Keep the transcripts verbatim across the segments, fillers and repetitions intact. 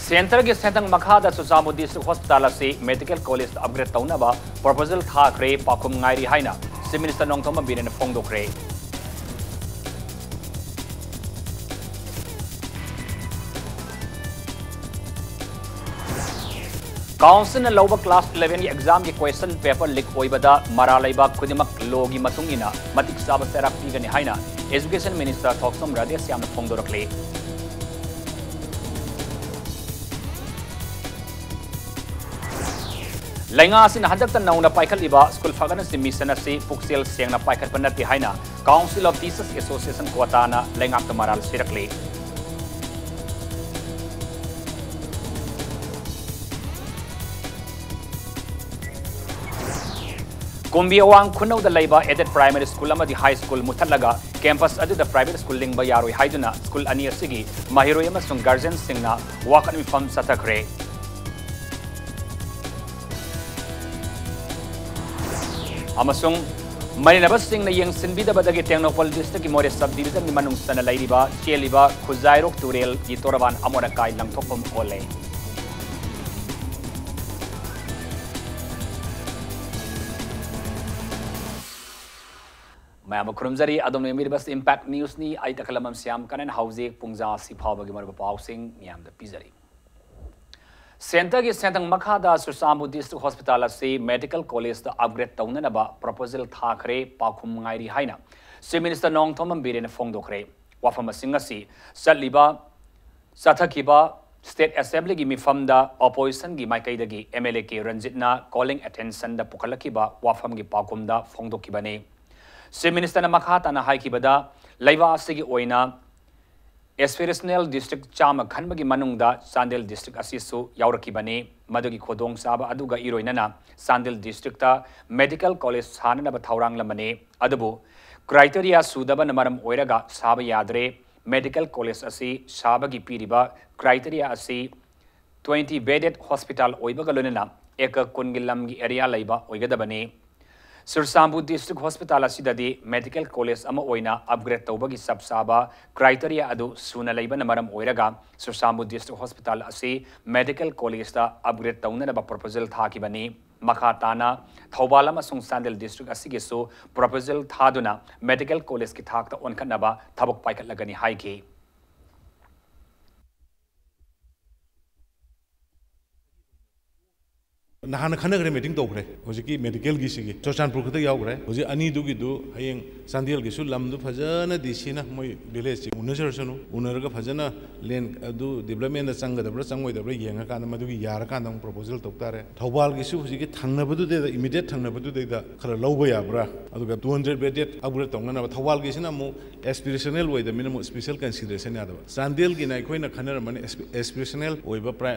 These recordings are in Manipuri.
ꯁꯦꯟꯇꯔꯒꯤ ꯁꯦꯟꯊꯪ ꯃꯈꯥꯗ ꯆꯨꯔꯆꯥꯟꯄꯨꯔ ꯗꯤꯁꯇ꯭ꯔꯤꯛ ꯍꯣꯁꯄꯤꯇꯥꯜ ꯑꯁꯤ ꯃꯦꯗꯤꯀꯦꯜ ꯀꯣꯂꯦꯖꯇ ꯑꯞꯒ꯭ꯔꯦꯗ ꯇꯧꯅꯕ ꯄ꯭ꯔꯣꯄꯣꯖꯦꯜ ꯊꯥꯈ꯭ꯔꯦ, ꯄꯥꯎꯈꯨꯝ ꯉꯥꯏꯔꯤ ꯍꯥꯏꯅ ꯆꯤꯐ ꯃꯤꯅꯤꯁꯇꯔ ꯅꯣꯡꯊꯣꯝꯕꯝ ꯕꯤꯔꯦꯟꯅ ꯐꯣꯡꯗꯣꯛꯈ꯭ꯔꯦ꯫ ꯀꯥꯎꯟꯁꯤꯜꯅ ꯂꯧꯕ ꯀ꯭ꯂꯥꯁ ꯏꯂꯦꯚꯦꯟꯒꯤ ꯑꯦꯛꯖꯥꯝꯒꯤ ꯀ꯭ꯋꯦꯁꯟ ꯄꯦꯄꯔ ꯂꯤꯛ ꯑꯣꯏꯕꯗ ꯃꯔꯥꯜ ꯂꯩꯕꯥꯛ ꯈꯨꯗꯤꯡꯃꯛ ꯂꯣꯒꯤ ꯃꯇꯨꯡ ꯏꯟꯅ ꯃꯇꯤꯛ ꯆꯥꯕ ꯆꯩꯔꯥꯛ ꯄꯤꯒꯅꯤ ꯍꯥꯏꯅ ꯑꯦꯖꯨꯀꯦꯁꯟ ꯃꯤꯅꯤꯁꯇꯔ ꯊꯣꯛꯆꯣꯝ ꯔꯥꯙꯦꯁ꯭ꯌꯥꯝꯅ ꯐꯣꯡꯗꯣꯔꯛꯂꯤ꯫ ꯂꯩꯉꯥꯛ ꯑꯁꯤꯅ ꯍꯟꯗꯛꯇ ꯅꯧꯅ ꯄꯥꯏꯈꯠꯂꯤꯕ ꯁ꯭ꯀꯨꯜ ꯐꯒꯠꯅꯁꯤ ꯃꯤꯁꯟ ꯑꯁꯤ ꯄꯨꯛꯆꯦꯜ ꯁꯦꯡꯅ ꯄꯥꯏꯈꯠꯄ ꯅꯠꯇꯦ ꯍꯥꯏꯅ Council of Teachers Association ꯀꯣꯇꯥꯅ ꯂꯩꯉꯥꯛꯇ ꯃꯔꯥꯜ ꯁꯤꯔꯛꯂꯤ꯫ ꯀꯨꯝꯕꯤ ꯑꯋꯥꯡ ꯈꯨꯅꯧꯗ ꯂꯩꯕ aided primary school ꯑꯃꯗꯤ high school ꯃꯨꯊꯠꯂꯒ campus ꯑꯗꯨꯗ private school ꯂꯤꯡꯕ ꯌꯥꯔꯣꯏ ꯍꯥꯏꯗꯨꯅ ꯁ꯭ꯀꯨꯜ ꯑꯅꯤ ꯑꯁꯤꯒꯤ ꯃꯍꯩꯔꯣꯏ ꯑꯃꯁꯨꯡ ꯒꯥꯔꯖꯤꯌꯟꯁꯤꯡꯅ ꯋꯥꯀꯠ ꯃꯤꯐꯝ ꯆꯠꯊꯈ꯭ꯔꯦ꯫ ꯑꯃꯁꯨꯡ ꯃꯔꯤꯅꯕꯁꯤꯡꯅ ꯌꯦꯡꯁꯤꯟꯕꯤꯗꯕꯗꯒꯤ ꯇꯦꯡꯅꯧꯄꯜ ꯗꯤꯁꯇ꯭ꯔꯤꯛꯀꯤ ꯃꯣꯔꯦ ꯁꯕ ꯗꯤꯕꯤꯖꯟꯒꯤ ꯃꯅꯨꯡ ꯆꯟꯅ ꯂꯩꯔꯤꯕ ꯆꯦꯜꯂꯤꯕ ꯈꯨꯖꯥꯏꯔꯣꯛ ꯇꯨꯔꯦꯜꯒꯤ ꯇꯣꯔꯕꯥꯟ ꯑꯃꯣꯠ ꯑꯀꯥꯏ ꯂꯪꯊꯣꯛꯐꯝ ꯑꯣꯜꯂꯦ꯫ ꯃꯌꯥꯝꯕꯨ ꯈꯨꯔꯨꯝꯖꯔꯤ꯫ ꯑꯗꯣꯝꯅ ꯌꯦꯡꯕꯤꯔꯤꯕꯁꯤ Impact Newsꯅꯤ꯫ ꯑꯩ ꯇꯈꯦꯂꯝꯕꯝ ꯁ꯭ꯌꯥꯝ ꯀꯔꯟ꯫ ꯍꯧꯖꯤꯛ ꯄꯨꯡꯖꯥ ꯑꯁꯤ ꯐꯥꯎꯕꯒꯤ ꯃꯔꯨꯑꯣꯏꯕ ꯄꯥꯎꯁꯤꯡ ꯃꯤꯌꯥꯝꯗ ꯄꯤꯖꯔꯤ꯫ ꯁꯦꯟꯇꯔꯒꯤ ꯁꯦꯟꯊꯪ ꯃꯈꯥꯗ ꯆꯨꯔꯆꯥꯟꯄꯨꯔ ꯗꯤꯁꯇ꯭ꯔꯤꯛ ꯍꯣꯁꯄꯤꯇꯥꯜ ꯑꯁꯤ ꯃꯦꯗꯤꯀꯦꯜ ꯀꯣꯂꯦꯖꯇ ꯑꯞꯒ꯭ꯔꯦꯗ ꯇꯧꯅꯅꯕ ꯄ꯭ꯔꯣꯄꯣꯖꯦꯜ ꯊꯥꯈ꯭ꯔꯦ, ꯄꯥꯎꯈꯨꯝ ꯉꯥꯏꯔꯤ ꯍꯥꯏꯅ ꯆꯤꯐ ꯃꯤꯅꯤꯁꯇꯔ ꯅꯣꯡꯊꯣꯝꯕꯝ ꯕꯤꯔꯦꯟꯅ ꯐꯣꯡꯗꯣꯛꯈ꯭ꯔꯦ꯫ ꯋꯥꯐꯝ ꯑꯁꯤꯡ ꯑꯁꯤ ꯆꯠꯂꯤꯕ ꯆꯠꯊꯈꯤꯕ ꯁ꯭ꯇꯦꯠ ꯑꯦꯁꯦꯝꯕ꯭ꯂꯤꯒꯤ ꯃꯤꯐꯝꯗ ꯑꯣꯄꯣꯖꯤꯁꯟꯒꯤ ꯃꯥꯏꯀꯩꯗꯒꯤ ꯑꯦꯝ ꯑꯦꯜ ꯑꯦ ꯀꯦ ꯔꯟꯖꯤꯠꯅ ꯀꯣꯂꯤꯡ ꯑꯦꯇꯦꯟꯁꯟꯗ ꯄꯨꯈꯠꯂꯛꯈꯤꯕ ꯋꯥꯐꯝꯒꯤ ꯄꯥꯎꯈꯨꯝꯗ ꯐꯣꯡꯗꯣꯛꯈꯤꯕꯅꯤ꯫ ꯆꯤꯐ ꯃꯤꯅꯤꯁꯇꯔꯅ ꯃꯈꯥ ꯇꯥꯅ ꯍꯥꯏꯈꯤꯕꯗ, ꯂꯩꯕꯥꯛ ꯑꯁꯤꯒꯤ ꯑꯣꯏꯅ ꯑꯦꯁꯄꯤꯔꯦꯁꯅꯦꯜ ꯗꯤꯁꯇ꯭ꯔꯤꯛ ꯆꯥꯝꯃ ꯈꯟꯕꯒꯤ ꯃꯅꯨꯡꯗ ꯆꯥꯟꯗꯦꯜ ꯗꯤꯁꯇ꯭ꯔꯤꯛ ꯑꯁꯤꯁꯨ ꯌꯥꯎꯔꯛꯈꯤꯕꯅꯤ꯫ ꯃꯗꯨꯒꯤ ꯈꯨꯗꯣꯡꯆꯥꯕ ꯑꯗꯨꯒ ꯏꯔꯣꯏꯅꯅ ꯆꯥꯟꯗꯦꯜ ꯗꯤꯁꯇ꯭ꯔꯤꯛꯇ ꯃꯦꯗꯤꯀꯦꯜ ꯀꯣꯂꯦꯖ ꯁꯥꯅꯅꯕ ꯊꯧꯔꯥꯡꯂꯝꯕꯅꯤ꯫ ꯑꯗꯨꯕꯨ ꯀ꯭ꯔꯥꯏꯇꯦꯔꯤꯌꯥ ꯁꯨꯗꯕꯅ ꯃꯔꯝ ꯑꯣꯏꯔꯒ ꯁꯥꯕ ꯌꯥꯗ꯭ꯔꯦ꯫ ꯃꯦꯗꯤꯀꯦꯜ ꯀꯣꯂꯦꯖ ꯑꯁꯤ ꯁꯥꯕꯒꯤ ꯄꯤꯔꯤꯕ ꯀ꯭ꯔꯥꯏꯇꯦꯔꯤꯌꯥ ꯑꯁꯤ twenty bedded hospital ꯑꯣꯏꯕꯒ ꯂꯣꯏꯅꯅ ꯑꯦꯀꯔ ꯀꯨꯟꯒꯤ ꯂꯝꯒꯤ ꯑꯦꯔꯤꯌꯥ ꯂꯩꯕ ꯑꯣꯏꯒꯗꯕꯅꯤ꯫ ꯆꯨꯔꯆꯥꯟꯄꯨꯔ ꯗꯤꯁꯇ꯭ꯔꯤꯛ ꯍꯣꯁꯄꯤꯇꯥꯜ ꯑꯁꯤꯗꯗꯤ ꯃꯦꯗꯤꯀꯦꯜ ꯀꯣꯂꯦꯖ ꯑꯃ ꯑꯣꯏꯅ ꯑꯞꯒ꯭ꯔꯦꯗ ꯇꯧꯕꯒꯤ ꯆꯞ ꯆꯥꯕ ꯀ꯭ꯔꯥꯏꯇꯦꯔꯤꯌꯥ ꯑꯗꯨ ꯁꯨꯅ ꯂꯩꯕꯅ ꯃꯔꯝ ꯑꯣꯏꯔꯒ ꯆꯨꯔꯆꯥꯟꯄꯨꯔ ꯗꯤꯁꯇ꯭ꯔꯤꯛ ꯍꯣꯁꯄꯤꯇꯥꯜ ꯑꯁꯤ ꯃꯦꯗꯤꯀꯦꯜ ꯀꯣꯂꯦꯖꯇ ꯑꯞꯒ꯭ꯔꯦꯗ ꯇꯧꯅꯅꯕ ꯄ꯭ꯔꯣꯄꯣꯖꯦꯜ ꯊꯥꯈꯤꯕꯅꯤ꯫ ꯃꯈꯥ ꯇꯥꯅ ꯊꯧꯕꯥꯜ ꯑꯃꯁꯨꯡ ꯆꯥꯟꯗꯦꯜ ꯗꯤꯁꯇ꯭ꯔꯤꯛ ꯑꯁꯤꯒꯤꯁꯨ ꯄ꯭ꯔꯣꯄꯣꯖꯦꯜ ꯊꯥꯗꯨꯅ ꯃꯦꯗꯤꯀꯦꯜ ꯀꯣꯂꯦꯖꯀꯤ ꯊꯥꯛꯇ ꯑꯣꯟꯈꯠꯅꯕ ꯊꯕꯛ ꯄꯥꯏꯈꯠꯂꯒꯅꯤ ꯍꯥꯏꯈꯤ꯫ ꯅꯍꯥꯟꯅ ꯈꯟꯅꯈ꯭ꯔꯦ, ꯃꯤꯇꯤꯡ ꯇꯧꯈ꯭ꯔꯦ꯫ ꯍꯧꯖꯤꯛꯀꯤ ꯃꯦꯗꯤꯀꯦꯜꯒꯤ ꯁꯤꯒꯤ ꯆꯨꯔꯆꯥꯟꯄꯨꯔ ꯈꯛꯇ ꯌꯥꯎꯈ꯭ꯔꯦ꯫ ꯍꯧꯖꯤꯛ ꯑꯅꯤꯗꯨꯒꯤꯗꯨ ꯍꯌꯦꯡ ꯆꯥꯟꯗꯦꯜꯒꯤꯁꯨ ꯂꯝꯗꯨ ꯐꯖꯅ ꯗꯤ ꯁꯤꯅ ꯃꯣꯏ ꯚꯤꯂꯦꯖꯁꯤ ꯎꯅꯖꯔꯁꯅꯨ, ꯎꯅꯔꯒ ꯐꯖꯅ ꯂꯦꯟ ꯑꯗꯨ ꯗꯤꯕꯂꯞꯃꯦꯟꯗ ꯆꯪꯒꯗꯕ꯭ꯔꯥ ꯆꯪꯉꯣꯏꯗꯕ꯭ꯔꯥ ꯌꯦꯡꯉꯀꯥꯟꯗ ꯃꯗꯨꯒꯤ ꯌꯥꯔꯀꯥꯟꯗ ꯑꯃꯨꯛ ꯄ꯭ꯔꯣꯄꯣꯖꯦꯜ ꯇꯧ ꯇꯥꯔꯦ꯫ ꯊꯧꯕꯥꯜꯒꯤꯁꯨ ꯍꯧꯖꯤꯛꯀꯤ ꯊꯪꯅꯕꯗꯨꯗꯩꯗ, ꯏꯃꯤꯗꯤꯌꯦꯠ ꯊꯪꯅꯕꯗꯨꯗꯩꯗ ꯈꯔ ꯂꯧꯕ ꯌꯥꯕ꯭ꯔꯥ, ꯑꯗꯨꯒ ꯇꯨ ꯍꯟꯗ꯭ꯔꯦꯗ ꯕꯦꯗꯦꯗ ꯑꯞꯒ꯭ꯔꯦꯗ ꯇꯧꯅꯅꯕ꯫ ꯊꯧꯕꯥꯜꯒꯤꯁꯤꯅ ꯑꯃꯨꯛ ꯑꯦꯁꯄꯤꯔꯦꯁꯅꯦꯜ ꯑꯣꯏꯗꯕꯅꯤꯅ ꯑꯃꯨꯛ ꯁ꯭ꯄꯦꯁꯦꯜ ꯀꯟꯁꯤꯗꯔꯦꯁꯟ ꯌꯥꯗꯕ꯫ ꯆꯥꯟꯗꯦꯜꯒꯤꯅ ꯑꯩꯈꯣꯏꯅ ꯈꯟꯅꯔꯝꯕꯅꯤ, ꯑꯦꯁꯄꯤꯔꯦꯁꯅꯦꯜ ꯑꯣꯏꯕ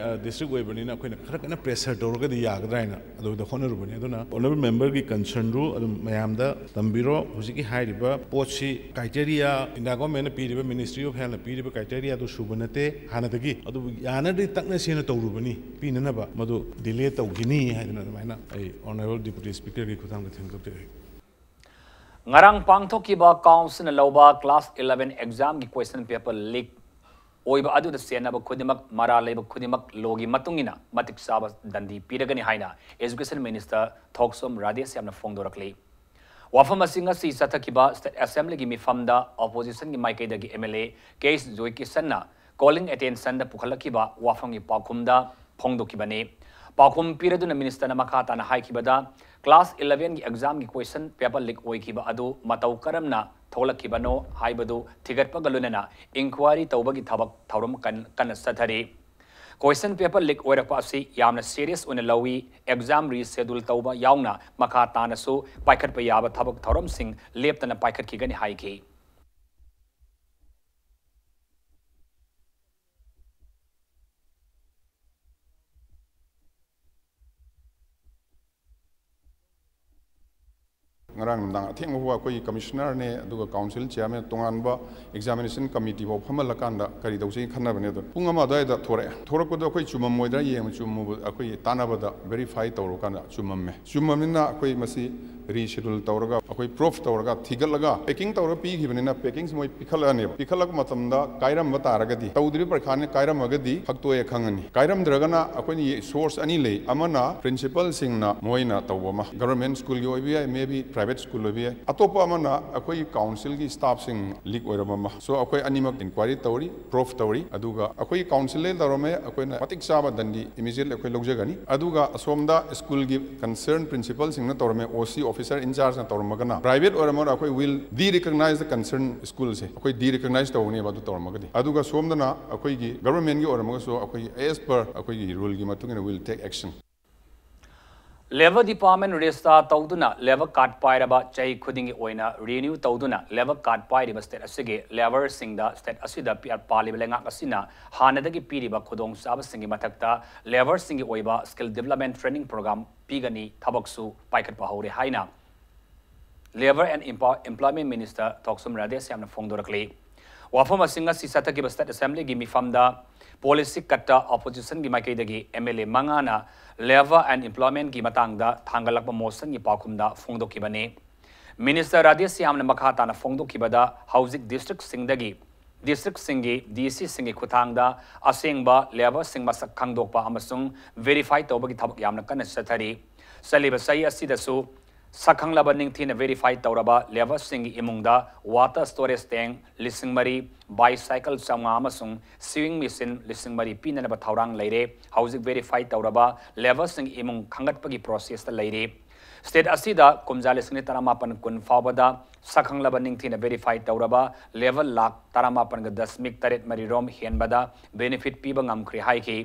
ꯗꯤꯁꯇ꯭ꯔꯤꯛ ꯑꯣꯏꯕꯅꯤꯅ ꯑꯩꯈꯣꯏꯅ ꯈꯔ ꯀꯟꯅ ꯄ꯭ꯔꯦꯁꯔ ꯇꯧꯔꯒꯗꯤ ꯌꯥꯒꯗ꯭ꯔꯥ ꯍꯥꯏꯅ ꯑꯗꯨꯗ ꯍꯣꯠꯅꯔꯨꯕꯅꯤ꯫ ꯑꯗꯨꯅ ꯑꯣꯅꯔꯦꯕꯜ ꯃꯦꯝꯕꯔꯒꯤ ꯀꯟꯁꯔꯟꯗꯨ ꯑꯗꯨꯝ ꯃꯌꯥꯝꯗ ꯇꯝꯕꯤꯔꯣ꯫ ꯍꯧꯖꯤꯛꯀꯤ ꯍꯥꯏꯔꯤꯕ ꯄꯣꯠꯁꯤ ꯀ꯭ꯔꯥꯏꯇꯦꯔꯤꯌꯥ, ꯏꯟꯗꯤꯌꯥ ꯒꯣꯔꯃꯦꯟꯅ ꯄꯤꯔꯤꯕ, ꯃꯤꯅꯤꯁꯇ꯭ꯔꯤ ꯑꯣꯐ ꯍꯦꯜꯊꯅ ꯄꯤꯔꯤꯕ ꯀ꯭ꯔꯥꯏꯇꯦꯔꯤꯌꯥꯗꯨ ꯁꯨꯕ ꯅꯠꯇꯦ ꯍꯥꯟꯅꯗꯒꯤ꯫ ꯑꯗꯨꯕꯨ ꯌꯥꯅꯗꯤ ꯇꯛꯅꯁꯦꯅ ꯇꯧꯔꯨꯕꯅꯤ, ꯄꯤꯅꯅꯕ, ꯃꯗꯨ ꯗꯤꯂꯦ ꯇꯧꯈꯤꯅꯤ ꯍꯥꯏꯗꯅ ꯑꯗꯨꯃꯥꯏꯅ ꯑꯩ ꯑꯣꯅꯔꯦꯕꯜ ꯗꯤꯄꯨꯇꯤ ꯁ꯭ꯄꯤꯀꯔꯒꯤ ꯈꯨꯠꯊꯥꯡꯗ ꯊꯦꯡꯗꯣꯛꯆꯔꯤ꯫ ꯉꯔꯥꯡ ꯄꯥꯡꯊꯣꯛꯈꯤꯕ ꯀꯥꯎꯟꯁꯤꯜꯅ ꯂꯧꯕ ꯀ꯭ꯂꯥꯁ ꯏꯂꯚꯦꯟ ꯑꯦꯛꯖꯥꯝꯒꯤ ꯀꯣꯏꯁꯟ ꯄꯦꯄꯔ ꯂꯤꯛ ꯑꯣꯏꯕ ꯑꯗꯨꯗ ꯆꯦꯟꯅꯕ ꯈꯨꯗꯤꯡꯃꯛ, ꯃꯔꯥꯜ ꯂꯩꯕ ꯈꯨꯗꯤꯡꯃꯛ ꯂꯣꯒꯤ ꯃꯇꯨꯡ ꯏꯟꯅ ꯃꯇꯤꯛ ꯆꯥꯕ ꯗꯟꯗꯤ ꯄꯤꯔꯒꯅꯤ ꯍꯥꯏꯅ ꯑꯦꯖꯨꯀꯦꯁꯟ ꯃꯤꯅꯤꯁꯇꯔ ꯊꯣꯛꯆꯣꯝ ꯔꯥꯙꯦꯁ꯭ꯌꯥꯝꯅ ꯐꯣꯡꯗꯣꯔꯛꯂꯤ꯫ ꯋꯥꯐꯝ ꯑꯁꯤ ꯉꯁꯤ ꯆꯠꯊꯈꯤꯕ ꯁ꯭ꯇꯦꯠ ꯑꯦꯁꯦꯝꯕ꯭ꯂꯤꯒꯤ ꯃꯤꯐꯝꯗ ꯑꯣꯄꯣꯖꯤꯁꯟꯒꯤ ꯃꯥꯏꯀꯩꯗꯒꯤ M L A K S ꯖꯣꯏꯀꯤꯁꯟꯅ ꯀꯣꯂꯤꯡ ꯑꯦꯇꯦꯟꯁꯟꯗ ꯄꯨꯈꯠꯂꯛꯈꯤꯕ ꯋꯥꯐꯝꯒꯤ ꯄꯥꯎꯈꯨꯝꯗ ꯐꯣꯡꯗꯣꯛꯈꯤꯕꯅꯤ꯫ ꯄꯥꯎꯈꯨꯝ ꯄꯤꯔꯗꯨꯅ ꯃꯤꯅꯤꯁꯇꯔꯅ ꯃꯈꯥ ꯇꯥꯅ ꯍꯥꯏꯈꯤꯕꯗ, ꯀ꯭ꯂꯥꯁ ꯏꯂꯚꯦꯟꯒꯤ ꯑꯦꯛꯖꯥꯝꯒꯤ ꯀꯣꯏꯁꯟ ꯄꯦꯄꯔ ꯂꯤꯛ ꯑꯣꯏꯈꯤꯕ ꯑꯗꯨ ꯃꯇꯧ ꯀꯔꯝꯅ ꯊꯣꯛꯂꯛꯈꯤꯕꯅꯣ ꯍꯥꯏꯕꯗꯨ ꯊꯤꯒꯠꯄꯒ ꯂꯣꯏꯅꯅ ꯏꯟꯀ꯭ꯋꯥꯏꯔꯤ ꯇꯧꯕꯒꯤ ꯊꯕꯛ ꯊꯧꯔꯝ ꯀꯟ-, ꯀꯟꯅ ꯆꯠꯊꯔꯤ꯫ ꯀꯣꯏꯁꯟ ꯄꯦꯄꯔ ꯂꯤꯛ ꯑꯣꯏꯔꯛꯄ ꯑꯁꯤ ꯌꯥꯝꯅ ꯁꯤꯔꯤꯌꯁ ꯑꯣꯏꯅ ꯂꯧꯏ, ꯑꯦꯛꯖꯥꯝ ꯔꯤꯁꯦꯗꯨꯜ ꯇꯧꯕ ꯌꯥꯎꯅ ꯃꯈꯥ ꯇꯥꯅꯁꯨ ꯄꯥꯏꯈꯠꯄ ꯌꯥꯕ ꯊꯕꯛ ꯊꯧꯔꯝꯁꯤꯡ ꯂꯦꯞꯇꯅ ꯄꯥꯏꯈꯠꯈꯤꯒꯅꯤ ꯍꯥꯏꯈꯤ꯫ ꯉꯔꯥꯡ ꯅꯨꯡꯗꯥꯡ ꯑꯊꯦꯡꯕ ꯐꯥꯎꯕ ꯑꯩꯈꯣꯏꯒꯤ ꯀꯃꯤꯁꯅꯔꯅꯦ, ꯑꯗꯨꯒ ꯀꯥꯎꯟꯁꯤꯜ ꯆꯤꯌꯥꯔꯃꯦꯟ, ꯇꯣꯉꯥꯟꯕ ꯑꯦꯛꯖꯥꯃꯤꯅꯦꯁꯟ ꯀꯃꯤꯇꯤ ꯐꯥꯎ ꯐꯝꯍꯜꯂꯀꯥꯟꯗ ꯀꯔꯤ ꯇꯧꯁꯤꯒꯦ ꯈꯟꯅꯕꯅꯦ꯫ ꯑꯗꯣ ꯄꯨꯡ ꯑꯃ ꯑꯗꯨꯋꯥꯏꯗ ꯊꯣꯔꯛꯑꯦ꯫ ꯊꯣꯔꯛꯄꯗꯣ ꯑꯩꯈꯣꯏ ꯆꯨꯝꯃꯝꯃꯣꯏꯗ꯭ꯔꯥ ꯌꯦꯡꯕ, ꯆꯨꯝꯃꯨꯕ ꯑꯩꯈꯣꯏꯒꯤ ꯇꯥꯟꯅꯕꯗ ꯚꯦꯔꯤꯐꯥꯏ ꯇꯧꯔꯀꯥꯟꯗ ꯆꯨꯝꯃꯝꯃꯦ꯫ ꯆꯨꯝꯃꯕꯅꯤꯅ ꯑꯩꯈꯣꯏ ꯃꯁꯤ ꯔꯤꯁꯦꯗꯨꯜ ꯇꯧꯔꯒ, ꯑꯩꯈꯣꯏ ꯄ꯭ꯔꯨꯐ ꯇꯧꯔꯒ, ꯊꯤꯒꯠꯂꯒ, ꯄꯦꯀꯤꯡ ꯇꯧꯔꯒ ꯄꯤꯈꯤꯕꯅꯤꯅ, ꯄꯦꯀꯤꯡꯁꯤ ꯃꯣꯏ ꯄꯤꯈꯠꯂꯛꯑꯅꯦꯕ꯫ ꯄꯤꯈꯠꯂꯛꯄ ꯃꯇꯝꯗ ꯀꯥꯏꯔꯝꯕ ꯇꯥꯔꯒꯗꯤ, ꯇꯧꯗ꯭ꯔꯤꯕ ꯄꯔꯤꯈꯥꯅꯤ ꯀꯥꯏꯔꯝꯃꯒꯗꯤ ꯈꯛꯇꯣꯛꯑꯦ ꯈꯪꯉꯅꯤ꯫ ꯀꯥꯏꯔꯝꯗ꯭ꯔꯒꯅ ꯑꯩꯈꯣꯏꯅ ꯁꯣꯔꯁ ꯑꯅꯤ ꯂꯩ꯫ ꯑꯃꯅ ꯄ꯭ꯔꯤꯟꯁꯤꯄꯜꯁꯤꯡꯅ ꯃꯣꯏꯅ ꯇꯧꯕ ꯑꯃ, ꯒꯚꯔꯟꯃꯦꯟ ꯁ꯭ꯀꯨꯜꯒꯤ ꯑꯣꯏꯕ ꯌꯥꯏ, ꯃꯦ ꯕꯤ ꯄ꯭ꯔꯥꯏꯚꯦꯠ ꯁ꯭ꯀꯨꯜ ꯑꯣꯏꯕ ꯌꯥꯏ꯫ ꯑꯇꯣꯞꯄ ꯑꯃꯅ ꯑꯩꯈꯣꯏꯒꯤ ꯀꯥꯎꯟꯁꯤꯜꯒꯤ ꯁ꯭ꯇꯥꯐꯁꯤꯡ ꯂꯤꯛ ꯑꯣꯏꯔꯕ ꯑꯃ꯫ ꯁꯣ ꯑꯩꯈꯣꯏ ꯑꯅꯤꯃꯛ ꯏꯟꯀ꯭ꯋꯥꯏꯔꯤ ꯇꯧꯔꯤ, ꯄ꯭ꯔꯨꯐ ꯇꯧꯔꯤ꯫ ꯑꯗꯨꯒ ꯑꯩꯈꯣꯏꯒꯤ ꯀꯥꯎꯟꯁꯤꯜꯗ ꯇꯧꯔꯝꯃꯦ, ꯑꯩꯈꯣꯏꯅ ꯃꯇꯤꯛ ꯆꯥꯕ ꯗꯟꯗꯤ ꯏꯃꯤꯗꯤꯌꯦꯠꯂꯤ ꯑꯩꯈꯣꯏ ꯂꯧꯖꯒꯅꯤ꯫ ꯑꯗꯨꯒ ꯑꯁꯣꯝꯗ ꯁ꯭ꯀꯨꯜꯒꯤ ꯀꯟꯁꯔꯟ ꯄ꯭ꯔꯤꯟꯁꯤꯄꯜꯁꯤꯡꯅ ꯇꯧꯔꯝꯃꯦ, ꯑꯣ ꯁꯤ ꯑꯣꯐꯤꯁꯔ ꯏꯟꯆꯥꯔꯖꯅ ꯇꯧꯔꯝꯃꯒꯅ, ꯄ꯭ꯔꯥꯏꯚꯦꯠ ꯑꯣꯏꯔꯝꯃꯒꯅ ꯑꯩꯈꯣꯏ will D recognise the concern ꯁ꯭ꯀꯨꯜꯁꯦ ꯑꯩꯈꯣꯏ ꯗꯤ ꯔꯤꯀꯛꯅꯥꯏꯁ ꯇꯧꯒꯅꯦꯕ ꯑꯗꯨ ꯇꯧꯔꯝꯃꯒꯗꯤ꯫ ꯑꯗꯨꯒ ꯁꯣꯝꯗꯅ ꯑꯩꯈꯣꯏꯒꯤ ꯒꯚꯔꯟꯃꯦꯟꯒꯤ ꯑꯣꯏꯔꯝꯃꯒꯁꯨ ꯑꯩꯈꯣꯏꯒꯤ ꯑꯦꯁ ꯄꯔ ꯑꯩꯈꯣꯏꯒꯤ ꯔꯨꯜꯒꯤ ꯃꯇꯨꯡ ꯏꯟꯅ will take action. Labour department register ꯇꯧꯗꯨꯅ ꯂꯦꯕꯔ ꯀꯥꯔꯗ ꯄꯥꯏꯔꯕ ꯆꯍꯤ ꯈꯨꯗꯤꯡꯒꯤ ꯑꯣꯏꯅ ꯔꯤꯅ꯭ꯌꯨ ꯇꯧꯗꯨꯅ ꯂꯦꯕꯔ ꯀꯥꯔꯗ ꯄꯥꯏꯔꯤꯕ ꯁ꯭ꯇꯦꯠ ꯑꯁꯤꯒꯤ ꯂꯦꯕꯔꯁꯤꯡꯗ ꯁ꯭ꯇꯦꯠ ꯑꯁꯤꯗ ꯄꯤ-, ꯄꯥꯜꯂꯤꯕ ꯂꯩꯉꯥꯛ ꯑꯁꯤꯅ ꯍꯥꯟꯅꯗꯒꯤ ꯄꯤꯔꯤꯕ ꯈꯨꯗꯣꯡꯆꯥꯕꯁꯤꯡꯒꯤ ꯃꯊꯛꯇ ꯂꯦꯕꯔꯁꯤꯡꯒꯤ ꯑꯣꯏꯕ ꯁ꯭ꯀꯤꯜ ꯗꯤꯕꯂꯞꯃꯦꯟ ꯇ꯭ꯔꯦꯅꯤꯡ ꯄ꯭ꯔꯣꯒ꯭ꯔꯥꯝ ꯄꯤꯒꯅꯤ, ꯊꯕꯛꯁꯨ ꯄꯥꯏꯈꯠꯄ ꯍꯧꯔꯦ ꯍꯥꯏꯅ ꯂꯦꯕꯔ ꯑꯦꯟ ꯏꯝꯄ-, ꯏꯝꯄ꯭ꯂꯣꯏꯃꯦꯟ ꯃꯤꯅꯤꯁꯇꯔ ꯊꯣꯛꯆꯣꯝ ꯔꯥꯙꯦꯁ꯭ꯌꯥꯝꯅ ꯐꯣꯡꯗꯣꯔꯛꯂꯤ꯫ ꯋꯥꯐꯝ ꯑꯁꯤꯡ ꯑꯁꯤ ꯆꯠꯊꯈꯤꯕ ꯁ꯭ꯇꯦꯠ ꯑꯦꯁꯦꯝꯕ꯭ꯂꯤꯒꯤ ꯃꯤꯐꯝꯗ ꯄꯣꯂꯤꯁꯤ ꯀꯠꯇ ꯑꯣꯄꯣꯖꯤꯁꯟꯒꯤ ꯃꯥꯏꯀꯩꯗꯒꯤ ꯑꯦꯝ ꯑꯦꯜ ꯑꯦ ꯃꯉꯥꯅ ꯂꯦꯕꯔ ꯑꯦꯟ ꯏꯝꯄ꯭ꯂꯣꯏꯃꯦꯟꯒꯤ ꯃꯇꯥꯡꯗ ꯊꯥꯡꯒꯠꯂꯛꯄ ꯃꯣꯁꯟꯒꯤ ꯄꯥꯎꯈꯨꯝꯗ ꯐꯣꯡꯗꯣꯛꯈꯤꯕꯅꯤ꯫ ꯃꯤꯅꯤꯁꯇꯔ ꯔꯥꯙꯦꯁ꯭ꯌꯥꯝꯅ ꯃꯈꯥ ꯇꯥꯅ ꯐꯣꯡꯗꯣꯛꯈꯤꯕꯗ, ꯍꯧꯖꯤꯛ ꯗꯤꯁꯇ꯭ꯔꯤꯛꯁꯤꯡꯗꯒꯤ, ꯗꯤꯁꯇ꯭ꯔꯤꯛꯁꯤꯡꯒꯤ ꯗꯤ ꯁꯤꯁꯤꯡꯒꯤ ꯈꯨꯠꯊꯥꯡꯗ ꯑꯁꯦꯡꯕ ꯂꯦꯕꯔꯁꯤꯡ ꯃꯁꯛ ꯈꯪꯗꯣꯛꯄ ꯑꯃꯁꯨꯡ ꯚꯦꯔꯤꯐꯥꯏ ꯇꯧꯕꯒꯤ ꯊꯕꯛ ꯌꯥꯝꯅ ꯀꯟꯅ ꯆꯠꯊꯔꯤ꯫ ꯆꯠꯂꯤꯕ ꯆꯍꯤ ꯑꯁꯤꯗꯁꯨ ꯁꯛꯈꯪꯂꯕ ꯅꯤꯡꯊꯤꯅ ꯚꯦꯔꯤꯐꯥꯏ ꯇꯧꯔꯕ ꯂꯦꯕꯔꯁꯤꯡꯒꯤ ꯏꯃꯨꯡꯗ ꯋꯥꯇꯔ ꯁ꯭ꯇꯣꯔꯦꯖ ꯇꯦꯡ ꯂꯤꯁꯤꯡ ꯃꯔꯤ, ꯕꯥꯏꯁꯥꯏꯀꯜ ꯆꯥꯝꯃꯉꯥ ꯑꯃꯁꯨꯡ ꯁꯤꯋꯤꯡ ꯃꯦꯆꯤꯟ ꯂꯤꯁꯤꯡ ꯃꯔꯤ ꯄꯤꯅꯅꯕ ꯊꯧꯔꯥꯡ ꯂꯩꯔꯦ꯫ ꯍꯧꯖꯤꯛ ꯚꯦꯔꯤꯐꯥꯏ ꯇꯧꯔꯕ ꯂꯦꯕꯔꯁꯤꯡꯒꯤ ꯏꯃꯨꯡ ꯈꯪꯒꯠꯄꯒꯤ ꯄ꯭ꯔꯣꯁꯦꯁꯇ ꯂꯩꯔꯤ꯫ ꯁ꯭ꯇꯦꯠ ꯑꯁꯤꯗ ꯀꯨꯝꯖꯥ ꯂꯤꯁꯤꯡ ꯇꯔꯥꯃꯥꯄꯟ ꯀꯨꯟ ꯐꯥꯎꯕꯗ ꯁꯛꯈꯪꯂꯕ ꯅꯤꯡꯊꯤꯅ ꯚꯦꯔꯤꯐꯥꯏ ꯇꯧꯔꯕ ꯂꯦꯕꯔ ꯂꯥꯈ ꯇꯔꯥꯃꯥꯄꯟꯒ ꯗꯁꯃꯤꯛ ꯇꯔꯦꯠ ꯃꯔꯤ ꯔꯣꯝ ꯍꯦꯟꯕꯗ ꯕꯦꯅꯤꯐꯤꯠ ꯄꯤꯕ ꯉꯝꯈ꯭ꯔꯦ ꯍꯥꯏꯈꯤ꯫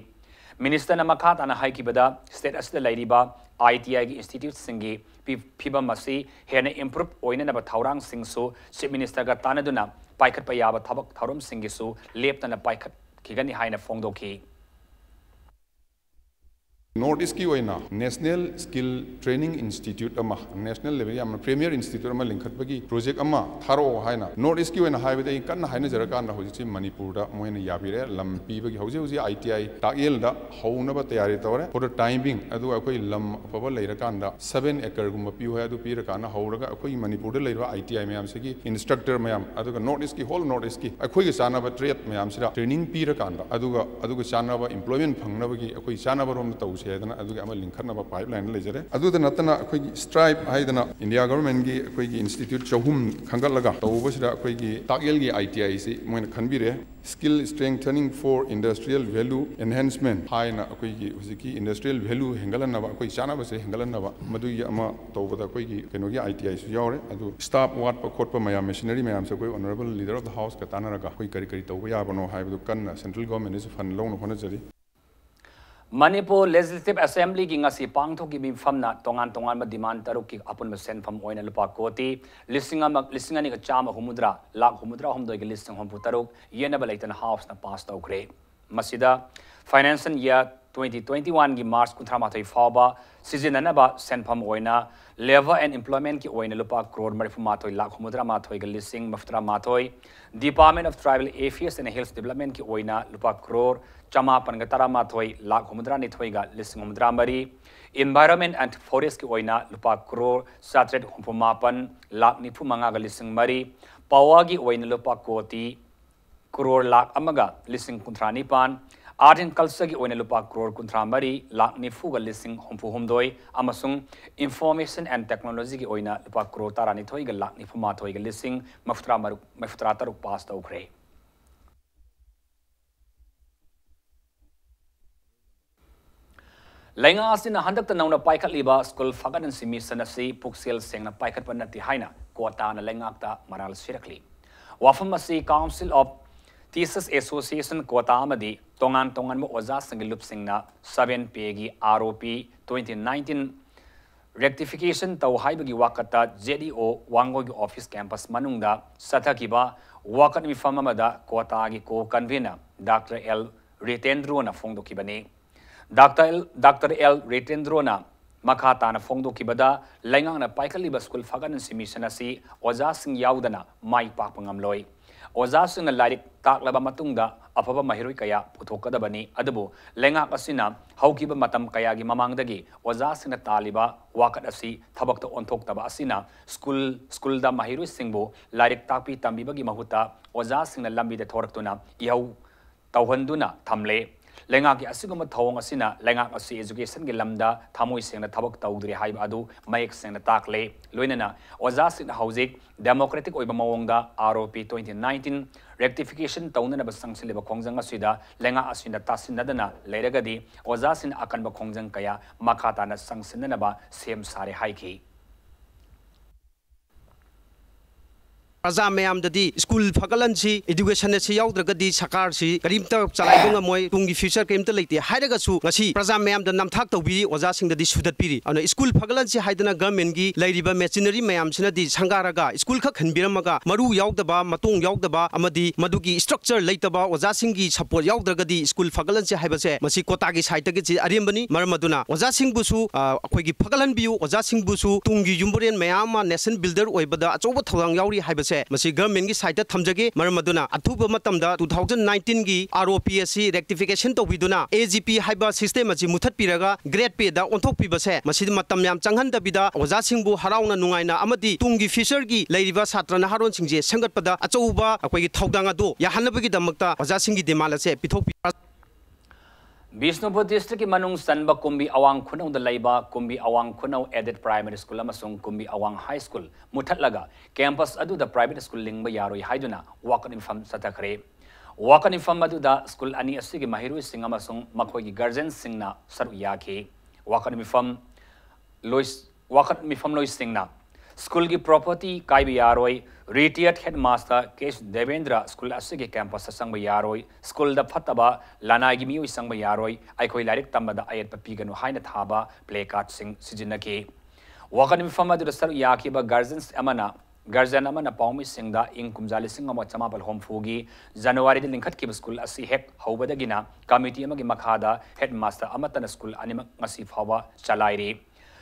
ꯃꯤꯅꯤꯁꯇꯔꯅ ꯃꯈꯥ ꯇꯥꯅ ꯍꯥꯏꯈꯤꯕꯗ, ꯁ꯭ꯇꯦꯠ ꯑꯁꯤꯗ ꯂꯩꯔꯤꯕ ꯑꯥꯏ ꯇꯤ ꯑꯥꯏꯒꯤ ꯏꯟꯁꯇꯤꯇ꯭ꯌꯨꯠꯁꯤꯡꯒꯤ ꯄꯤ-, ꯐꯤꯕꯝ ꯑꯁꯤ ꯍꯦꯟꯅ ꯏꯝꯄ꯭ꯔꯨꯞ ꯑꯣꯏꯅꯅꯕ ꯊꯧꯔꯥꯡꯁꯤꯡꯁꯨ ꯆꯤꯐ ꯃꯤꯅꯤꯁꯇꯔꯒ ꯇꯥꯟꯅꯗꯨꯅ ꯄꯥꯏꯈꯠꯄ ꯌꯥꯕ ꯊꯕꯛ ꯊꯧꯔꯝꯁꯤꯡꯒꯤꯁꯨ ꯂꯦꯞꯇꯅ ꯄꯥꯏꯈꯠꯈꯤꯒꯅꯤ ꯍꯥꯏꯅ ꯐꯣꯡꯗꯣꯛꯈꯤ꯫ North East ꯀꯤ ꯑꯣꯏꯅ National Skill Training Institute ꯑꯃ, national level ꯌꯥꯝꯅ premier institute ꯑꯃ ꯂꯤꯡꯈꯠꯄꯒꯤ project ꯑꯃ ꯊꯥꯔꯛꯑꯣ ꯍꯥꯏꯅ North East ꯀꯤ ꯑꯣꯏꯅ ꯍꯥꯏꯕꯗꯤ ꯑꯩ ꯀꯟꯅ ꯍꯥꯏꯅꯖꯔꯀꯥꯟꯗ ꯍꯧꯖꯤꯛꯁꯤ ꯃꯅꯤꯄꯨꯔꯗ ꯃꯣꯏꯅ ꯌꯥꯕꯤꯔꯦ꯫ ꯂꯝ ꯄꯤꯕꯒꯤ ꯍꯧꯖꯤꯛ ꯍꯧꯖꯤꯛ I T I ꯇꯥꯛꯌꯦꯜꯗ ꯍꯧꯅꯕ ꯇꯌꯥꯔꯤ ꯇꯧꯔꯦ꯫ For the time being, ꯑꯗꯨꯒ ꯑꯩꯈꯣꯏ ꯂꯝ ꯑꯐꯕ ꯂꯩꯔꯀꯥꯟꯗ seven acre ꯒꯨꯝꯕ ꯄꯤꯌꯨ ꯍꯥꯏ, ꯑꯗꯨ ꯄꯤꯔꯀꯥꯟꯗ ꯍꯧꯔꯒ ꯑꯩꯈꯣꯏ ꯃꯅꯤꯄꯨꯔꯗ ꯂꯩꯔꯤꯕ I T I ꯃꯌꯥꯝꯁꯤꯒꯤ instructor ꯃꯌꯥꯝ, ꯑꯗꯨꯒ North East ꯀꯤ, whole North East ꯀꯤ ꯑꯩꯈꯣꯏꯒ ꯆꯥꯟꯅꯕ trade ꯃꯌꯥꯝꯁꯤꯗ training ꯄꯤꯔꯀꯥꯟꯗ, ꯑꯗꯨꯒ, ꯑꯗꯨꯒ ꯆꯥꯟꯅꯕ employment ꯐꯪꯅꯕꯒꯤ ꯑꯩꯈꯣꯏ ꯆꯥꯟꯅꯕ ꯔꯣꯝꯗ ꯇꯧꯁꯦ ꯍꯥꯏꯗꯅ ꯑꯗꯨꯒꯤ ꯑꯃ ꯂꯤꯡꯈꯠꯅꯕ pipeline ꯂꯩꯖꯔꯦ꯫ ꯑꯗꯨꯗ ꯅꯠꯇꯅ ꯑꯩꯈꯣꯏꯒꯤ STRIPE ꯍꯥꯏꯗꯅ India government ꯒꯤ ꯑꯩꯈꯣꯏꯒꯤ institute ꯆꯍꯨꯝ ꯈꯟꯒꯠꯂꯒ ꯇꯧꯕꯁꯤꯗ ꯑꯩꯈꯣꯏꯒꯤ ꯇꯥꯛꯌꯦꯜꯒꯤ I T I ꯁꯤ ꯃꯣꯏꯅ ꯈꯟꯕꯤꯔꯦ꯫ Skill Strengthening for Industrial Value Enhancement ꯍꯥꯏꯅ ꯑꯩꯈꯣꯏꯒꯤ ꯍꯧꯖꯤꯛꯀꯤ industrial value ꯍꯦꯟꯒꯠꯍꯟꯅꯕ, ꯑꯩꯈꯣꯏ ꯆꯥꯅꯕꯁꯦ ꯍꯦꯟꯒꯠꯍꯟꯅꯕ, ꯃꯗꯨꯒꯤ ꯑꯃ ꯇꯧꯕꯗ ꯑꯩꯈꯣꯏꯒꯤ ꯀꯩꯅꯣꯒꯤ I T I ꯁꯨ ꯌꯥꯎꯔꯦ꯫ ꯑꯗꯨ staff ꯋꯥꯠꯄ ꯈꯣꯠꯄ ꯃꯌꯥꯝ, machinery ꯃꯌꯥꯝꯁꯦ ꯑꯩꯈꯣꯏ honourable leader of the house ꯀ ꯇꯥꯟꯅꯔꯒ ꯑꯩꯈꯣꯏ ꯀꯔꯤ ꯀꯔꯤ ꯇꯧꯕ ꯌꯥꯕꯅꯣ ꯍꯥꯏꯕꯗꯨ ꯀꯟꯅ central government ꯅꯁꯨ fund ꯂꯧꯅ ꯍꯣꯠꯅꯖꯔꯤ꯫ Manipur Legislative Assembly ꯒꯤ ꯉꯁꯤ ꯄꯥꯡꯊꯣꯛꯈꯤꯕ ꯃꯤꯐꯝꯅ ꯇꯣꯉꯥꯟ ꯇꯣꯉꯥꯟꯕ demand ꯇꯔꯨꯛꯀꯤ ꯑꯄꯨꯟꯕ ꯁꯦꯟꯐꯝ ꯑꯣꯏꯅ ꯂꯨꯄꯥ ꯀꯣꯇꯤ ꯂꯤꯁꯤꯡ ꯑꯃ, ꯂꯤꯁꯤꯡ ꯑꯅꯤꯒ ꯆꯥꯝꯃ ꯍꯨꯝꯐꯨꯇꯔꯥ, ꯂꯥꯈ ꯍꯨꯝꯐꯨꯇꯔꯥ ꯍꯨꯝꯗꯣꯏꯒ ꯂꯤꯁꯤꯡ ꯍꯨꯝꯐꯨ ꯇꯔꯨꯛ ꯌꯦꯠꯅꯕ ꯂꯩꯇꯅ house ꯅ pass ꯇꯧꯈ꯭ꯔꯦ꯫ ꯃꯁꯤꯗ financial year twenty twenty-one ꯒꯤ March ꯀꯨꯟꯊ꯭ꯔꯥ ꯃꯥꯊꯣꯏ ꯐꯥꯎꯕ ꯁꯤꯖꯤꯟꯅꯅꯕ ꯁꯦꯟꯐꯝ ꯑꯣꯏꯅ Labour and Employment ꯀꯤ ꯑꯣꯏꯅ ꯂꯨꯄꯥ ꯀ꯭ꯔꯣꯔ ꯃꯔꯤꯐꯨ ꯃꯥꯊꯣꯏ ꯂꯥꯈ ꯍꯨꯝꯐꯨꯇꯔꯥ ꯃꯥꯊꯣꯏꯒ ꯂꯤꯁꯤꯡ ꯃꯔꯤꯐꯨꯇꯔꯥ ꯃꯥꯊꯣꯏ, Department of Tribal Affairs and Hills Development ꯀꯤ ꯑꯣꯏꯅ ꯂꯨꯄꯥ ꯀ꯭ꯔꯣꯔ ꯆꯃꯥꯄꯟꯒ ꯇꯔꯥꯃꯥꯊꯣꯏ ꯂꯥꯈ ꯍꯨꯝꯐꯨꯇꯔꯥ ꯅꯤꯊꯣꯏꯒ ꯂꯤꯁꯤꯡ ꯍꯨꯝꯐꯨꯇꯔꯥ ꯃꯔꯤ, Environment and Forest ꯀꯤ ꯑꯣꯏꯅ ꯂꯨꯄꯥ ꯀ꯭ꯔꯣꯔ ꯆꯥꯇ꯭ꯔꯦꯠ ꯍꯨꯝꯐꯨ ꯃꯥꯄꯟ ꯂꯥꯈ ꯅꯤꯐꯨ ꯃꯉꯥꯒ ꯂꯤꯁꯤꯡ ꯃꯔꯤ, Power ꯒꯤ ꯑꯣꯏꯅ ꯂꯨꯄꯥ ꯀꯣꯇꯤ ꯀ꯭ꯔꯣꯔ ꯂꯥꯈ ꯑꯃꯒ ꯂꯤꯁꯤꯡ ꯀꯨꯟꯊ꯭ꯔꯥ ꯅꯤꯄꯥꯟ, Art and Culture ꯒꯤ ꯑꯣꯏꯅ ꯂꯨꯄꯥ ꯀ꯭ꯔꯣꯔ ꯀꯨꯟꯊ꯭ꯔꯥ ꯃꯔꯤ ꯂꯥꯈ ꯅꯤꯐꯨꯒ ꯂꯤꯁꯤꯡ ꯍꯨꯝꯐꯨ ꯍꯨꯝꯗꯣꯏ, ꯑꯃꯁꯨꯡ Information and Technology ꯒꯤ ꯑꯣꯏꯅ ꯂꯨꯄꯥ ꯀ꯭ꯔꯣꯔ ꯇꯔꯥꯅꯤꯊꯣꯏꯒ ꯂꯥꯈ ꯅꯤꯐꯨ ꯃꯥꯊꯣꯏꯒ ꯂꯤꯁꯤꯡ ꯃꯔꯤꯐꯨꯇꯔꯥ ꯃꯔꯨꯛ, ꯃꯔꯤꯐꯨꯇꯔꯥ ꯇꯔꯨꯛ pass ꯇꯧꯈ꯭ꯔꯦ꯫ ꯂꯩꯉꯥꯛ ꯑꯁꯤꯅ ꯍꯟꯗꯛꯇ ꯅꯧꯅ ꯄꯥꯏꯈꯠꯂꯤꯕ ꯁ꯭ꯀꯨꯜ ꯐꯒꯠꯍꯟꯁꯤ ꯃꯤꯁꯟ ꯑꯁꯤ ꯄꯨꯛꯆꯦꯜ ꯁꯦꯡꯅ ꯄꯥꯏꯈꯠꯄ ꯅꯠꯇꯦ ꯍꯥꯏꯅ ꯀ꯭ꯋꯥꯇꯥꯅ ꯂꯩꯉꯥꯛꯇ ꯃꯔꯥꯜ ꯁꯤꯔꯛꯂꯤ꯫ ꯋꯥꯐꯝ ꯑꯁꯤ Council of Teachers Association quota ꯑꯃꯗꯤ ꯇꯣꯉꯥꯟ ꯇꯣꯉꯥꯟꯕ ꯑꯣꯖꯥꯁꯤꯡꯒꯤ ꯂꯨꯞꯁꯤꯡꯅ seven pay ꯒꯤ R O P twenty nineteen rectification ꯇꯧ ꯍꯥꯏꯕꯒꯤ ꯋꯥꯀꯠꯇ Z E O ꯋꯥꯡꯒꯣꯏꯒꯤ office campus ꯃꯅꯨꯡꯗ ꯆꯠꯊꯈꯤꯕ ꯋꯥꯀꯠ ꯃꯤꯐꯝ ꯑꯃꯗ ꯀ꯭ꯋꯥꯇꯥꯒꯤ co-convener Doctor L ꯔꯤꯇꯦꯟꯗ꯭ꯔꯣꯅ ꯐꯣꯡꯗꯣꯛꯈꯤꯕꯅꯤ꯫ ꯗꯥꯛꯇꯔ ꯑꯦꯜ, ꯗꯥꯛꯇꯔ ꯑꯦꯜ ꯔꯤꯇꯦꯟꯗ꯭ꯔꯣꯅ ꯃꯈꯥ ꯇꯥꯅ ꯐꯣꯡꯗꯣꯛꯈꯤꯕꯗ, ꯂꯩꯉꯥꯛꯅ ꯄꯥꯏꯈꯠꯂꯤꯕ ꯁ꯭ꯀꯨꯜ ꯐꯒꯠꯍꯟꯁꯤ ꯃꯤꯁꯟ ꯑꯁꯤ ꯑꯣꯖꯥꯁꯤꯡ ꯌꯥꯎꯗꯅ ꯃꯥꯏ ꯄꯥꯛꯄ ꯉꯝꯂꯣꯏ꯫ ꯑꯣꯖꯥꯁꯤꯡꯅ ꯂꯥꯏꯔꯤꯛ ꯇꯥꯛꯂꯕ ꯃꯇꯨꯡꯗ ꯑꯐꯕ ꯃꯍꯩꯔꯣꯏ ꯀꯌꯥ ꯄꯨꯊꯣꯛꯀꯗꯕꯅꯤ, ꯑꯗꯨꯕꯨ ꯂꯩꯉꯥꯛ ꯑꯁꯤꯅ ꯍꯧꯈꯤꯕ ꯃꯇꯝ ꯀꯌꯥꯒꯤ ꯃꯃꯥꯡꯗꯒꯤ ꯑꯣꯖꯥꯁꯤꯡꯅ ꯇꯥꯜꯂꯤꯕ ꯋꯥꯀꯠ ꯑꯁꯤ ꯊꯕꯛꯇ ꯑꯣꯟꯊꯣꯛꯇꯕ ꯑꯁꯤꯅ ꯁ꯭ꯀꯨꯜ, ꯁ꯭ꯀꯨꯜꯗ ꯃꯍꯩꯔꯣꯏꯁꯤꯡꯕꯨ ꯂꯥꯏꯔꯤꯛ ꯇꯥꯛꯄꯤ ꯇꯝꯕꯤꯕꯒꯤ ꯃꯍꯨꯠꯇ ꯑꯣꯖꯥꯁꯤꯡꯅ ꯂꯝꯕꯤꯗ ꯊꯣꯔꯛꯇꯨꯅ ꯏꯍꯧ ꯇꯧꯍꯟꯗꯨꯅ ꯊꯝꯂꯦ꯫ ꯂꯩꯉꯥꯛꯀꯤ ꯑꯁꯤꯒꯨꯝꯕ ꯊꯧꯑꯣꯡ ꯑꯁꯤꯅ ꯂꯩꯉꯥꯛ ꯑꯁꯤ educationꯒꯤ ꯂꯝꯗ ꯊꯃꯣꯏ ꯁꯦꯡꯅ ꯊꯕꯛ ꯇꯧꯗ꯭ꯔꯦ ꯍꯥꯏꯕ ꯑꯗꯨ ꯃꯌꯦꯛ ꯁꯦꯡꯅ ꯇꯥꯛꯂꯦ꯫ ꯂꯣꯏꯅꯅ ꯑꯣꯖꯥꯁꯤꯡꯅ ꯍꯧꯖꯤꯛ democratic ꯑꯣꯏꯕ ꯃꯑꯣꯡꯗ ROP twenty nineteen rectification ꯇꯧꯅꯅꯕ ꯆꯪꯁꯤꯜꯂꯤꯕ ꯈꯣꯡꯖꯪ ꯑꯁꯤꯗ ꯂꯩꯉꯥꯛ ꯑꯁꯤꯅ ꯇꯥꯁꯤꯟꯅꯗꯅ ꯂꯩꯔꯒꯗꯤ ꯑꯣꯖꯥꯁꯤꯡꯅ ꯑꯀꯟꯕ ꯈꯣꯡꯖꯪ ꯀꯌꯥ ꯃꯈꯥ ꯇꯥꯅ ꯆꯪꯁꯤꯟꯅꯅꯕ ꯁꯦꯝ ꯁꯥꯔꯦ ꯍꯥꯏꯈꯤ꯫ ꯄ꯭ꯔꯖꯥ ꯃꯌꯥꯝꯗꯗꯤ ꯁ꯭ꯀꯨꯜ ꯐꯒꯠꯍꯟꯁꯤ, education ꯑꯁꯤ ꯌꯥꯎꯗ꯭ꯔꯒꯗꯤ ꯁꯔꯀꯥꯔꯁꯤ ꯀꯔꯤꯝꯇ ꯆꯂꯥꯏꯕ ꯉꯝꯃꯣꯏ, ꯇꯨꯡꯒꯤ future ꯀꯔꯤꯝꯇ ꯂꯩꯇꯦ ꯍꯥꯏꯔꯒꯁꯨ ꯉꯁꯤ ꯄ꯭ꯔꯖꯥ ꯃꯌꯥꯝꯗ ꯅꯝꯊꯥꯛ ꯇꯧꯕꯤꯔꯤ, ꯑꯣꯖꯥꯁꯤꯡꯗꯗꯤ ꯁꯨꯗꯠꯄꯤꯔꯤ꯫ ꯑꯗꯨꯅ ꯁ꯭ꯀꯨꯜ ꯐꯒꯠꯍꯟꯁꯤ ꯍꯥꯏꯗꯅ governmentꯀꯤ ꯂꯩꯔꯤꯕ machinery ꯃꯌꯥꯝꯁꯤꯅꯗꯤ ꯁꯪꯒꯥꯔꯒ ꯁ꯭ꯀꯨꯜ ꯈꯛ ꯍꯟꯕꯤꯔꯝꯃꯒ ꯃꯔꯨ ꯌꯥꯎꯗꯕ, ꯃꯇꯣꯡ ꯌꯥꯎꯗꯕ ꯑꯃꯗꯤ ꯃꯗꯨꯒꯤ structure ꯂꯩꯇꯕ, ꯑꯣꯖꯥꯁꯤꯡꯒꯤ support ꯌꯥꯎꯗ꯭ꯔꯒꯗꯤ ꯁ꯭ꯀꯨꯜ ꯐꯒꯠꯍꯟꯁꯤ ꯍꯥꯏꯕꯁꯦ ꯃꯁꯤ ꯀꯣꯇꯥꯒꯤ sideꯇꯒꯤ ꯑꯔꯦꯝꯕꯅꯤ꯫ ꯃꯔꯝ ꯑꯗꯨꯅ ꯑꯣꯖꯥꯁꯤꯡꯕꯨꯁꯨ, ꯑ, ꯑꯩꯈꯣꯏꯒꯤ ꯐꯒꯠꯍꯟꯕꯤꯌꯨ, ꯑꯣꯖꯥꯁꯤꯡꯕꯨꯁꯨ ꯇꯨꯡꯒꯤ ꯌꯨꯝꯕꯨꯔꯦꯟ ꯃꯌꯥꯝ ꯑꯃ nation builder ꯑꯣꯏꯕꯗ ꯑꯆꯧꯕ ꯊꯧꯗꯥꯡ ꯌꯥꯎꯔꯤ ꯍꯥꯏꯕꯁꯦ ꯃꯁꯤ governmentꯀꯤ sideꯇ ꯊꯝꯖꯒꯦ꯫ ꯃꯔꯝ ꯑꯗꯨꯅ ꯑꯊꯨꯕ ꯃꯇꯝꯗ two thousand nineteenꯒꯤ ROP ꯑꯁꯤ rectification ꯇꯧꯕꯤꯗꯨꯅ AGP ꯍꯥꯏꯕ system ꯑꯁꯤ ꯃꯨꯊꯠꯄꯤꯔꯒ grade payꯗ ꯑꯣꯟꯊꯣꯛꯄꯤꯕꯁꯦ ꯃꯁꯤꯗ ꯃꯇꯝ ꯌꯥꯝ ꯆꯪꯍꯟꯗꯕꯤꯗ ꯑꯣꯖꯥꯁꯤꯡꯕꯨ ꯍꯔꯥꯎꯅ ꯅꯨꯡꯉꯥꯏꯅ ꯑꯃꯗꯤ ꯇꯨꯡꯒꯤ futureꯒꯤ ꯂꯩꯔꯤꯕ ꯁꯥꯇ꯭ꯔ ꯅꯍꯥꯔꯣꯟꯁꯤꯡꯁꯦ ꯁꯦꯝꯒꯠꯄꯗ ꯑꯆꯧꯕ ꯑꯩꯈꯣꯏꯒꯤ ꯊꯧꯗꯥꯡ ꯑꯗꯨ ꯌꯥꯍꯟꯅꯕꯒꯤꯗꯃꯛꯇ ꯑꯣꯖꯥꯁꯤꯡꯒꯤ demand ꯑꯁꯦ ꯄꯤꯊꯣꯛꯄꯤ꯫ ꯕꯤꯁꯅꯨꯄꯨꯔ districtꯀꯤ ꯃꯅꯨꯡ ꯆꯟꯕ ꯀꯨꯝꯕꯤ ꯑꯋꯥꯡ ꯈꯨꯅꯧꯗ ꯂꯩꯕ ꯀꯨꯝꯕꯤ ꯑꯋꯥꯡ ꯈꯨꯅꯧ Aided Primary School ꯑꯃꯁꯨꯡ ꯀꯨꯝꯕꯤ ꯑꯋꯥꯡ High School ꯃꯨꯊꯠꯂꯒ campus ꯑꯗꯨꯗ private school ꯂꯤꯡꯕ ꯌꯥꯔꯣꯏ ꯍꯥꯏꯗꯨꯅ ꯋꯥꯀꯠ ꯃꯤꯐꯝ ꯆꯠꯊꯈ꯭ꯔꯦ꯫ ꯋꯥꯀꯠ ꯃꯤꯐꯝ ꯑꯗꯨꯗ ꯁ꯭ꯀꯨꯜ ꯑꯅꯤ ꯑꯁꯤꯒꯤ ꯃꯍꯩꯔꯣꯏꯁꯤꯡ ꯑꯃꯁꯨꯡ ꯃꯈꯣꯏꯒꯤ guardianꯁꯤꯡꯅ ꯁꯔꯨꯛ ꯌꯥꯈꯤ꯫ ꯋꯥꯀꯠ ꯃꯤꯐꯝ ꯂꯣꯏ-, ꯋꯥꯀꯠ ꯃꯤꯐꯝꯂꯣꯏꯁꯤꯡꯅ ꯁ꯭ꯀꯨꯜꯒꯤ property ꯀꯥꯏꯕ ꯌꯥꯔꯣꯏ, retired headmaster K. Debendra school ꯑꯁꯤꯒꯤ campusꯇ ꯆꯪꯕ ꯌꯥꯔꯣꯏ, ꯁ꯭ꯀꯨꯜꯗ ꯐꯠꯇꯕ ꯂꯅꯥꯏꯒꯤ ꯃꯤꯑꯣꯏ ꯆꯪꯕ ꯌꯥꯔꯣꯏ, ꯑꯩꯈꯣꯏ ꯂꯥꯏꯔꯤꯛ ꯇꯝꯕꯗ ꯑꯌꯦꯠꯄ ꯄꯤꯒꯅꯨ ꯍꯥꯏꯅ ꯊꯥꯕ placardꯁꯤꯡ ꯁꯤꯖꯤꯟꯅꯈꯤ꯫ ꯋꯥꯀꯠ ꯃꯤꯐꯝ ꯑꯗꯨꯗ ꯁꯔꯨꯛ ꯌꯥꯈꯤꯕ guardians ꯑꯃꯅ Guardian ꯑꯃꯅ ꯄꯥꯎꯃꯤꯁꯤꯡꯗ ꯏꯪ ꯀꯨꯝꯖꯥ ꯂꯤꯁꯤꯡ ꯑꯃ ꯆꯃꯥꯄꯜ ꯍꯨꯝꯐꯨꯒꯤ ꯖꯅꯋꯥꯔꯤꯗ ꯂꯤꯡꯈꯠꯈꯤꯕ ꯁ꯭ꯀꯨꯜ ꯑꯁꯤ ꯍꯦꯛ ꯍꯧꯕꯗꯒꯤꯅ ꯀꯃꯤꯇꯤ ꯑꯃꯒꯤ ꯃꯈꯥꯗ ꯍꯦꯗꯃꯥꯁꯇꯔ ꯑꯃꯠꯇꯅ ꯁ꯭ꯀꯨꯜ ꯑꯅꯤꯃꯛ ꯉꯁꯤ ꯐꯥꯎꯕ ꯆꯂꯥꯏꯔꯤ꯫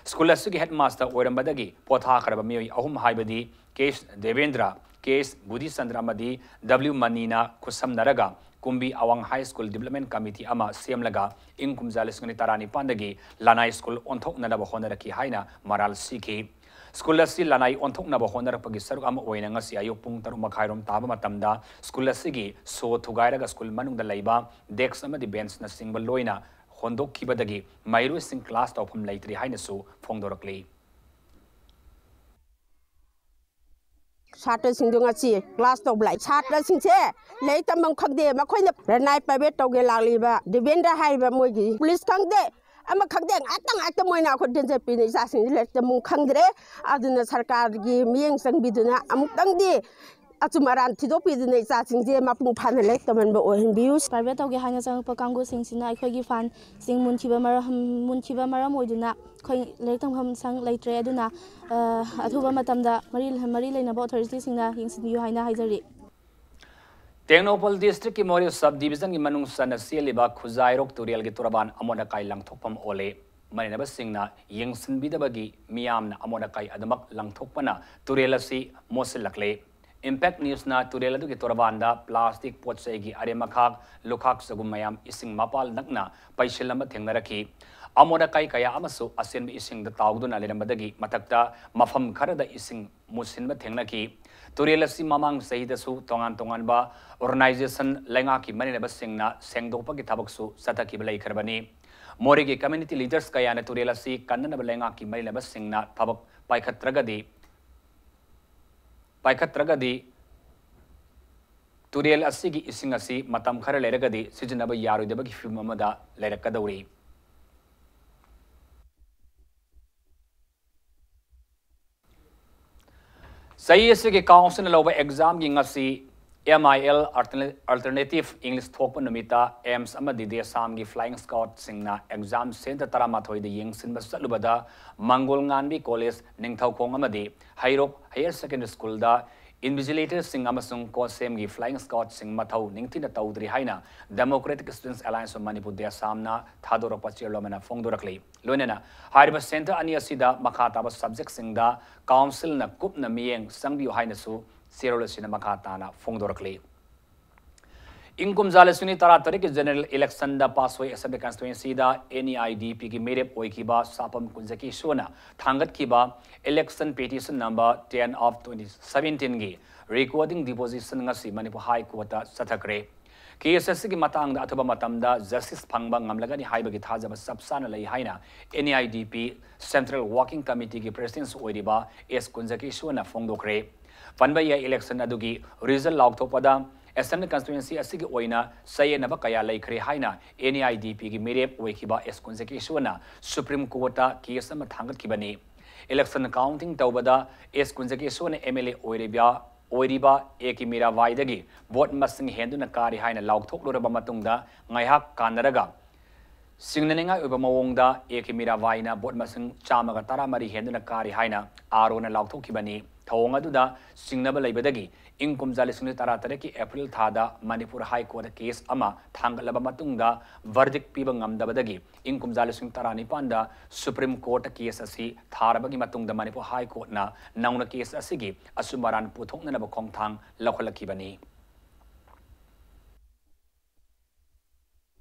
ꯁ꯭ꯀꯨꯜ ꯑꯁꯤꯒꯤ ꯍꯦꯗꯃꯥꯁꯇꯔ ꯑꯣꯏꯔꯝꯕꯗꯒꯤ ꯄꯣꯊꯥꯈ꯭ꯔꯕ ꯃꯤꯑꯣꯏ ꯑꯍꯨꯝ ꯍꯥꯏꯕꯗꯤ ꯀꯦ ꯑꯦꯁ ꯗꯦꯕꯦꯟꯗ꯭ꯔ, ꯀꯦ ꯑꯦꯁ ꯕꯨꯙꯤꯆꯟꯗ꯭ꯔ ꯑꯃꯗꯤ ꯗꯕ꯭ꯂꯤꯎ ꯃꯅꯤꯅ ꯈꯨꯠꯁꯝꯅꯔꯒ ꯀꯨꯝꯕꯤ ꯑꯋꯥꯡ ꯍꯥꯏ ꯁ꯭ꯀꯨꯜ ꯗꯤꯕ꯭ꯂꯞꯃꯦꯟ ꯀꯃꯤꯇꯤ ꯑꯃ ꯁꯦꯝꯂꯒ ꯏꯪ ꯀꯨꯝꯖꯥ ꯂꯤꯁꯤꯡ ꯑꯅꯤ ꯇꯔꯥꯅꯤꯄꯥꯟꯗꯒꯤ ꯂꯅꯥꯏ ꯁ꯭ꯀꯨꯜ ꯑꯣꯟꯊꯣꯛꯅꯅꯕ ꯍꯣꯠꯅꯔꯛꯈꯤ ꯍꯥꯏꯅ ꯃꯔꯥꯜ ꯁꯤꯈꯤ꯫ ꯁ꯭ꯀꯨꯜ ꯑꯁꯤ ꯂꯅꯥꯏ ꯑꯣꯟꯊꯣꯛꯅꯕ ꯍꯣꯠꯅꯔꯛꯄꯒꯤ ꯁꯔꯨꯛ ꯑꯃ ꯑꯣꯏꯅ ꯉꯁꯤ ꯑꯌꯨꯛ ꯄꯨꯡ ꯇꯔꯨꯛ ꯃꯈꯥꯏꯔꯣꯝ ꯇꯥꯕ ꯃꯇꯝꯗ ꯁ꯭ꯀꯨꯜ ꯑꯁꯤꯒꯤ ꯁꯣ ꯊꯨꯒꯥꯏꯔꯒ ꯁ꯭ꯀꯨꯜ ꯃꯅꯨꯡꯗ ꯂꯩꯕ ꯗꯦꯁ꯭ꯛ ꯑꯃꯗꯤ ꯕꯦꯟꯆꯅꯆꯤꯡꯕ ꯂꯣꯏꯅ ꯍꯣꯟꯗꯣꯛꯈꯤꯕꯗꯒꯤ ꯃꯍꯩꯔꯣꯏꯁꯤꯡ ꯀ꯭ꯂꯥꯁ ꯇꯧꯐꯝ ꯂꯩꯇ꯭ꯔꯦ ꯍꯥꯏꯅꯁꯨ ꯐꯣꯡꯗꯣꯔꯛꯂꯤ꯫ ꯁꯥꯇ꯭ꯔꯁꯤꯡꯗꯣ ꯉꯁꯤ ꯀ꯭ꯂꯥꯁ ꯇꯧꯕ ꯂꯥꯛꯏ꯫ ꯁꯥꯇ꯭ꯔꯁꯤꯡꯁꯦ ꯂꯥꯏꯔꯤꯛ ꯇꯝꯐꯝ ꯈꯪꯗꯦ꯫ ꯃꯈꯣꯏꯅ ꯔꯅꯥꯏ ꯄ꯭ꯔꯥꯏꯚꯦꯠ ꯇꯧꯒꯦ ꯂꯥꯛꯂꯤꯕ ꯗꯦꯕꯦꯟꯗ꯭ꯔ ꯍꯥꯏꯔꯤꯕ ꯃꯣꯏꯒꯤ ꯄꯨꯂꯤꯁ ꯈꯪꯗꯦ, ꯑꯃ ꯈꯪꯗꯦ, ꯉꯥꯛꯇ ꯉꯥꯛꯇ ꯃꯣꯏꯅ ꯑꯩꯈꯣꯏ ꯗꯦꯟꯖꯔ ꯄꯤꯅ ꯏꯆꯥꯁꯤꯡꯁꯤ ꯂꯥꯏꯔꯤꯛ ꯇꯝꯐꯝ ꯈꯪꯗ꯭ꯔꯦ꯫ ꯑꯗꯨꯅ ꯁꯔꯀꯥꯔꯒꯤ ꯃꯤꯠꯌꯦꯡ ꯆꯪꯕꯤꯗꯨꯅ ꯑꯃꯨꯛꯇꯪꯗꯤ ꯑꯆꯨꯝ ꯑꯔꯥꯟ ꯊꯤꯗꯣꯛꯄꯤꯗꯨꯅ ꯏꯆꯥꯁꯤꯡꯁꯦ ꯃꯄꯨꯡ ꯐꯥꯅ ꯂꯥꯏꯔꯤꯛ ꯇꯝꯍꯟꯕ ꯑꯣꯏꯍꯟꯕꯤꯌꯨ꯫ ꯄ꯭ꯔꯥꯏꯚꯦꯠ ꯇꯧꯒꯦ ꯍꯥꯏꯅ ꯆꯪꯉꯛꯄ ꯀꯥꯡꯕꯨꯁꯤꯡꯁꯤꯅ ꯑꯩꯈꯣꯏꯒꯤ ꯐꯟꯁꯤꯡ ꯃꯨꯟꯈꯤꯕ ꯃꯔꯝ ꯃꯨꯟꯈꯤꯕ ꯃꯔꯝ ꯑꯣꯏꯗꯨꯅ ꯑꯩꯈꯣꯏ ꯂꯥꯏꯔꯤꯛ ꯇꯝꯐꯝ ꯁꯪ ꯂꯩꯇ꯭ꯔꯦ꯫ ꯑꯗꯨꯅ ꯑ, ꯑꯊꯨꯕ ꯃꯇꯝꯗ ꯃꯔꯤ ꯃꯔꯤ ꯂꯩꯅꯕ ꯑꯣꯊꯣꯔꯤꯇꯤꯁꯤꯡꯅ ꯌꯦꯡꯁꯤꯟꯕꯤꯌꯨ ꯍꯥꯏꯅ ꯍꯥꯏꯖꯔꯤ꯫ ꯇꯦꯡꯅꯧꯄꯜ ꯗꯤꯁꯇ꯭ꯔꯤꯛꯀꯤ ꯃꯣꯔꯦ ꯁꯕ ꯗꯤꯕꯤꯖꯟꯒꯤ ꯃꯅꯨꯡ ꯆꯟꯅ ꯆꯦꯜꯂꯤꯕ ꯈꯨꯖꯥꯏꯔꯣꯛ ꯇꯨꯔꯦꯜꯒꯤ ꯇꯣꯔꯕꯥꯟ ꯑꯃꯣꯠ ꯑꯀꯥꯏ ꯂꯪꯊꯣꯛꯐꯝ ꯑꯣꯜꯂꯦ꯫ ꯃꯅꯤꯅꯕꯁꯤꯡꯅ ꯌꯦꯡꯁꯤꯟꯕꯤꯗꯕꯒꯤ ꯃꯤꯌꯥꯝꯅ ꯑꯃꯣꯠ ꯑꯀꯥꯏ ꯑꯗꯨꯃꯛ ꯂꯪꯊꯣꯛꯄꯅ ꯇꯨꯔꯦꯜ ꯑꯁꯤ ꯃꯣꯠꯁꯤꯜꯂꯛꯂꯦ꯫ ꯏꯝꯄꯦꯛ ꯅ꯭ꯌꯨꯁꯅ ꯇꯨꯔꯦꯜ ꯑꯗꯨꯒꯤ ꯇꯣꯔꯕꯥꯟꯗ ꯄ꯭ꯂꯥꯁꯇꯤꯛ, ꯄꯣꯠ ꯆꯩꯒꯤ ꯑꯔꯦꯝ ꯑꯈꯥꯛ, ꯂꯨꯈꯥꯛ ꯆꯒꯨꯝ ꯃꯌꯥꯝ ꯏꯁꯤꯡ ꯃꯄꯥꯜ ꯅꯛꯅ ꯄꯩꯁꯤꯜꯂꯝꯕ ꯊꯦꯡꯅꯔꯛꯈꯤ꯫ ꯑꯃꯣꯠ ꯑꯀꯥꯏ ꯀꯌꯥ ꯑꯃꯁꯨ ꯑꯆꯦꯟꯕ ꯏꯁꯤꯡꯗ ꯇꯥꯎꯗꯨꯅ ꯂꯩꯔꯝꯕꯗꯒꯤ ꯃꯊꯛꯇ ꯃꯐꯝ ꯈꯔꯗ ꯏꯁꯤꯡ ꯃꯨꯁꯤꯟꯕ ꯊꯦꯡꯅꯈꯤ꯫ ꯇꯨꯔꯦꯜ ꯑꯁꯤ ꯃꯃꯥꯡ ꯆꯍꯤꯗꯁꯨ ꯇꯣꯉꯥꯟ ꯇꯣꯉꯥꯟꯕ ꯑꯣꯔꯒꯅꯥꯏꯖꯦꯁꯟ ꯂꯩꯉꯥꯛꯀꯤ ꯃꯔꯤ ꯂꯩꯅꯕꯁꯤꯡꯅ ꯁꯦꯡꯗꯣꯛꯄꯒꯤ ꯊꯕꯛꯁꯨ ꯆꯠꯊꯈꯤꯕ ꯂꯩꯈ꯭ꯔꯕꯅꯤ꯫ ꯃꯣꯔꯦꯒꯤ ꯀꯝꯃ꯭ꯌꯨꯅꯤꯇꯤ ꯂꯤꯗꯔꯁ ꯀꯌꯥꯅ ꯇꯨꯔꯦꯜ ꯑꯁꯤ ꯀꯟꯅꯅꯕ ꯂꯩꯉꯥꯛꯀꯤ ꯃꯔꯤ ꯂꯩꯅꯕꯁꯤꯡꯅ ꯊꯕꯛ ꯄꯥꯏꯈꯠꯇ꯭ꯔꯒꯗꯤ ꯄꯥꯏꯈꯠꯇ꯭ꯔꯒꯗꯤ ꯇꯨꯔꯦꯜ ꯑꯁꯤꯒꯤ ꯏꯁꯤꯡ ꯑꯁꯤ ꯃꯇꯝ ꯈꯔ ꯂꯩꯔꯒꯗꯤ ꯁꯤꯖꯤꯟꯅꯕ ꯌꯥꯔꯣꯏꯗꯕꯒꯤ ꯐꯤꯕꯝ ꯑꯃꯗ ꯂꯩꯔꯛꯀꯗꯧꯔꯤ꯫ ꯆꯍꯤ ꯑꯁꯤꯒꯤ ꯀꯥꯎꯟꯁꯤꯜꯅ ꯂꯧꯕ ꯑꯦꯛꯖꯥꯝꯒꯤ ꯉꯁꯤ M I L Altern-, Alternative English ꯊꯣꯛꯄ ꯅꯨꯃꯤꯠꯇ AIIMS ꯑꯃꯗꯤ DESAM ꯒꯤ flying squad ꯁꯤꯡꯅ exam centre ꯇꯔꯥꯃꯥꯊꯣꯏꯗ ꯌꯦꯡꯁꯤꯟꯕ ꯆꯠꯂꯨꯕꯗ ꯃꯪꯒꯣꯜ ꯉꯥꯟꯕꯤ College, ꯅꯤꯡꯊꯧꯈꯣꯡ ꯑꯃꯗꯤ ꯍꯩꯔꯣꯛ Higher Secondary School ꯗ invigilator ꯁꯤꯡ ꯑꯃꯁꯨꯡ COSAM ꯒꯤ flying squad ꯁꯤꯡ ꯃꯊꯧ ꯅꯤꯡꯊꯤꯅ ꯇꯧꯗ꯭ꯔꯤ ꯍꯥꯏꯅ Democratic Students Alliance of Manipur, DESAM ꯅ ꯊꯥꯗꯣꯔꯛꯄ ꯆꯦꯔꯣꯜ ꯑꯃꯅ ꯐꯣꯡꯗꯣꯔꯛꯂꯤ꯫ ꯂꯣꯏꯅꯅ ꯍꯥꯏꯔꯤꯕ centre ꯑꯅꯤ ꯑꯁꯤꯗ ꯃꯈꯥ ꯇꯥꯕ subject ꯁꯤꯡꯗ council ꯅ ꯀꯨꯞꯅ ꯃꯤꯠꯌꯦꯡ ꯆꯪꯕꯤꯌꯨ ꯍꯥꯏꯅꯁꯨ ꯆꯦꯔꯣꯜ ꯑꯁꯤꯅ ꯃꯈꯥ ꯇꯥꯅ ꯐꯣꯡꯗꯣꯔꯛꯂꯤ꯫ ꯏꯪ ꯀꯨꯝꯖꯥ ꯂꯤꯁꯤꯡ ꯑꯅꯤ ꯇꯔꯥꯇꯔꯦꯠꯀꯤ general election ꯗ ꯄꯥꯠꯁꯣꯏ Assembly Constituency ꯗ NEIDP ꯒꯤ ꯃꯤꯔꯦꯞ ꯑꯣꯏꯈꯤꯕ ꯁꯥꯄꯝ ꯀꯨꯟꯖꯀꯦꯁꯣꯔꯅ ꯊꯥꯡꯒꯠꯈꯤꯕ election petition number ten of twenty seventeen ꯒꯤ recording deposition ꯉꯁꯤ ꯃꯅꯤꯄꯨꯔ High Court ꯇ ꯆꯠꯊꯈ꯭ꯔꯦ꯫ Case ꯑꯁꯤꯒꯤ ꯃꯇꯥꯡꯗ ꯑꯊꯨꯕ ꯃꯇꯝꯗ justice ꯐꯪꯕ ꯉꯝꯂꯒꯅꯤ ꯍꯥꯏꯕꯒꯤ ꯊꯥꯖꯕ ꯆꯞ ꯆꯥꯅ ꯂꯩ ꯍꯥꯏꯅ NEIDP Central Working Committee ꯒꯤ President ꯑꯣꯏꯔꯤꯕ ꯑꯦꯁ ꯀꯨꯟꯖꯀꯦꯁꯣꯔꯅ ꯐꯣꯡꯗꯣꯛꯈ꯭ꯔꯦ꯫ ꯄꯟꯕ ꯌꯥꯏ, election ꯑꯗꯨꯒꯤ result ꯂꯥꯎꯊꯣꯛꯄꯗ Assembly Constituency ꯑꯁꯤꯒꯤ ꯑꯣꯏꯅ ꯆꯌꯦꯠꯅꯕ ꯀꯌꯥ ꯂꯩꯈ꯭ꯔꯦ ꯍꯥꯏꯅ NEIDP ꯒꯤ ꯃꯤꯔꯦꯞ ꯑꯣꯏꯈꯤꯕ ꯑꯦꯁ ꯀꯨꯟꯖꯀꯦꯁꯣꯔꯅ Supreme Court ꯇ case ꯑꯃ ꯊꯥꯡꯒꯠꯈꯤꯕꯅꯤ꯫ Election counting ꯇꯧꯕꯗ ꯑꯦꯁ ꯀꯨꯟꯖꯀꯦꯁꯣꯔꯅ MLA ꯑꯣꯏꯔꯤꯕ, ꯑꯣꯏꯔꯤꯕ ꯑꯦ ꯀꯦ ꯃꯤꯔꯥꯕꯥꯏꯗꯒꯤ vote ꯃꯁꯤꯡ ꯍꯦꯟꯗꯨꯅ ꯀꯥꯔꯤ ꯍꯥꯏꯅ ꯂꯥꯎꯊꯣꯛꯂꯨꯔꯕ ꯃꯇꯨꯡꯗ ꯉꯥꯏꯍꯥꯛ ꯀꯥꯟꯅꯔꯒ ꯆꯤꯡꯅꯅꯤꯡꯉꯥꯏ ꯑꯣꯏꯕ ꯃꯑꯣꯡꯗ ꯑꯦ ꯀꯦ ꯃꯤꯔꯥꯕꯥꯏꯅ vote ꯃꯁꯤꯡ ꯆꯥꯝꯃꯒ ꯇꯔꯥꯃꯔꯤ ꯍꯦꯟꯗꯨꯅ ꯀꯥꯔꯤ ꯍꯥꯏꯅ RO ꯅ ꯂꯥꯎꯊꯣꯛꯈꯤꯕꯅꯤ꯫ ꯊꯧꯑꯣꯡ ꯑꯗꯨꯗ ꯆꯤꯡꯅꯕ ꯂꯩꯕꯗꯒꯤ ꯏꯪ ꯀꯨꯝꯖꯥ ꯂꯤꯁꯤꯡ ꯑꯅꯤ ꯇꯔꯥꯇꯔꯦꯠꯀꯤ April ꯊꯥꯗ ꯃꯅꯤꯄꯨꯔ High Court ꯇ case ꯑꯃ ꯊꯥꯡꯒꯠꯂꯕ ꯃꯇꯨꯡꯗ verdict ꯄꯤꯕ ꯉꯝꯗꯕꯗꯒꯤ ꯏꯪ ꯀꯨꯝꯖꯥ ꯂꯤꯁꯤꯡ ꯇꯔꯥꯅꯤꯄꯥꯟꯗ Supreme Court ꯇ case ꯑꯁꯤ ꯊꯥꯔꯕꯒꯤ ꯃꯇꯨꯡꯗ ꯃꯅꯤꯄꯨꯔ High Court ꯅ ꯅꯧꯅ case ꯑꯁꯤꯒꯤ ꯑꯆꯨꯝ ꯑꯔꯥꯟ ꯄꯨꯊꯣꯛꯅꯅꯕ ꯈꯣꯡꯊꯥꯡ ꯂꯧꯈꯠꯂꯛꯈꯤꯕꯅꯤ꯫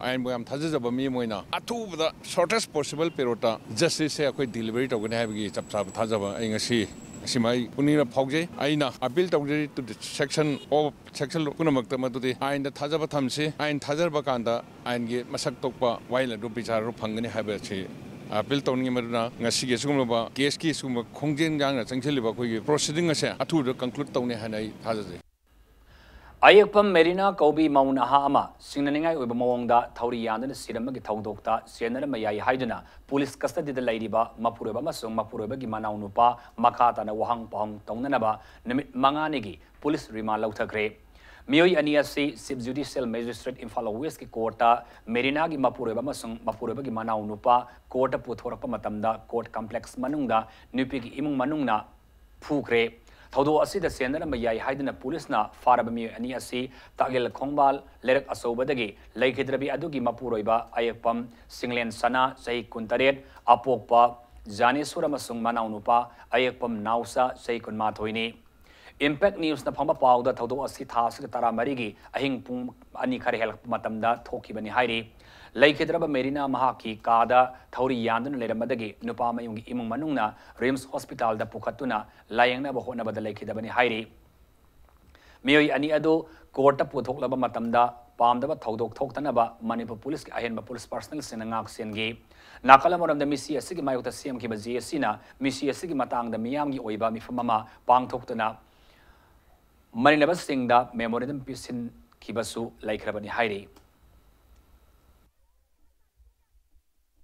ꯑꯥꯏꯟꯕꯨ ꯌꯥꯝ ꯊꯥꯖꯖꯕ ꯃꯤ ꯑꯃ ꯑꯣꯏꯅ ꯑꯊꯨꯕꯗ shortest possible period ꯇ justice ꯁꯦ ꯑꯩꯈꯣꯏ delivery ꯇꯧꯒꯅꯤ ꯍꯥꯏꯕꯒꯤ ꯆꯞ ꯆꯥꯕ ꯊꯥꯖꯕ ꯑꯩ ꯉꯁꯤ, ꯉꯁꯤꯃꯛ ꯑꯩ ꯄꯨꯛꯅꯤꯡꯗ ꯐꯥꯎꯖꯩ꯫ ꯑꯩꯅ appeal ꯇꯧꯖꯔꯤ to the section of section ꯄꯨꯝꯅꯃꯛꯇ, ꯃꯗꯨꯗꯤ ꯑꯥꯏꯟꯗ ꯊꯥꯖꯕ ꯊꯝꯁꯤ꯫ ꯑꯥꯏꯟ ꯊꯥꯖꯔꯕ ꯀꯥꯟꯗ ꯑꯥꯏꯟꯒꯤ ꯃꯁꯛ ꯊꯣꯛꯄ ꯋꯥꯌꯦꯜ ꯑꯗꯨ ꯕꯤꯆꯥꯔ ꯑꯗꯨ ꯐꯪꯒꯅꯤ ꯍꯥꯏꯕ ꯑꯁꯤ appeal ꯇꯧꯅꯤꯡꯉꯤ꯫ ꯃꯗꯨꯅ ꯉꯁꯤꯒꯤ ꯑꯁꯤꯒꯨꯝꯂꯕ case ꯀꯤ ꯑꯁꯤꯒꯨꯝꯕ ꯈꯣꯡꯖꯦꯜ ꯌꯥꯡꯅ ꯆꯪꯁꯤꯜꯂꯤꯕ ꯑꯩꯈꯣꯏꯒꯤ proceeding ꯑꯁꯦ ꯑꯊꯨꯕꯗ conclude ꯇꯧꯅꯤ ꯍꯥꯏꯅ ꯑꯩ ꯊꯥꯖꯖꯩ꯫ ꯑꯌꯦꯛꯄꯝ ꯃꯦꯔꯤꯅꯥ ꯀꯧꯕꯤ ꯃꯧ ꯅꯍꯥ ꯑꯃ ꯁꯤꯡꯅꯅꯤꯡꯉꯥꯏ ꯑꯣꯏꯕ ꯃꯑꯣꯡꯗ ꯊꯧꯔꯤ ꯌꯥꯟꯗꯨꯅ ꯁꯤꯔꯝꯕꯒꯤ ꯊꯧꯗꯣꯛꯇ ꯆꯦꯟꯅꯔꯝꯕ ꯌꯥꯏ ꯍꯥꯏꯗꯨꯅ police custody ꯗ ꯂꯩꯔꯤꯕ ꯃꯄꯨꯔꯣꯏꯕ ꯑꯃꯁꯨꯡ ꯃꯄꯨꯔꯣꯏꯕꯒꯤ ꯃꯅꯥꯎꯅꯨꯄꯥ ꯃꯈꯥ ꯇꯥꯅ ꯋꯥꯍꯪ ꯄꯥꯎꯍꯪ ꯇꯧꯅꯅꯕ ꯅꯨꯃꯤꯠ ꯃꯉꯥꯅꯤꯒꯤ police remand ꯂꯧꯊꯈ꯭ꯔꯦ꯫ ꯃꯤꯑꯣꯏ ꯑꯅꯤ ꯑꯁꯤ Chief Judicial Magistrate ꯏꯝꯐꯥꯜ Westꯀꯤ ꯀꯣꯔꯠꯇ ꯃꯦꯔꯤꯅꯥꯒꯤ ꯃꯄꯨꯔꯣꯏꯕ ꯑꯃꯁꯨꯡ ꯃꯄꯨꯔꯣꯏꯕꯒꯤ ꯃꯅꯥꯎ ꯅꯨꯄꯥ ꯀꯣꯔꯠꯇ ꯄꯨꯊꯣꯔꯛꯄ ꯃꯇꯝꯗ ꯀꯣꯔꯠ ꯀꯝꯄ꯭ꯂꯦꯛꯁ ꯃꯅꯨꯡꯗ ꯅꯨꯄꯤꯒꯤ ꯏꯃꯨꯡ ꯃꯅꯨꯡꯅ ꯐꯨꯈ꯭ꯔꯦ꯫ ꯊꯧꯗꯣꯛ ꯑꯁꯤꯗ ꯆꯦꯟꯅꯔꯝꯕ ꯌꯥꯏ ꯍꯥꯏꯗꯨꯅ ꯄꯨꯂꯤꯁꯅ ꯐꯥꯔꯕ ꯃꯤꯑꯣꯏ ꯑꯅꯤ ꯑꯁꯤ ꯇꯥꯒꯦꯜ ꯈꯣꯡꯕꯥꯜ ꯂꯩꯔꯛ ꯑꯆꯧꯕꯗꯒꯤ ꯂꯩꯈꯤꯗ꯭ꯔꯕꯤ ꯑꯗꯨꯒꯤ ꯃꯄꯨꯔꯣꯏꯕ ꯑꯌꯦꯛꯄꯝ ꯁꯤꯡꯂꯦꯟ ꯁꯅꯥ, ꯆꯍꯤ ꯀꯨꯟꯇꯔꯦꯠ, ꯑꯄꯣꯛꯄ ꯖꯥꯅꯦꯁꯣꯔ ꯑꯃꯁꯨꯡ ꯃꯅꯥꯎꯅꯨꯄꯥ ꯑꯌꯦꯛꯄꯝ ꯅꯥꯎꯆꯥ, ꯆꯍꯤ ꯀꯨꯟꯃꯥꯊꯣꯏꯅꯤ꯫ Impact Newsꯅ ꯐꯪꯕ ꯄꯥꯎꯗ ꯊꯧꯗꯣꯛ ꯑꯁꯤ ꯊꯥ ꯑꯁꯤꯒꯤ ꯇꯔꯥꯃꯔꯤꯒꯤ ꯑꯍꯤꯡ ꯄꯨꯡ ꯑꯅꯤ ꯈꯔ ꯍꯦꯜꯂꯛꯄ ꯃꯇꯝꯗ ꯊꯣꯛꯈꯤꯕꯅꯤ ꯍꯥꯏꯔꯤ꯫ ꯂꯩꯈꯤꯗ꯭ꯔꯕ ꯃꯦꯔꯤꯅꯥ ꯃꯍꯥꯛꯀꯤ ꯀꯥꯗ ꯊꯧꯔꯤ ꯌꯥꯟꯗꯨꯅ ꯂꯩꯔꯝꯕꯗꯒꯤ ꯅꯨꯄꯥ ꯃꯌꯨꯝꯒꯤ ꯏꯃꯨꯡ ꯃꯅꯨꯡꯅ ꯔꯤꯝꯁ ꯍꯣꯁꯄꯤꯇꯥꯜꯗ ꯄꯨꯈꯠꯇꯨꯅ ꯂꯥꯌꯦꯡꯅꯕ ꯍꯣꯠꯅꯕꯗ ꯂꯩꯈꯤꯗꯕꯅꯤ ꯍꯥꯏꯔꯤ꯫ ꯃꯤꯑꯣꯏ ꯑꯅꯤ ꯑꯗꯨ ꯀꯣꯔꯠꯇ ꯄꯨꯊꯣꯛꯂꯕ ꯃꯇꯝꯗ ꯄꯥꯝꯗꯕ ꯊꯧꯗꯣꯛ ꯊꯣꯛꯇꯅꯕ ꯃꯅꯤꯄꯨꯔ ꯄꯨꯂꯤꯁꯀꯤ ꯑꯍꯦꯟꯕ ꯄꯨꯂꯤꯁ ꯄꯥꯔꯁꯅꯦꯜꯁꯤꯡꯅ ꯉꯥꯛ ꯁꯦꯟꯈꯤ꯫ ꯅꯥꯀꯜ ꯑꯃꯔꯣꯝꯗ ꯃꯤꯁꯤ ꯑꯁꯤꯒꯤ ꯃꯥꯌꯣꯛꯇ ꯁꯦꯝꯈꯤꯕ ꯖꯦ ꯑꯦꯁꯤꯅ ꯃꯤꯁꯤ ꯑꯁꯤꯒꯤ ꯃꯇꯥꯡꯗ ꯃꯤꯌꯥꯝꯒꯤ ꯑꯣꯏꯕ ꯃꯤꯐꯝ ꯑꯃ ꯄꯥꯡꯊꯣꯛꯇꯨꯅ ꯃꯔꯤꯅꯕꯁꯤꯡꯗ ꯃꯦꯃꯣꯔꯦꯟꯗꯝ ꯄꯤꯁꯤꯟꯈꯤꯕꯁꯨ ꯂꯩꯈ꯭ꯔꯕꯅꯤ ꯍꯥꯏꯔꯤ꯫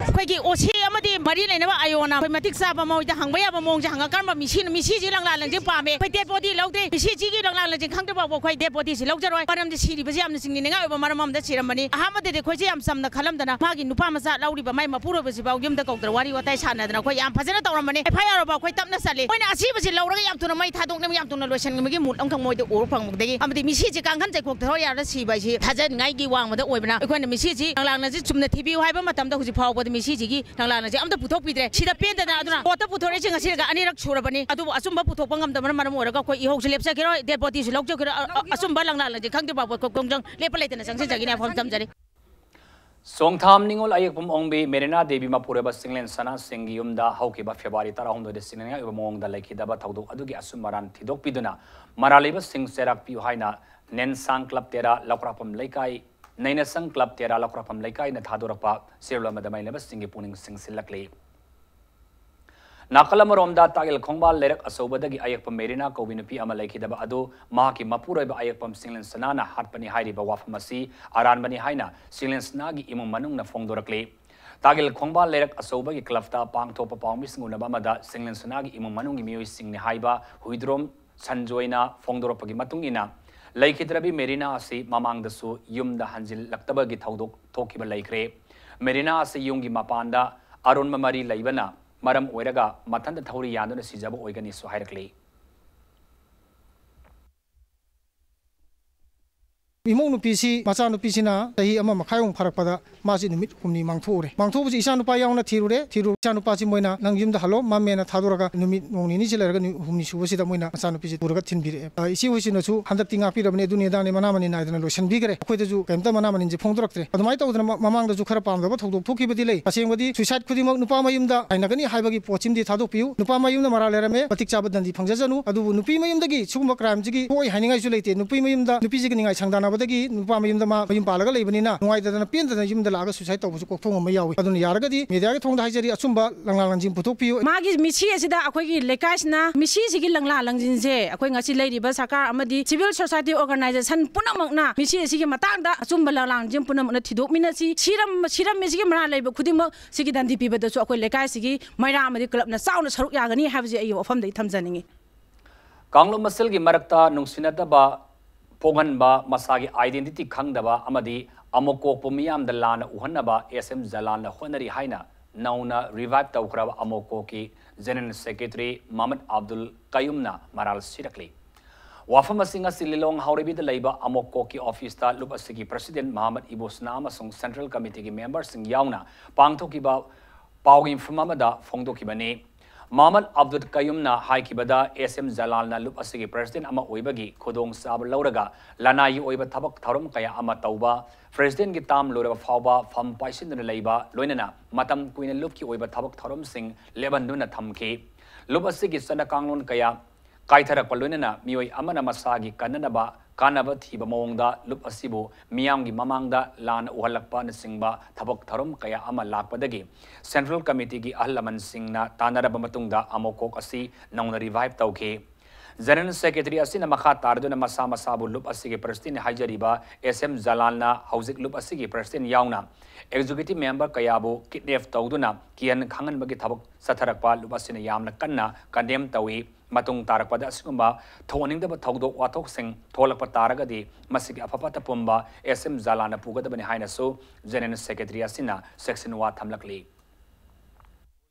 ꯑꯩꯈꯣꯏꯒꯤ ꯑꯣ ꯁꯤ ꯑꯃꯗꯤ ꯃꯔꯤ ꯂꯩꯅꯕ ꯑꯥꯏ ꯑꯣꯅ ꯑꯩꯈꯣꯏ ꯃꯇꯤꯛ ꯆꯥꯕ ꯃꯣꯏꯗ ꯍꯪꯕ ꯌꯥꯕ ꯃꯑꯣꯡꯁꯦ ꯍꯪꯉ ꯀꯔꯝꯕ ꯃꯤꯁꯤꯅ ꯃꯤꯁꯤꯁꯤ ꯂꯪꯂꯥ ꯂꯪꯖꯤꯡ ꯄꯥꯝꯃꯦ, ꯑꯩꯈꯣꯏ ꯗꯦꯠ ꯕꯣꯗꯤ ꯂꯧꯗꯦ, ꯃꯤꯁꯤꯁꯤꯒꯤ ꯂꯪꯂꯥ ꯂꯪꯖꯤꯡ ꯈꯪꯗ꯭ꯔꯤ ꯐꯥꯎꯕ ꯑꯩꯈꯣꯏ ꯗꯦꯠ ꯕꯣꯗꯤꯁꯤ ꯂꯧꯖꯔꯣꯏ꯫ ꯃꯔꯝꯗꯤ ꯁꯤꯔꯤꯕꯁꯤ ꯌꯥꯝꯅ ꯆꯤꯡꯅꯅꯤꯡꯉꯥꯏ ꯑꯣꯏꯕ ꯃꯔꯝ ꯑꯃꯗ ꯁꯤꯔꯝꯕꯅꯤ꯫ ꯑꯍꯥꯟꯕꯗꯗꯤ ꯑꯩꯈꯣꯏꯁꯦ ꯌꯥꯝ ꯆꯝꯅ ꯈꯜꯂꯝꯗꯅ ꯃꯥꯒꯤ ꯅꯨꯄꯥ ꯃꯆꯥ ꯂꯧꯔꯤꯕ ꯃꯥꯏ ꯃꯄꯨꯔꯣꯏꯕꯁꯤꯐꯥꯎ ꯌꯨꯝꯗ ꯀꯧꯗꯅ ꯋꯥꯔꯤ ꯋꯥꯇꯥꯏ ꯁꯥꯟꯅꯗꯅ ꯑꯩꯈꯣꯏ ꯌꯥꯝ ꯐꯖꯅ ꯇꯧꯔꯝꯕꯅꯤ꯫ ꯑꯦꯐ ꯑꯥꯏ ꯑꯥꯔ ꯐꯥꯎ ꯑꯩꯈꯣꯏ ꯇꯞꯅ ꯆꯠꯂꯤ꯫ ꯑꯩꯈꯣꯏꯅ ꯑꯁꯤꯕꯁꯤ ꯂꯧꯔꯒ ꯌꯥꯝ ꯊꯨꯅ ꯃꯩ ꯊꯥꯗꯣꯛꯅꯕ ꯌꯥꯝ ꯊꯨꯅ ꯂꯣꯏꯁꯤꯟꯅꯕꯒꯤ ꯃꯨꯠ ꯑꯃꯈꯛ ꯃꯣꯏꯗ ꯎꯕ ꯐꯪꯕꯗꯒꯤ ꯑꯃꯗꯤ ꯃꯤꯁꯤꯁꯤ ꯀꯥꯡꯈꯟ ꯆꯩꯈꯣꯛ ꯊꯣꯛꯑ ꯌꯥꯔ ꯁꯤꯕ ꯍꯥꯏꯁꯤ ꯊꯥꯖꯅꯤꯡꯉꯥꯏꯒꯤ ꯋꯥꯡꯃꯗ ꯑꯣꯏꯕꯅ ꯑꯩꯈꯣꯏꯅ ꯃꯤꯁꯤꯁꯤ ꯂꯪꯂꯥꯛꯅꯁꯤ ꯆꯨꯝꯅ ꯊꯤꯕꯤꯌꯨ ꯍꯥꯏꯕ ꯃꯇꯝꯗ ꯍꯧꯖꯤꯛ ꯐꯥꯎꯕꯗ ꯃꯤꯁꯤꯁꯤꯒꯤ ꯂꯪꯂꯥꯛꯅꯁꯤ ꯑꯝꯇ ꯄꯨꯊꯣꯛꯄꯤꯗ꯭ꯔꯦ꯫ ꯁꯤꯗ ꯄꯦꯟꯗꯅ ꯑꯗꯨꯅ ꯀꯣꯔꯠꯇ ꯄꯨꯊꯣꯔꯛꯏꯁꯦ ꯉꯁꯤꯒ ꯑꯅꯤꯔꯛ ꯁꯨꯔꯕꯅꯤ꯫ ꯑꯗꯨꯕꯨ ꯑꯆꯨꯝꯕ ꯄꯨꯊꯣꯛꯄ ꯉꯝꯗꯕꯅ ꯃꯔꯝ ꯑꯣꯏꯔꯒ ꯑꯩꯈꯣꯏ ꯏꯍꯧꯁꯤ ꯂꯦꯞꯆꯈꯤꯔꯣꯏ, ꯗꯦꯠ ꯕꯣꯗꯤꯁꯨ ꯂꯧꯖꯈꯤꯔꯣꯏ꯫ ꯑ-, ꯑ-, ꯑꯆꯨꯝꯕ ꯂꯪꯂꯥꯛꯅꯁꯤ ꯈꯪꯗ꯭ꯔꯤ ꯐꯥꯎꯕ ꯑꯩꯈꯣꯏ ꯈꯣꯡꯖꯪ ꯂꯦꯞꯄ ꯂꯩꯇꯅ ꯆꯪꯁꯤꯟꯖꯒꯅꯤ ꯍꯥꯏꯕ ꯋꯥꯐꯝ ꯊꯝꯖꯔꯤ꯫ ꯆꯣꯡꯊꯥꯝ ꯅꯤꯉꯣꯜ ꯑꯌꯦꯛꯄꯝ ꯑꯣꯡꯕꯤ ꯃꯦꯔꯤꯅꯥ ꯗꯦꯕꯤ ꯃꯄꯨꯔꯣꯏꯕ ꯁꯤꯡꯂꯦꯟ ꯁꯅꯥꯁꯤꯡꯒꯤ ꯌꯨꯝꯗ ꯍꯧꯈꯤꯕ ꯐꯦꯕ꯭ꯔꯨꯋꯥꯔꯤ ꯇꯔꯥꯍꯨꯝꯗꯣꯏꯗ ꯆꯤꯡꯅꯅꯤꯡꯉꯥꯏ ꯑꯣꯏꯕ ꯃꯑꯣꯡꯗ ꯂꯩꯈꯤꯗꯕ ꯊꯧꯗꯣꯛ ꯑꯗꯨꯒꯤ ꯑꯆꯨꯝ ꯑꯔꯥꯟ ꯊꯤꯗꯣꯛꯄꯤꯗꯨꯅ ꯃꯔꯥꯜ ꯂꯩꯕꯁꯤꯡ ꯆꯩꯔꯥꯛ ꯄꯤꯌꯨ ꯍꯥꯏꯅ ꯅꯦꯟꯁꯥꯡ ꯀ꯭ꯂꯕ ꯇꯦꯔꯥ ꯂꯧꯀ꯭ꯔꯥꯛꯄꯝ ꯂꯩꯀꯥꯏ, ꯅꯩꯅꯁꯪ ꯀ꯭ꯂꯕ ꯇꯦꯔꯥ ꯂꯧꯀ꯭ꯔꯥꯛꯄꯝ ꯂꯩꯀꯥꯏꯅ ꯊꯥꯗꯣꯔꯛꯄ ꯆꯦꯔꯣꯜ ꯑꯃꯗ ꯃꯩꯅꯕꯁꯤꯡꯒꯤ ꯄꯨꯛꯅꯤꯡ ꯆꯤꯡꯁꯤꯜꯂꯛꯂꯤ꯫ ꯅꯥꯀꯜ ꯑꯃꯔꯣꯝꯗ ꯇꯥꯒꯦꯜ ꯈꯣꯡꯕꯥꯜ ꯂꯩꯔꯛ ꯑꯆꯧꯕꯗꯒꯤ ꯑꯌꯦꯛꯄ ꯃꯦꯔꯤꯅꯥ ꯀꯧꯕꯤ ꯅꯨꯄꯤ ꯑꯃ ꯂꯩꯈꯤꯗꯕ ꯑꯗꯨ ꯃꯍꯥꯛꯀꯤ ꯃꯄꯨꯔꯣꯏꯕ ꯑꯌꯦꯛꯄꯝ ꯁꯤꯡꯂꯦꯟ ꯁꯅꯥꯅ ꯍꯥꯠꯄꯅꯤ ꯍꯥꯏꯔꯤꯕ ꯋꯥꯐꯝ ꯑꯁꯤ ꯑꯔꯥꯟꯕꯅꯤ ꯍꯥꯏꯅ ꯁꯤꯡꯂꯦꯟ ꯁꯅꯥꯒꯤ ꯏꯃꯨꯡ ꯃꯅꯨꯡꯅ ꯐꯣꯡꯗꯣꯔꯛꯂꯤ꯫ ꯇꯥꯒꯦꯜ ꯈꯣꯡꯕꯥꯜ ꯂꯩꯔꯛ ꯑꯆꯧꯕꯒꯤ ꯀ꯭ꯂꯕꯇ ꯄꯥꯡꯊꯣꯛꯄ ꯄꯥꯎꯃꯤꯁꯤꯡ ꯎꯅꯕ ꯑꯃꯗ ꯁꯤꯡꯂꯦꯟ ꯁꯅꯥꯒꯤ ꯏꯃꯨꯡ ꯃꯅꯨꯡꯒꯤ ꯃꯤꯑꯣꯏꯁꯤꯡꯅꯤ ꯍꯥꯏꯕ ꯍꯨꯏꯗ꯭ꯔꯣꯝ ꯁꯟꯖꯣꯏꯅ ꯐꯣꯡꯗꯣꯔꯛꯄꯒꯤ ꯃꯇꯨꯡ ꯏꯟꯅ, ꯂꯩꯈꯤꯗ꯭ꯔꯕꯤ ꯃꯦꯔꯤꯅꯥ ꯑꯁꯤ ꯃꯃꯥꯡꯗꯁꯨ ꯌꯨꯝꯗ ꯍꯟꯖꯤꯜꯂꯛꯇꯕꯒꯤ ꯊꯧꯗꯣꯛ ꯊꯣꯛꯈꯤꯕ ꯂꯩꯈ꯭ꯔꯦ꯫ ꯃꯦꯔꯤꯅꯥ ꯑꯁꯤ ꯌꯨꯝꯒꯤ ꯃꯄꯥꯟꯗ ꯑꯔꯣꯟꯕ ꯃꯔꯤ ꯂꯩꯕꯅ ꯃꯔꯝ ꯑꯣꯏꯔꯒ ꯃꯊꯟꯇ ꯊꯧꯔꯤ ꯌꯥꯟꯗꯨꯅ ꯁꯤꯖꯕ ꯑꯣꯏꯒꯅꯤꯁꯨ ꯍꯥꯏꯔꯛꯂꯤ꯫ ꯏꯃꯧ ꯅꯨꯄꯤꯁꯤ, ꯃꯆꯥꯅꯨꯄꯤꯁꯤꯅ ꯆꯍꯤ ꯑꯃ ꯃꯈꯥꯏꯃꯨꯛ ꯐꯥꯔꯛꯄꯗ ꯃꯥꯁꯤ ꯅꯨꯃꯤꯠ ꯍꯨꯝꯅꯤ ꯃꯥꯡꯊꯣꯛꯎꯔꯦ꯫ ꯃꯥꯡꯊꯣꯛꯄꯁꯤ ꯏꯆꯥꯅꯨꯄꯥ ꯌꯥꯎꯅ ꯊꯤꯔꯨꯔꯦ꯫ ꯊꯤꯔꯨ ꯏꯆꯥꯅꯨꯄꯥꯁꯤ ꯃꯣꯏꯅ "ꯅꯪ ꯌꯨꯝꯗ ꯍꯜꯂꯣ, ꯃꯝꯃꯦꯅ" ꯊꯥꯗꯣꯔꯒ ꯅꯨꯃꯤꯠ ꯅꯣꯡ ꯅꯤꯅꯤꯁꯤ ꯂꯩꯔꯒ ꯅꯨꯃꯤꯠ ꯍꯨꯝꯅꯤ ꯁꯨꯕꯁꯤꯗ ꯃꯣꯏꯅ ꯃꯆꯥꯅꯨꯄꯤꯁꯤ ꯄꯨꯔꯒ ꯊꯤꯟꯕꯤꯔꯛꯑꯦ꯫ ꯑ, ꯏꯆꯦ ꯍꯣꯏꯁꯤꯅꯁꯨ ꯍꯟꯗꯛꯇꯤ ꯉꯥꯛꯄꯤꯔꯕꯅꯤ, ꯑꯗꯨꯅꯤ ꯑꯗꯥꯅꯤ ꯃꯅꯥ ꯃꯅꯤꯟ ꯅꯥꯏꯗꯅ ꯂꯣꯏꯁꯤꯟꯕꯤꯈ꯭ꯔꯦ꯫ ꯑꯩꯈꯣꯏꯗꯁꯨ ꯀꯩꯝꯇ ꯃꯅꯥ ꯃꯅꯤꯟꯁꯦ ꯐꯣꯡꯗꯣꯔꯛꯇ꯭ꯔꯦ꯫ ꯑꯗꯨꯃꯥꯏꯅ ꯇꯧꯗꯅ ꯃ-, ꯃꯃꯥꯡꯗꯁꯨ ꯈꯔ ꯄꯥꯝꯗꯕ ꯊꯧꯗꯣꯛ ꯊꯣꯛꯈꯤꯕꯗꯤ ꯂꯩ꯫ ꯇꯁꯦꯡꯕꯗꯤ suicide ꯈꯨꯗꯤꯡꯃꯛ ꯅꯨꯄꯥ ꯃꯌꯨꯝꯗ ꯍꯥꯏꯅꯒꯅꯤ ꯍꯥꯏꯕꯒꯤ ꯄꯣꯠꯁꯤꯃꯗꯤ ꯊꯥꯗꯣꯛꯄꯤꯌꯨ꯫ ꯅꯨꯄꯥ ꯃꯌꯨꯝꯗ ꯃꯔꯥꯜ ꯂꯩꯔꯝꯃꯦ, ꯃꯇꯤꯛ ꯆꯥꯕ ꯗꯟꯗꯤ ꯐꯪꯖꯁꯅꯨ꯫ ꯑꯗꯨꯕꯨ ꯅꯨꯄꯤ ꯃꯌꯨꯝꯗꯒꯤ ꯁꯤꯒꯨꯝꯕ crimeꯁꯤꯒꯤ ꯊꯣꯛꯑꯣꯏ ꯍꯥꯏꯅꯤꯡꯉꯥꯏꯁꯨ ꯂꯩꯇꯦ꯫ ꯅꯨꯄꯤ ꯃꯌꯨꯝꯗ, ꯅꯨꯄꯤꯁꯤꯒꯤ ꯅꯤꯡꯉꯥꯏ ꯁꯪꯗꯥꯅꯕꯗꯒꯤ ꯅꯨꯄꯥ ꯃꯌꯨꯝꯗ ꯃꯥ ꯃꯌꯨꯝ ꯄꯥꯜꯂꯒ ꯂꯩꯕꯅꯤꯅ ꯅꯨꯡꯉꯥꯏꯇꯗꯅ ꯄꯦꯟꯗꯅ ꯌꯨꯝꯗ ꯂꯥꯛꯑꯒ suicide ꯇꯧꯕꯁꯨ ꯀꯣꯛꯊꯣꯡ ꯑꯃ ꯌꯥꯎꯏ꯫ ꯑꯗꯨꯅ ꯌꯥꯔꯒꯗꯤ mediaꯒꯤ ꯊꯣꯡꯗ ꯍꯥꯏꯖꯔꯤ, ꯑꯆꯨꯝꯕ ꯂꯪꯂꯥ ꯂꯪꯖꯤꯡ ꯄꯨꯊꯣꯛꯄꯤꯌꯨ꯫ ꯃꯥꯒꯤ ꯃꯤꯁꯤ ꯑꯁꯤꯗ ꯑꯩꯈꯣꯏꯒꯤ ꯂꯩꯀꯥꯏꯁꯤꯅ ꯃꯤꯁꯤꯁꯤꯒꯤ ꯂꯪꯂꯥ ꯂꯪꯖꯤꯟꯁꯦ ꯑꯩꯈꯣꯏ ꯉꯁꯤ ꯂꯩꯔꯤꯕ ꯁꯔꯀꯥꯔ ꯑꯃꯗꯤ civil society organization ꯄꯨꯝꯅꯃꯛꯅ ꯃꯤꯁꯤ ꯑꯁꯤꯒꯤ ꯃꯇꯥꯡꯗ ꯑꯆꯨꯝꯕ ꯂꯪꯂꯥ ꯂꯪꯖꯤꯟ ꯄꯨꯝꯅꯃꯛꯅ ꯊꯤꯗꯣꯛꯃꯤꯟꯅꯁꯤ꯫ ꯁꯤꯔꯝ-, ꯁꯤꯔꯝꯃꯤꯁꯤꯒꯤ ꯃꯔꯥꯜ ꯂꯩꯕ ꯈꯨꯗꯤꯡꯃꯛ ꯁꯤꯒꯤ ꯗꯟꯗꯤ ꯄꯤꯕꯗꯁꯨ ꯑꯩꯈꯣꯏ ꯂꯩꯀꯥꯏꯁꯤꯒꯤ ꯃꯩꯔꯥ ꯑꯃꯗꯤ clubꯅ ꯆꯥꯎꯅ ꯁꯔꯨꯛ ꯌꯥꯒꯅꯤ ꯍꯥꯏꯕꯁꯤ ꯑꯩꯒꯤ ꯋꯥꯐꯝꯗꯒꯤ ꯊꯝꯖꯅꯤꯡꯏ꯫ ꯀꯥꯡꯂꯨꯞ ꯃꯁꯦꯜꯒꯤ ꯃꯔꯛꯇ ꯅꯨꯡꯁꯤꯅꯗꯕ ꯄꯣꯛꯍꯟꯕ, ꯃꯁꯥꯒꯤ identity ꯈꯪꯗꯕ ꯑꯃꯗꯤ ꯑꯃꯣꯀꯣꯛꯄꯨ ꯃꯤꯌꯥꯝꯗ ꯂꯥꯟꯅ ꯎꯍꯟꯅꯕ ꯑꯦꯁ ꯑꯦꯝ ꯖꯂꯥꯜꯅ ꯍꯣꯠꯅꯔꯤ ꯍꯥꯏꯅ ꯅꯧꯅ revive ꯇꯧꯈ꯭ꯔꯕ ꯑꯃꯣꯀꯣꯛꯀꯤ General Secretary ꯃꯍꯃꯗ ꯑꯕꯗꯨꯜ ꯀꯌꯨꯝꯅ ꯃꯔꯥꯜ ꯁꯤꯔꯛꯂꯤ꯫ ꯋꯥꯐꯝ ꯑꯁꯤ ꯉꯁꯤ ꯂꯤꯂꯣꯡ ꯍꯥꯎꯔꯩꯕꯤꯗ ꯂꯩꯕ ꯑꯃꯣꯀꯣꯛꯀꯤ officeꯇ ꯂꯨꯞ ꯑꯁꯤꯒꯤ President ꯃꯍꯃꯗ ꯏꯕꯣꯁꯅꯥ ꯑꯃꯁꯨꯡ Central Committeeꯒꯤ memberꯁꯤꯡ ꯌꯥꯎꯅ ꯄꯥꯡꯊꯣꯛꯈꯤꯕ ꯄꯥꯎꯒꯤ ꯃꯤꯐꯝ ꯑꯃꯗ ꯐꯣꯡꯗꯣꯛꯈꯤꯕꯅꯤ꯫ ꯃꯍꯃꯗ ꯑꯕꯗꯨꯜ ꯀꯌꯨꯝꯅ ꯍꯥꯏꯈꯤꯕꯗ, ꯑꯦꯁ ꯑꯦꯝ ꯖꯂꯥꯜꯅ ꯂꯨꯞ ꯑꯁꯤꯒꯤ President ꯑꯃ ꯑꯣꯏꯕꯒꯤ ꯈꯨꯗꯣꯡꯆꯥꯕ ꯂꯧꯔꯒ ꯂꯅꯥꯏꯒꯤ ꯑꯣꯏꯕ ꯊꯕꯛ ꯊꯧꯔꯝ ꯀꯌꯥ ꯑꯃ ꯇꯧꯕ, Presidentꯀꯤ term ꯂꯣꯏꯔꯕ ꯐꯥꯎꯕ ꯐꯝ ꯄꯥꯏꯁꯤꯟꯗꯨꯅ ꯂꯩꯕ, ꯂꯣꯏꯅꯅ ꯃꯇꯝ ꯀꯨꯏꯅ ꯂꯨꯞꯀꯤ ꯑꯣꯏꯕ ꯊꯕꯛ ꯊꯧꯔꯝꯁꯤꯡ ꯂꯦꯞꯍꯟꯗꯨꯅ ꯊꯝꯈꯤ꯫ ꯂꯨꯞ ꯑꯁꯤꯒꯤ ꯆꯠꯅ ꯀꯥꯡꯂꯣꯟ ꯀꯌꯥ ꯀꯥꯏꯊꯔꯛꯄ ꯂꯣꯏꯅꯅ ꯃꯤꯑꯣꯏ ꯑꯃꯅ ꯃꯁꯥꯒꯤ ꯀꯟꯅꯅꯕ ꯀꯥꯟꯅꯕ ꯊꯤꯕ ꯃꯑꯣꯡꯗ ꯂꯨꯞ ꯑꯁꯤꯕꯨ ꯃꯤꯌꯥꯝꯒꯤ ꯃꯃꯥꯡꯗ ꯂꯥꯟꯅ ꯎꯍꯜꯂꯛꯄꯅꯆꯤꯡꯕ ꯊꯕꯛ ꯊꯧꯔꯝ ꯀꯌꯥ ꯑꯃ ꯂꯥꯛꯄꯗꯒꯤ Central Committeeꯒꯤ ꯑꯍꯜ ꯂꯃꯟꯁꯤꯡꯅ ꯇꯥꯟꯅꯔꯕ ꯃꯇꯨꯡꯗ ꯑꯃꯣꯀꯣꯛ ꯑꯁꯤ ꯅꯧꯅ revive ꯇꯧꯈꯤ꯫ General Secretary ꯑꯁꯤꯅ ꯃꯈꯥ ꯇꯥꯔꯗꯨꯅ ꯃꯁꯥ ꯃꯁꯥꯕꯨ ꯂꯨꯞ ꯑꯁꯤꯒꯤ president ꯍꯥꯏꯖꯔꯤꯕ S M ꯖꯂꯥꯟꯅ ꯍꯧꯖꯤꯛ ꯂꯨꯞ ꯑꯁꯤꯒꯤ president ꯌꯥꯎꯅ executive member ꯀꯌꯥꯕꯨ kidnap ꯇꯧꯗꯨꯅ ꯀꯤꯍꯟ ꯈꯪꯍꯟꯕꯒꯤ ꯊꯕꯛ ꯆꯠꯊꯔꯛꯄ ꯂꯨꯞ ꯑꯁꯤꯅ ꯌꯥꯝꯅ ꯀꯟꯅ condemn ꯇꯧꯏ꯫ ꯃꯇꯨꯡ ꯇꯥꯔꯛꯄꯗ ꯑꯁꯤꯒꯨꯝꯕ ꯊꯣꯛꯍꯟꯅꯤꯡꯗꯕ ꯊꯧꯗꯣꯛ ꯋꯥꯊꯣꯛꯁꯤꯡ ꯊꯣꯛꯂꯛꯄ ꯇꯥꯔꯒꯗꯤ ꯃꯁꯤꯒꯤ ꯑꯐ ꯐꯠꯇ ꯄꯨꯝꯕ S M ꯖꯂꯥꯟꯅ ꯄꯨꯒꯗꯕꯅꯤ ꯍꯥꯏꯅꯁꯨ General Secretary ꯑꯁꯤꯅ ꯆꯦꯛꯁꯤꯟꯋꯥ ꯊꯝꯂꯛꯂꯤ꯫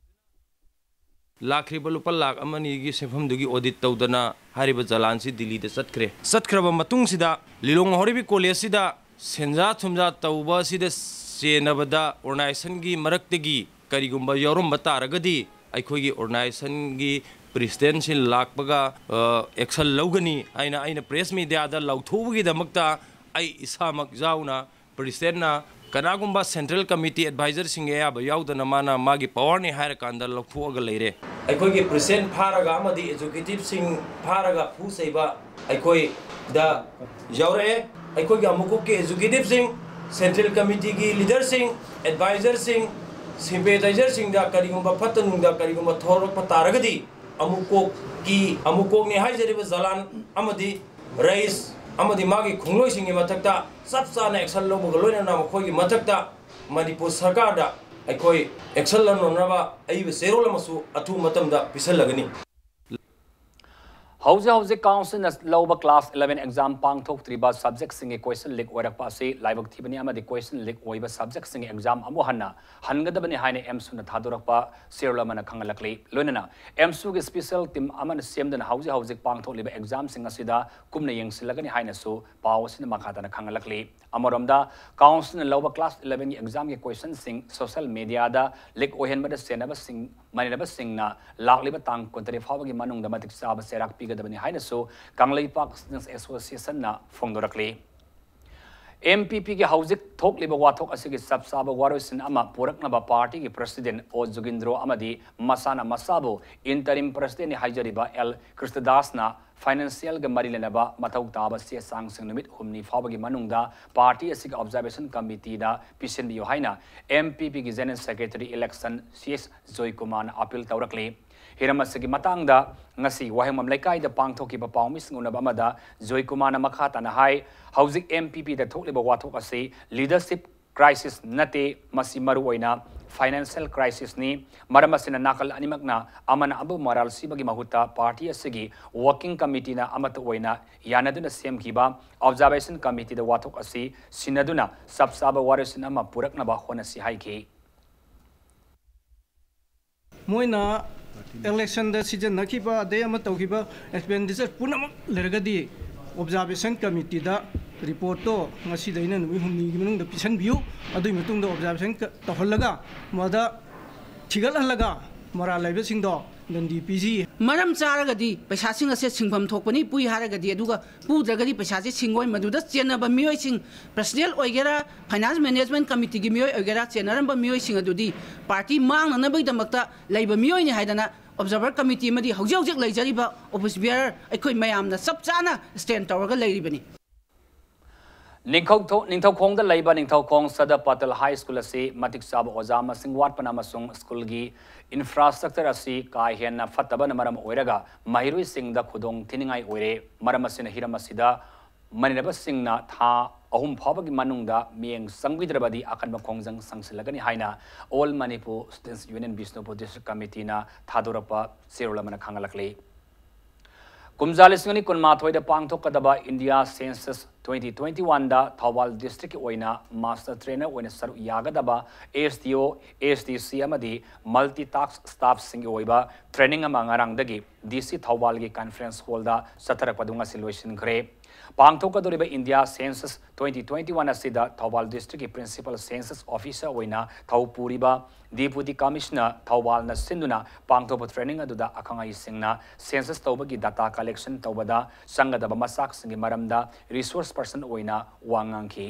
ꯂꯥꯛꯈ꯭ꯔꯤꯕ ꯂꯨꯄꯥ ꯂꯥꯈ ꯑꯃ ꯑꯅꯤꯒꯤ ꯁꯦꯟꯐꯝꯗꯨꯒꯤ audit ꯇꯧꯗꯅ ꯍꯥꯏꯔꯤꯕ ꯖꯂꯥꯟꯁꯤ ꯗꯤꯜꯂꯤꯗ ꯆꯠꯈ꯭ꯔꯦ꯫ ꯆꯠꯈ꯭ꯔꯕ ꯃꯇꯨꯡꯁꯤꯗ ꯂꯤꯂꯣꯡ ꯍꯥꯎꯔꯩꯕꯤ ꯀꯣꯂꯦꯖꯁꯤꯗ ꯁꯦꯟꯖꯥ ꯊꯨꯝꯖꯥ ꯇꯧꯕ ꯑꯁꯤꯗ ꯆꯦꯟꯅꯕꯗ organizationꯒꯤ ꯃꯔꯛꯇꯒꯤ ꯀꯔꯤꯒꯨꯝꯕ ꯌꯥꯎꯔꯝꯕ ꯇꯥꯔꯒꯗꯤ ꯑꯩꯈꯣꯏꯒꯤ organizationꯒꯤ presidentꯁꯤ ꯂꯥꯛꯄꯒ, ꯑ, action ꯂꯧꯒꯅꯤ ꯍꯥꯏꯅ ꯑꯩꯅ press mediaꯗ ꯂꯥꯎꯊꯣꯛꯎꯕꯒꯤꯗꯃꯛꯇ ꯑꯩ ꯏꯁꯥꯃꯛ ꯌꯥꯎꯅ presidentꯅ ꯀꯅꯥꯒꯨꯝꯕ central committee advisorꯁꯤꯡꯒꯤ ꯑꯌꯥꯕ ꯌꯥꯎꯗꯅ ꯃꯥꯅ ꯃꯥꯒꯤ powerꯅꯤ ꯍꯥꯏꯔꯀꯥꯟꯗ ꯂꯧꯊꯣꯛꯑꯒ ꯂꯩꯔꯦ꯫ ꯑꯩꯈꯣꯏꯒꯤ president ꯐꯥꯔꯒ ꯑꯃꯗꯤ executiveꯁꯤꯡ ꯐꯥꯔꯒ ꯐꯨ ꯆꯩꯕ ꯑꯩꯈꯣꯏꯗ ꯌꯥꯎꯔꯛꯑꯦ꯫ ꯑꯩꯈꯣꯏꯒꯤ ꯑꯃꯨꯛꯀꯣꯛꯀꯤ executiveꯁꯤꯡ, central committeeꯒꯤ leaderꯁꯤꯡ, advisorꯁꯤꯡ, sympathizerꯁꯤꯡꯗ ꯀꯔꯤꯒꯨꯝꯕ ꯐꯠꯇ ꯅꯨꯡꯗ ꯀꯔꯤꯒꯨꯝꯕ ꯊꯣꯛꯂꯛꯄ ꯇꯥꯔꯒꯗꯤ ꯑꯃꯨꯛꯀꯣꯛꯀꯤ, ꯑꯃꯨꯛꯀꯣꯛꯅꯤ ꯍꯥꯏꯖꯔꯤꯕ ꯖꯂꯥꯟ ꯑꯃꯗꯤ ꯔꯏꯁ ꯑꯃꯗꯤ ꯃꯥꯒꯤ ꯈꯣꯡꯂꯣꯏꯁꯤꯡꯒꯤ ꯃꯊꯛꯇ ꯆꯞ ꯆꯥꯅ action ꯂꯧꯕꯒ ꯂꯣꯏꯅꯅ ꯃꯈꯣꯏꯒꯤ ꯃꯊꯛꯇ ꯃꯅꯤꯄꯨꯔ ꯁꯔꯀꯥꯔꯗ ꯑꯩꯈꯣꯏ action ꯂꯧꯅꯅꯕ ꯑꯏꯕ ꯆꯦꯔꯣꯜ ꯑꯃꯁꯨ ꯑꯊꯨꯕ ꯃꯇꯝꯗ ꯄꯤꯁꯜꯂꯒꯅꯤ꯫ ꯍꯧꯖꯤꯛ ꯍꯧꯖꯤꯛ councilꯅ ꯂꯧꯕ class eleven exam ꯄꯥꯡꯊꯣꯛꯇ꯭ꯔꯤꯕ subjectꯁꯤꯡꯒꯤ question leak ꯑꯣꯏꯔꯛꯄ ꯑꯁꯤ ꯂꯥꯏꯕꯛ ꯊꯤꯕꯅꯤ ꯑꯃꯗꯤ question leak ꯑꯣꯏꯕ subjectꯁꯤꯡꯒꯤ exam ꯑꯃꯨꯛ ꯍꯟꯅ ꯍꯟꯒꯗꯕꯅꯤ ꯍꯥꯏꯅ ꯑꯦꯝꯁꯨꯅ ꯊꯥꯗꯣꯔꯛꯄ ꯆꯦꯔꯣꯜ ꯑꯃꯅ ꯈꯪꯍꯜꯂꯛꯂꯤ꯫ ꯂꯣꯏꯅꯅ ꯑꯦꯝꯁꯨꯒꯤ special team ꯑꯃꯅ ꯁꯦꯝꯗꯨꯅ ꯍꯧꯖꯤꯛ ꯍꯧꯖꯤꯛ ꯄꯥꯡꯊꯣꯛꯂꯤꯕ examꯁꯤꯡ ꯑꯁꯤꯗ ꯀꯨꯞꯅ ꯌꯦꯡꯁꯤꯜꯂꯒꯅꯤ ꯍꯥꯏꯅꯁꯨ ꯄꯥꯎ ꯑꯁꯤꯅ ꯃꯈꯥ ꯇꯥꯅ ꯈꯪꯍꯜꯂꯛꯂꯤ꯫ ꯑꯃꯔꯣꯝꯗ, councilꯅ ꯂꯧꯕ class elevenꯒꯤ examꯒꯤ questionꯁꯤꯡ social mediaꯗ leak ꯑꯣꯏꯍꯟꯕꯗ ꯆꯦꯟꯅꯕꯁꯤꯡ ꯃꯥꯏꯅꯕꯁꯤꯡꯅ ꯂꯥꯛꯂꯤꯕ ꯇꯥꯡ ꯀꯨꯟꯇꯔꯦꯠ ꯐꯥꯎꯕꯒꯤ ꯃꯅꯨꯡꯗ ꯃꯇꯤꯛ ꯆꯥꯕ ꯆꯩꯔꯥꯛ ꯄꯤꯒꯗꯕꯅꯤ ꯍꯥꯏꯅꯁꯨ ꯀꯪꯂꯩꯄꯥꯛ Students Associationꯅ ꯐꯣꯡꯗꯣꯔꯛꯂꯤ꯫ ꯑꯦꯝ ꯄꯤ ꯄꯤꯒꯤ ꯍꯧꯖꯤꯛ ꯊꯣꯛꯂꯤꯕ ꯋꯥꯊꯣꯛ ꯑꯁꯤꯒꯤ ꯆꯞ ꯆꯥꯕ ꯋꯥꯔꯣꯏꯁꯤꯟ ꯑꯃ ꯄꯨꯔꯛꯅꯕ partyꯒꯤ president ꯑꯣ ꯖꯨꯒꯤꯟꯗ꯭ꯔꯣ ꯑꯃꯗꯤ ꯃꯁꯥꯅ ꯃꯁꯥꯕꯨ interim presidentꯅꯤ ꯍꯥꯏꯖꯔꯤꯕ ꯑꯦꯜ ꯀ꯭ꯔꯤꯁꯇꯗꯥꯁꯅ financialꯒ ꯃꯔꯤ ꯂꯩꯅꯕ ꯃꯊꯧ ꯇꯥꯕ ꯆꯦ ꯆꯥꯡꯁꯤꯡ ꯅꯨꯃꯤꯠ ꯍꯨꯝꯅꯤ ꯐꯥꯎꯕꯒꯤ ꯃꯅꯨꯡꯗ party ꯑꯁꯤꯒꯤ observation committeeꯗ ꯄꯤꯁꯤꯟꯕꯤꯌꯨ ꯍꯥꯏꯅ ꯑꯦꯝ ꯄꯤ ꯄꯤꯒꯤ General Secretary Election C S ꯖꯣꯏꯀꯨꯃꯥꯔꯅ appeal ꯇꯧꯔꯛꯂꯤ꯫ ꯍꯤꯔꯝ ꯑꯁꯤꯒꯤ ꯃꯇꯥꯡꯗ ꯉꯁꯤ ꯋꯥꯍꯦꯡꯕꯝ ꯂꯩꯀꯥꯏꯗ ꯄꯥꯡꯊꯣꯛꯈꯤꯕ ꯄꯥꯎꯃꯤꯁꯤꯡ ꯎꯅꯕ ꯑꯃꯗ ꯖꯣꯏꯀꯨꯃꯥꯔꯅ ꯃꯈꯥ ꯇꯥꯅ ꯍꯥꯏ, ꯍꯧꯖꯤꯛ ꯑꯦꯝ ꯄꯤ ꯄꯤꯗ ꯊꯣꯛꯂꯤꯕ ꯋꯥꯊꯣꯛ ꯑꯁꯤ ꯂꯤꯗꯔꯁꯤꯞ ꯀ꯭ꯔꯥꯏꯁꯤꯁ ꯅꯠꯇꯦ, ꯃꯁꯤ ꯃꯔꯨꯑꯣꯏꯅ ꯐꯥꯏꯅꯥꯟꯁꯤꯌꯦꯜ ꯀ꯭ꯔꯥꯏꯁꯤꯁꯅꯤ꯫ ꯃꯔꯝ ꯑꯁꯤꯅ ꯅꯥꯀꯜ ꯑꯅꯤꯃꯛꯅ ꯑꯃꯅ ꯑꯃꯕꯨ ꯃꯔꯥꯜ ꯁꯤꯕꯒꯤ ꯃꯍꯨꯠꯇ ꯄꯥꯔꯇꯤ ꯑꯁꯤꯒꯤ ꯋꯥꯔꯀꯤꯡ ꯀꯃꯤꯇꯤꯅ ꯑꯃꯠꯇ ꯑꯣꯏꯅ ꯌꯥꯅꯗꯨꯅ ꯁꯦꯝꯈꯤꯕ ꯑꯣꯕꯖꯥꯔꯕꯦꯁꯟ ꯀꯃꯤꯇꯤꯗ ꯋꯥꯊꯣꯛ ꯑꯁꯤ ꯁꯤꯟꯅꯗꯨꯅ ꯆꯞ ꯆꯥꯕ ꯋꯥꯔꯣꯏꯁꯤꯟ ꯑꯃ ꯄꯨꯔꯛꯅꯕ ꯍꯣꯠꯅꯁꯤ ꯍꯥꯏꯈꯤ꯫ ꯃꯣꯏꯅ ꯏꯂꯦꯛꯁꯟꯗ ꯁꯤꯖꯤꯟꯅꯈꯤꯕ ꯑꯗꯩ ꯑꯃ ꯇꯧꯈꯤꯕ ꯑꯦꯛꯁꯄꯦꯟꯗꯤꯆꯔ ꯄꯨꯝꯅꯃꯛ ꯂꯩꯔꯒꯗꯤ ꯑꯣꯕꯖꯥꯔꯕꯦꯁꯟ ꯀꯃꯤꯇꯤꯗ ꯔꯤꯄꯣꯔꯠꯇꯣ ꯉꯁꯤꯗꯩꯅ ꯅꯨꯃꯤꯠ ꯍꯨꯝꯅꯤꯒꯤ ꯃꯅꯨꯡꯗ ꯄꯤꯁꯟꯕꯤꯌꯨ꯫ ꯑꯗꯨꯒꯤ ꯃꯇꯨꯡꯗ ꯑꯣꯕꯖꯥꯔꯕꯦꯁꯟ ꯇꯧꯍꯜꯂꯒ ꯃꯗ ꯊꯤꯒꯠꯍꯜꯂꯒ ꯃꯔꯥꯜ ꯂꯩꯕꯁꯤꯡꯗꯣ ꯗꯟꯗꯤ ꯄꯤꯁꯤ꯫ ꯃꯔꯝ ꯆꯥꯔꯒꯗꯤ ꯄꯩꯁꯥꯁꯤꯡ ꯑꯁꯦ ꯁꯤꯡꯐꯝ ꯊꯣꯛꯄꯅꯤ ꯄꯨꯏ ꯍꯥꯏꯔꯒꯗꯤ, ꯑꯗꯨꯒ ꯄꯨꯗ꯭ꯔꯒꯗꯤ ꯄꯩꯁꯥꯁꯦ ꯁꯤꯡꯉꯣꯏ꯫ ꯃꯗꯨꯗ ꯆꯦꯟꯅꯕ ꯃꯤꯑꯣꯏꯁꯤꯡ, ꯄꯔꯁꯅꯦꯜ ꯑꯣꯏꯒꯦꯔꯥ, ꯐꯥꯏꯅꯥꯟꯁ ꯃꯦꯅꯦꯖꯃꯦꯟ ꯀꯃꯤꯇꯤꯒꯤ ꯃꯤꯑꯣꯏ ꯑꯣꯏꯒꯦꯔꯥ, ꯆꯦꯟꯅꯔꯝꯕ ꯃꯤꯑꯣꯏꯁꯤꯡ ꯑꯗꯨꯗꯤ ꯄꯥꯔꯇꯤ ꯃꯥꯡꯅꯅꯕꯒꯤꯗꯃꯛꯇ ꯂꯩꯕ ꯃꯤꯑꯣꯏꯅꯤ ꯍꯥꯏꯗꯅ ꯑꯣꯕꯖꯥꯔꯕꯔ ꯀꯃꯤꯇꯤ ꯑꯃꯗꯤ ꯍꯧꯖꯤꯛ ꯍꯧꯖꯤꯛ ꯂꯩꯖꯔꯤꯕ ꯑꯣꯐꯤꯁ ꯕꯤꯌꯥꯔ ꯑꯩꯈꯣꯏ ꯃꯌꯥꯝꯅ ꯆꯞ ꯆꯥꯅ ꯁ꯭ꯇꯦꯟ ꯇꯧꯔꯒ ꯂꯩꯔꯤꯕꯅꯤ꯫ ꯅꯤꯡꯊꯧ-, ꯅꯤꯡꯊꯧꯈꯣꯡꯗ ꯂꯩꯕ ꯅꯤꯡꯊꯧꯈꯣꯡ ꯁꯔꯗꯥꯔ ꯄꯇꯦꯜ ꯍꯥꯏ ꯁ꯭ꯀꯨꯜ ꯑꯁꯤ ꯃꯇꯤꯛ ꯆꯥꯕ ꯑꯣꯖꯥ ꯃꯁꯤꯡ ꯋꯥꯠꯄꯅ ꯑꯃꯁꯨꯡ ꯁ꯭ꯀꯨꯜꯒꯤ ꯏꯟꯐ꯭ꯔꯥꯁ꯭ꯇ꯭ꯔꯛꯆꯔ ꯑꯁꯤ ꯀꯥ ꯍꯦꯟꯅ ꯐꯠꯇꯕꯅ ꯃꯔꯝ ꯑꯣꯏꯔꯒ ꯃꯍꯩꯔꯣꯏꯁꯤꯡꯗ ꯈꯨꯗꯣꯡ ꯊꯤꯅꯤꯡꯉꯥꯏ ꯑꯣꯏꯔꯦ꯫ ꯃꯔꯝ ꯑꯁꯤꯅ ꯍꯤꯔꯝ ꯑꯁꯤꯗ ꯃꯅꯤꯔꯕꯁꯤꯡꯅ ꯊꯥ ꯑꯍꯨꯝ ꯐꯥꯎꯕꯒꯤ ꯃꯅꯨꯡꯗ ꯃꯤꯠꯌꯦꯡ ꯆꯪꯕꯤꯗ꯭ꯔꯕꯗꯤ ꯑꯀꯟꯕ ꯈꯣꯡꯖꯪ ꯆꯪꯁꯤꯜꯂꯒꯅꯤ ꯍꯥꯏꯅ All Manipur Students Union Bishnupur district ꯀꯃꯤꯇꯤꯅ ꯊꯥꯗꯣꯔꯛꯄ ꯆꯦꯔꯣꯜ ꯑꯃꯅ ꯈꯪꯍꯜꯂꯛꯂꯤ꯫ ꯀꯨꯝꯖꯥ ꯂꯤꯁꯤꯡ ꯑꯅꯤ ꯀꯨꯟꯃꯥꯊꯣꯏꯗ ꯄꯥꯡꯊꯣꯛꯀꯗꯕ ꯏꯟꯗꯤꯌꯥ ꯁꯦꯟꯁꯁ ꯇ꯭ꯋꯦꯟꯇꯤ ꯇ꯭ꯋꯦꯟꯇꯤ ꯋꯥꯟꯗ ꯊꯧꯕꯥꯜ ꯗꯤꯁꯇ꯭ꯔꯤꯛꯀꯤ ꯑꯣꯏꯅ ꯃꯥꯁꯇꯔ ꯇ꯭ꯔꯦꯅꯔ ꯑꯣꯏꯅ ꯁꯔꯨꯛ ꯌꯥꯒꯗꯕ ꯑꯦꯁ ꯗꯤ ꯑꯣ, ꯑꯦꯁ ꯗꯤ ꯁꯤ ꯑꯃꯗꯤ ꯃꯜꯇꯤ ꯇꯥꯛꯁ ꯁ꯭ꯇꯥꯐꯁꯤꯡꯒꯤ ꯑꯣꯏꯕ ꯇ꯭ꯔꯦꯅꯤꯡ ꯑꯃ ꯉꯔꯥꯡꯗꯒꯤ ꯗꯤ ꯁꯤ ꯊꯧꯕꯥꯜꯒꯤ ꯀꯟꯐꯔꯦꯟꯁ ꯍꯣꯜꯗ ꯆꯠꯊꯔꯛꯄꯗꯨ ꯉꯁꯤ ꯂꯣꯏꯁꯤꯟꯈ꯭ꯔꯦ꯫ ꯄꯥꯡꯊꯣꯛꯀꯗꯧꯔꯤꯕ India census twenty twenty one ꯑꯁꯤꯗ ꯊꯧꯕꯥꯜ ꯗꯤꯁꯇ꯭ꯔꯤꯛꯀꯤ ꯄ꯭ꯔꯤꯟꯁꯤꯄꯥꯜ ꯁꯦꯟꯁꯁ ꯑꯣꯐꯤꯁꯔ ꯑꯣꯏꯅ ꯊꯧ ꯄꯨꯔꯤꯕ ꯗꯤꯄꯨꯇꯤ ꯀꯃꯤꯁꯅꯔ ꯊꯧꯕꯥꯜꯅ ꯁꯤꯟꯗꯨꯅ ꯄꯥꯡꯊꯣꯛꯄ ꯇ꯭ꯔꯦꯅꯤꯡ ꯑꯗꯨꯗ ꯑꯈꯪ ꯑꯍꯩꯁꯤꯡꯅ ꯁꯦꯟꯁꯁ ꯇꯧꯕꯒꯤ ꯗꯇꯥ ꯀꯂꯦꯛꯁꯟ ꯇꯧꯕꯗ ꯆꯪꯒꯗꯕ ꯃꯆꯥꯛꯁꯤꯡꯒꯤ ꯃꯔꯝꯗ ꯔꯤꯁꯣꯔꯁ ꯄꯔꯁꯟ ꯑꯣꯏꯅ ꯋꯥ ꯉꯥꯡꯈꯤ꯫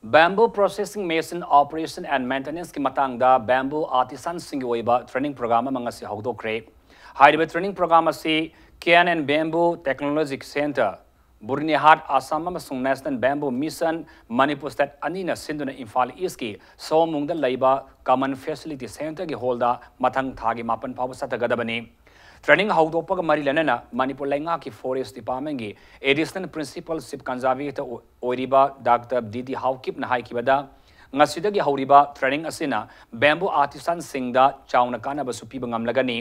Bamboo Processing Machine Operation and Maintenanceꯀꯤ ꯃꯇꯥꯡꯗ bamboo artisanꯁꯤꯡꯒꯤ ꯑꯣꯏꯕ training program ꯑꯃ ꯉꯁꯤ ꯍꯧꯗꯣꯛꯈ꯭ꯔꯦ꯫ ꯍꯥꯏꯔꯤꯕ training program ꯑꯁꯤ K N N Bamboo Technology Centre, ꯕꯨꯔꯤꯅꯤꯍꯥꯠ Assam ꯑꯃꯁꯨꯡ National Bamboo Mission Manipur State ꯑꯅꯤꯅ ꯁꯤꯟꯗꯨꯅ ꯏꯝꯐꯥꯜ ꯏꯁꯀꯤ ꯁꯣꯃꯨꯡꯗ ꯂꯩꯕ Common Facility Centreꯒꯤ ꯍꯣꯜꯗ ꯃꯊꯪ ꯊꯥꯒꯤ ꯃꯥꯄꯟ ꯐꯥꯎꯕ ꯆꯠꯊꯒꯗꯕꯅꯤ꯫ Training ꯍꯧꯗꯣꯛꯄꯒ ꯃꯔꯤ ꯂꯩꯅꯅ ꯃꯅꯤꯄꯨꯔ ꯂꯩꯉꯥꯛꯀꯤ Forest Departmentꯀꯤ Additional Principal Chief Conservator ꯑꯣꯏꯔꯤꯕ ꯗꯥꯛꯇꯔ ꯗꯤ ꯗꯤ ꯍꯥꯎꯀꯤꯞꯅ ꯍꯥꯏꯈꯤꯕꯗ, ꯉꯁꯤꯗꯒꯤ ꯍꯧꯔꯤꯕ training ꯑꯁꯤꯅ bamboo artisanꯁꯤꯡꯗ ꯆꯥꯎꯅ ꯀꯥꯟꯅꯕꯁꯨ ꯄꯤꯕ ꯉꯝꯂꯒꯅꯤ꯫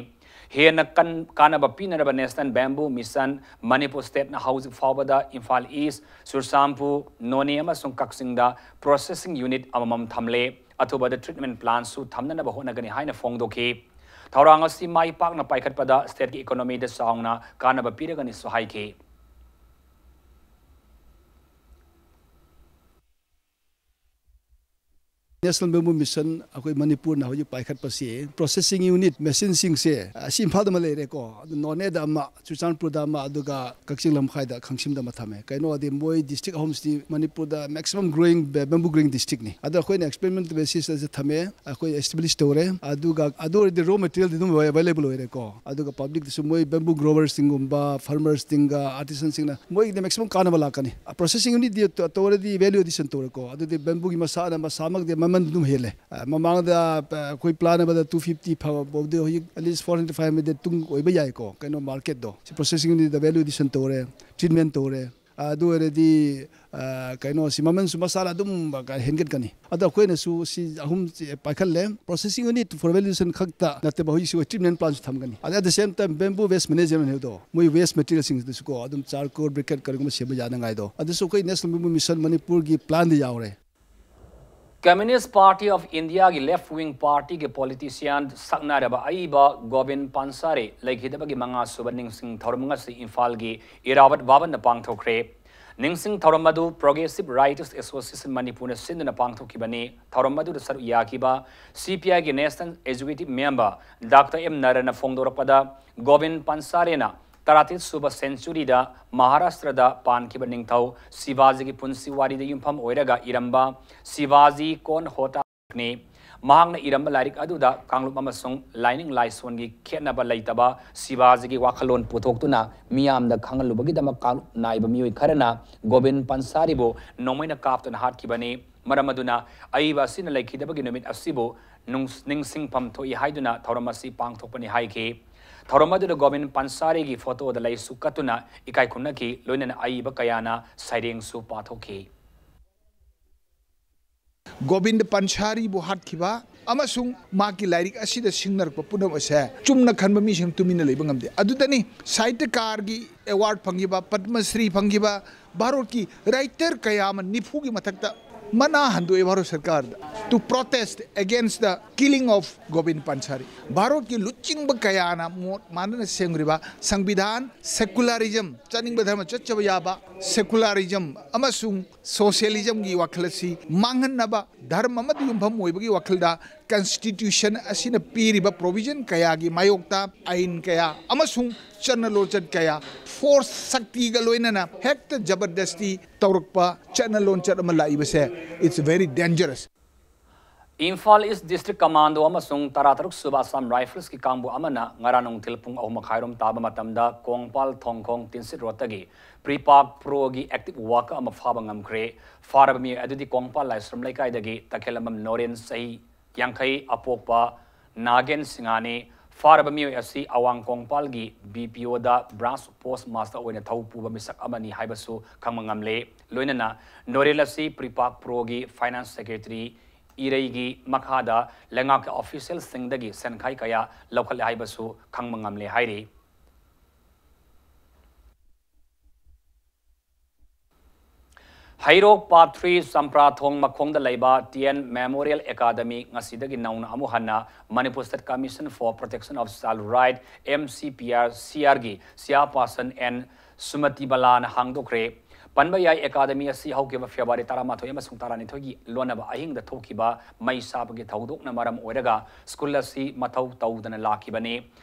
ꯍꯦꯟꯅ ꯀꯟ-, ꯀꯥꯟꯅꯕ ꯄꯤꯅꯅꯕ National Bamboo Mission ꯃꯅꯤꯄꯨꯔ Stateꯅ ꯍꯧꯖꯤꯛ ꯐꯥꯎꯕꯗ ꯏꯝꯐꯥꯜ ꯏꯁ, ꯆꯨꯔꯆꯥꯟꯄꯨꯔ, ꯅꯣꯅꯦ ꯑꯃꯁꯨꯡ ꯀꯛꯆꯤꯡꯗ processing unit ꯑꯃꯃꯝ ꯊꯝꯂꯦ꯫ ꯑꯊꯨꯕꯗ treatment plantꯁꯨ ꯊꯝꯅꯅꯕ ꯍꯣꯠꯅꯒꯅꯤ ꯍꯥꯏꯅ ꯐꯣꯡꯗꯣꯛꯈꯤ꯫ ꯊꯧꯔꯥꯡ ꯑꯁꯤ ꯃꯥꯏ ꯄꯥꯛꯅ ꯄꯥꯏꯈꯠꯄꯗ stateꯀꯤ economyꯗ ꯆꯥꯎꯅ ꯀꯥꯟꯅꯕ ꯄꯤꯔꯒꯅꯤꯁꯨ ꯍꯥꯏꯈꯤ꯫ National Bamboo Mission ꯑꯩꯈꯣꯏ ꯃꯅꯤꯄꯨꯔꯅ ꯍꯧꯖꯤꯛ ꯄꯥꯏꯈꯠꯄꯁꯤ processing unit machineꯁꯤꯡꯁꯦ ꯑꯁꯤ ꯏꯝꯐꯥꯜꯗ ꯑꯃ ꯂꯩꯔꯦꯀꯣ, ꯑꯗꯨ ꯅꯣꯅꯦꯗ ꯑꯃ, ꯆꯨꯔꯆꯥꯟꯄꯨꯔꯗ ꯑꯃ, ꯑꯗꯨꯒ ꯀꯛꯆꯤꯡ ꯂꯝꯈꯥꯏꯗ ꯈꯪꯁꯤꯝꯗ ꯑꯃ ꯊꯝꯃꯦ꯫ ꯀꯩꯅꯣꯗꯤ ꯃꯣꯏ district ꯑꯍꯨꯝꯁꯤꯗꯤ ꯃꯅꯤꯄꯨꯔꯗ maximum growing, bamboo growing districtꯅꯤ꯫ ꯑꯗꯣ ꯑꯩꯈꯣꯏꯅ experiment basisꯇꯁꯨ ꯊꯝꯃꯦ, ꯑꯩꯈꯣꯏ establish ꯇꯧꯔꯦ꯫ ꯑꯗꯨꯒ ꯑꯗꯨ ꯑꯣꯏꯔꯗꯤ raw materialꯗꯤ ꯑꯗꯨꯝ available ꯑꯣꯏꯔꯦꯀꯣ꯫ ꯑꯗꯨꯒ publicꯇꯁꯨ ꯃꯣꯏ bamboo growersꯁꯤꯡꯒꯨꯝꯕ, farmersꯁꯤꯡꯒ, artisanꯁꯤꯡꯅ ꯃꯣꯏꯒꯤꯗꯤ maximum ꯀꯥꯟꯅꯕ ꯂꯥꯛꯀꯅꯤ꯫ Processing unitꯗꯤ ꯇꯧꯔꯗꯤ value addition ꯇꯧꯔꯦꯀꯣ꯫ ꯑꯗꯨꯗꯤ bambooꯒꯤ ꯃꯁꯥꯅ ꯃꯁꯥꯃꯛꯇꯤ ꯃꯃꯜ ꯑꯗꯨꯝ ꯍꯦꯜꯂꯦ꯫ ꯑ, ꯃꯃꯥꯡꯗ, ꯑ, ꯑꯩꯈꯣꯏ plan ꯑꯃꯗ two fifty ꯐꯥꯎꯕꯗꯤ ꯍꯧꯖꯤꯛ at least four hundred, five hundred ꯇꯨꯡ ꯑꯣꯏꯕ ꯌꯥꯏꯀꯣ꯫ ꯀꯩꯅꯣ marketꯇꯣ꯫ ꯁꯤ processing unitꯗ value addition ꯇꯧꯔꯦ, treatment ꯇꯧꯔꯦ꯫ ꯑ, ꯑꯗꯨ ꯑꯣꯏꯔꯗꯤ, ꯑ, ꯀꯩꯅꯣꯁꯤ ꯃꯃꯜꯁꯨ ꯃꯁꯥꯅ ꯑꯗꯨꯝ ꯍꯦꯟꯒꯠꯀꯅꯤ꯫ ꯑꯗꯣ ꯑꯩꯈꯣꯏꯅꯁꯨ ꯁꯤ ꯑꯍꯨꯝ ꯁꯤ ꯄꯥꯏꯈꯠꯂꯦ꯫ Processing unit for value addition ꯈꯛꯇ ꯅꯠꯇꯕ ꯍꯧꯖꯤꯛꯁꯤ ꯑꯩꯈꯣꯏ treatment plantꯁꯨ ꯊꯝꯒꯅꯤ꯫ ꯑꯗ at the same time bamboo waste management ꯍꯥꯏꯕꯗꯣ, ꯃꯣꯏ waste materialꯁꯤꯡꯗꯨꯁꯨꯀꯣ ꯑꯗꯨꯝ charcoal, briquette ꯀꯔꯤꯒꯨꯝꯕ ꯁꯦꯝꯕ ꯌꯥꯅꯉꯥꯏꯗꯣ꯫ ꯑꯗꯨꯁꯨ ꯑꯩꯈꯣꯏ National Bamboo Mission ꯃꯅꯤꯄꯨꯔꯒꯤ planꯗ ꯌꯥꯎꯔꯦ꯫ Communist Party of Indiaꯒꯤ left wing partyꯒꯤ politician ꯁꯛꯅꯥꯏꯔꯕ ꯑꯏꯕ ꯒꯣꯕꯤꯟ ꯄꯥꯟꯁꯥꯔꯦ ꯂꯩꯈꯤꯗꯕꯒꯤ ꯃꯉꯥ ꯁꯨꯕ ꯅꯤꯡꯁꯤꯡ ꯊꯧꯔꯝ ꯉꯁꯤ ꯏꯝꯐꯥꯜꯒꯤ ꯏꯔꯥꯕꯠ ꯚꯕꯟꯗ ꯄꯥꯡꯊꯣꯛꯈ꯭ꯔꯦ꯫ ꯅꯤꯡꯁꯤꯡ ꯊꯧꯔꯝ ꯑꯗꯨ Progressive Writers Association ꯃꯅꯤꯄꯨꯔꯅ ꯁꯤꯟꯗꯨꯅ ꯄꯥꯡꯊꯣꯛꯈꯤꯕꯅꯤ꯫ ꯊꯧꯔꯝ ꯑꯗꯨꯗ ꯁꯔꯨꯛ ꯌꯥꯈꯤꯕ CPIꯒꯤ National Executive Member doctor M ꯅꯔꯅ ꯐꯣꯡꯗꯣꯔꯛꯄꯗ, ꯒꯣꯕꯤꯟ ꯄꯥꯟꯁꯥꯔꯦꯅ ꯇꯔꯥꯇꯔꯦꯠ ꯁꯨꯕ centuryꯗ ꯃꯍꯥꯔꯥꯁꯇ꯭ꯔꯗ ꯄꯥꯟꯈꯤꯕ ꯅꯤꯡꯊꯧ ꯁꯤꯚꯥꯖꯤꯒꯤ ꯄꯨꯟꯁꯤ ꯋꯥꯔꯤꯗ ꯌꯨꯝꯐꯝ ꯑꯣꯏꯔꯒ ꯏꯔꯝꯕ ꯁꯤꯚꯥꯖꯤ ꯀꯣꯟ ꯍꯣꯇꯥ ꯅꯤ꯫ ꯃꯍꯥꯛꯅ ꯏꯔꯝꯕ ꯂꯥꯏꯔꯤꯛ ꯑꯗꯨꯗ ꯀꯥꯡꯂꯨꯞ ꯑꯃꯁꯨꯡ ꯂꯥꯏꯅꯤꯡ ꯂꯥꯏꯁꯣꯟꯒꯤ ꯈꯦꯠꯅꯕ ꯂꯩꯇꯕ ꯁꯤꯕꯥꯖꯤꯒꯤ ꯋꯥꯈꯜꯂꯣꯟ ꯄꯨꯊꯣꯛꯇꯨꯅ ꯃꯤꯌꯥꯝꯗ ꯈꯪꯍꯜꯂꯨꯕꯒꯤꯗꯃꯛ ꯀꯥꯡꯂꯨꯞ ꯅꯥꯏꯕ ꯃꯤꯑꯣꯏ ꯈꯔꯅ ꯒꯣꯕꯤꯟ ꯄꯟꯁꯥꯔꯤꯕꯨ ꯅꯣꯡꯃꯩꯅ ꯀꯥꯞꯇꯨꯅ ꯍꯥꯠꯈꯤꯕꯅꯤ꯫ ꯃꯔꯝ ꯑꯗꯨꯅ ꯑꯏꯕ ꯑꯁꯤꯅ ꯂꯩꯈꯤꯗꯕꯒꯤ ꯅꯨꯃꯤꯠ ꯑꯁꯤꯕꯨ ꯅꯨꯡ-, ꯅꯤꯡꯁꯤꯡꯐꯝ ꯊꯣꯛꯏ ꯍꯥꯏꯗꯨꯅ ꯊꯧꯔꯝ ꯑꯁꯤ ꯄꯥꯡꯊꯣꯛꯄꯅꯤ ꯍꯥꯏꯈꯤ꯫ ꯊꯧꯔꯝ ꯑꯗꯨꯗ ꯒꯣꯕꯤꯟ ꯄꯟꯁꯥꯔꯤꯒꯤ ꯐꯣꯇꯣꯗ ꯂꯩꯁꯨ ꯀꯠꯇꯨꯅ ꯏꯀꯥꯏ ꯈꯨꯝꯅꯈꯤ, ꯂꯣꯏꯅꯅ ꯑꯏꯕ ꯀꯌꯥꯅ ꯁꯩꯔꯦꯡꯁꯨ ꯄꯥꯊꯣꯛꯈꯤ꯫ ꯒꯣꯕꯤꯟꯗ ꯄꯟꯁꯥꯔꯤꯕꯨ ꯍꯥꯠꯈꯤꯕ ꯑꯃꯁꯨꯡ ꯃꯍꯥꯛꯀꯤ ꯂꯥꯏꯔꯤꯛ ꯑꯁꯤꯗ ꯁꯤꯡꯅꯔꯛꯄ ꯄꯨꯝꯅꯃꯛ ꯑꯁꯦ ꯆꯨꯝꯅ ꯈꯟꯕ ꯃꯤꯁꯤꯡ ꯇꯨꯃꯤꯟꯅ ꯂꯩꯕ ꯉꯝꯗꯦ꯫ ꯑꯗꯨꯗꯅꯤ ꯁꯥꯍꯤꯇ꯭ꯌꯀꯥꯔꯒꯤ ꯑꯦꯋꯥꯔꯗ ꯐꯪꯈꯤꯕ, ꯄꯗꯃ ꯁ꯭ꯔꯤ ꯐꯪꯈꯤꯕ, ꯚꯥꯔꯠꯀꯤ ꯔꯥꯏꯇꯔ ꯀꯌꯥ ꯑꯃ ꯅꯤꯐꯨꯒꯤ ꯃꯊꯛꯇ ꯃꯅꯥ ꯍꯟꯗꯣꯛꯑꯦ Bharat ꯁꯔꯀꯥꯔꯗ, to protest against the killing of Govind Pansari꯫ ꯚꯥꯔꯠꯀꯤ ꯂꯨꯆꯤꯡꯕ ꯀꯌꯥꯅ ꯃꯣꯠ ꯃꯥꯟꯅꯅ ꯁꯦꯝꯈ꯭ꯔꯤꯕ ꯁꯪꯕꯤꯙꯥꯟ, ꯁꯦꯀꯨꯂꯥꯔꯤꯖꯝ, ꯆꯠꯅꯤꯡꯕ ꯙꯔꯃ ꯆꯠꯆꯕ ꯌꯥꯕ ꯁꯦꯀꯨꯂꯥꯔꯤꯖꯝ ꯑꯃꯁꯨꯡ ꯁꯣꯁꯤꯌꯦꯂꯤꯖꯝꯒꯤ ꯋꯥꯈꯜ ꯑꯁꯤ ꯃꯥꯡꯍꯟꯅꯕ, ꯙꯔꯃ ꯑꯃꯗ ꯌꯨꯝꯐꯝ ꯑꯣꯏꯕꯒꯤ ꯋꯥꯈꯜꯗ ꯀꯟꯁꯇꯤꯇ꯭ꯌꯨꯁꯟ ꯑꯁꯤꯅ ꯄꯤꯔꯤꯕ ꯄ꯭ꯔꯣꯚꯤꯖꯟ ꯀꯌꯥꯒꯤ ꯃꯥꯌꯣꯛꯇ ꯑꯥꯏꯟ ꯀꯌꯥ ꯑꯃꯁꯨꯡ ꯆꯠꯅ ꯂꯣꯟꯆꯠ ꯀꯌꯥ ꯐꯣꯔꯁ, ꯁꯛꯇꯤꯒ ꯂꯣꯏꯅꯅ ꯍꯦꯛꯇ ꯖꯕꯔꯗꯁꯇꯤ ꯇꯧꯔꯛꯄ ꯆꯠꯅ ꯂꯣꯟꯆꯠ ꯑꯃ ꯂꯥꯛꯏꯕꯁꯦ, it's very dangerous꯫ Imphal east district commando ꯑꯃꯁꯨꯡ ꯇꯔꯥꯇꯔꯨꯛ ꯁꯨꯕ ꯑꯁꯥꯝ ꯔꯥꯏꯐꯜꯁꯀꯤ ꯀꯥꯡꯕꯨ ꯑꯃꯅ ꯉꯔꯥꯡ ꯅꯨꯡꯊꯤꯜ ꯄꯨꯡ ꯑꯍꯨꯝ ꯃꯈꯥꯏꯔꯣꯝ ꯇꯥꯕ ꯃꯇꯝꯗ ꯀꯣꯡꯄꯥꯜ ꯊꯣꯡꯈꯣꯡ ꯇꯤꯟꯁꯤꯠ ꯔꯣꯗꯇꯒꯤ ꯄ꯭ꯔꯤꯄꯥꯛ ꯄ꯭ꯔꯣꯒꯤ ꯑꯦꯛꯇꯤꯚ ꯋꯥꯀꯔ ꯑꯃ ꯐꯥꯕ ꯉꯝꯈ꯭ꯔꯦ꯫ ꯐꯥꯔꯕ ꯃꯤꯑꯣꯏ ꯑꯗꯨꯗꯤ ꯀꯣꯡꯄꯥꯜ ꯂꯥꯏꯁ꯭ꯔꯝ ꯂꯩꯀꯥꯏꯗꯒꯤ ꯇꯈꯦꯜꯂꯝꯕꯝ ꯅꯣꯔꯦꯟ, ꯆꯍꯤ ꯌꯥꯡꯈꯩ, ꯑꯄꯣꯛꯄ ꯅꯥꯒꯦꯟ ꯁꯤꯡꯍꯅꯤ꯫ ꯐꯥꯔꯕ ꯃꯤꯑꯣꯏ ꯑꯁꯤ ꯑꯋꯥꯡ ꯀꯣꯡꯄꯥꯜꯒꯤ ꯕꯤ ꯄꯤ ꯑꯣꯗ ꯕ꯭ꯔꯥꯟꯁ ꯄꯣꯁ ꯃꯥꯁꯇꯔ ꯑꯣꯏꯅ ꯊꯧ ꯄꯨꯕ ꯃꯤꯁꯛ ꯑꯃꯅꯤ ꯍꯥꯏꯕꯁꯨ ꯈꯪꯕ ꯉꯝꯂꯦ꯫ ꯂꯣꯏꯅꯅ ꯅꯣꯔꯦꯟ ꯑꯁꯤ ꯄ꯭ꯔꯤꯄꯥꯛ ꯄ꯭ꯔꯣꯒꯤ ꯐꯥꯏꯅꯥꯟꯁ ꯁꯦꯀ꯭ꯔꯦꯇꯔꯤ ꯏꯔꯩꯒꯤ ꯃꯈꯥꯗ ꯂꯩꯉꯥꯛꯀꯤ ꯑꯣꯐꯤꯁꯤꯌꯦꯜꯁꯤꯡꯗꯒꯤ ꯁꯦꯟꯈꯥꯏ ꯀꯌꯥ ꯂꯧꯈꯠꯂꯦ ꯍꯥꯏꯕꯁꯨ ꯈꯪꯕ ꯉꯝꯂꯦ ꯍꯥꯏꯔꯤ꯫ ꯍꯩꯔꯣꯛ ꯄꯥꯠ ꯊ꯭ꯔꯤ ꯆꯝꯄ꯭ꯔꯥꯊꯣꯡ ꯃꯈꯣꯡꯗ ꯂꯩꯕ ꯇꯤ ꯑꯦꯟ ꯃꯦꯃꯣꯔꯤꯌꯦꯜ ꯑꯦꯀꯥꯗꯃꯤ ꯉꯁꯤꯗꯒꯤ ꯅꯧꯅ ꯑꯃꯨꯛ ꯍꯟꯅ Manipur State Commission for Protection of Child Right, M C P R C ꯑꯥꯔꯒꯤ ꯆꯤꯌꯥꯔꯄꯥꯔꯁꯟ and ꯁꯨꯃꯇꯤ ꯕꯂꯥꯅ ꯍꯥꯡꯗꯣꯛꯈ꯭ꯔꯦ꯫ ꯄꯟꯕ ꯌꯥꯏ, ꯑꯦꯀꯥꯗꯃꯤ ꯑꯁꯤ ꯍꯧꯈꯤꯕ ꯐꯦꯕ꯭ꯔꯨꯋꯥꯔꯤ ꯇꯔꯥꯃꯥꯊꯣꯏ ꯑꯃꯁꯨꯡ ꯇꯔꯥꯅꯤꯊꯣꯏꯒꯤ ꯂꯣꯟꯅꯕ ꯑꯍꯤꯡꯗ ꯊꯣꯛꯈꯤꯕ ꯃꯩ ꯆꯥꯕꯒꯤ ꯊꯧꯗꯣꯛꯅ ꯃꯔꯝ ꯑꯣꯏꯔꯒ ꯁ꯭ꯀꯨꯜ ꯑꯁꯤ ꯃꯊꯧ ꯇꯧꯗꯅ ꯂꯥꯛꯈꯤꯕꯅꯤ꯫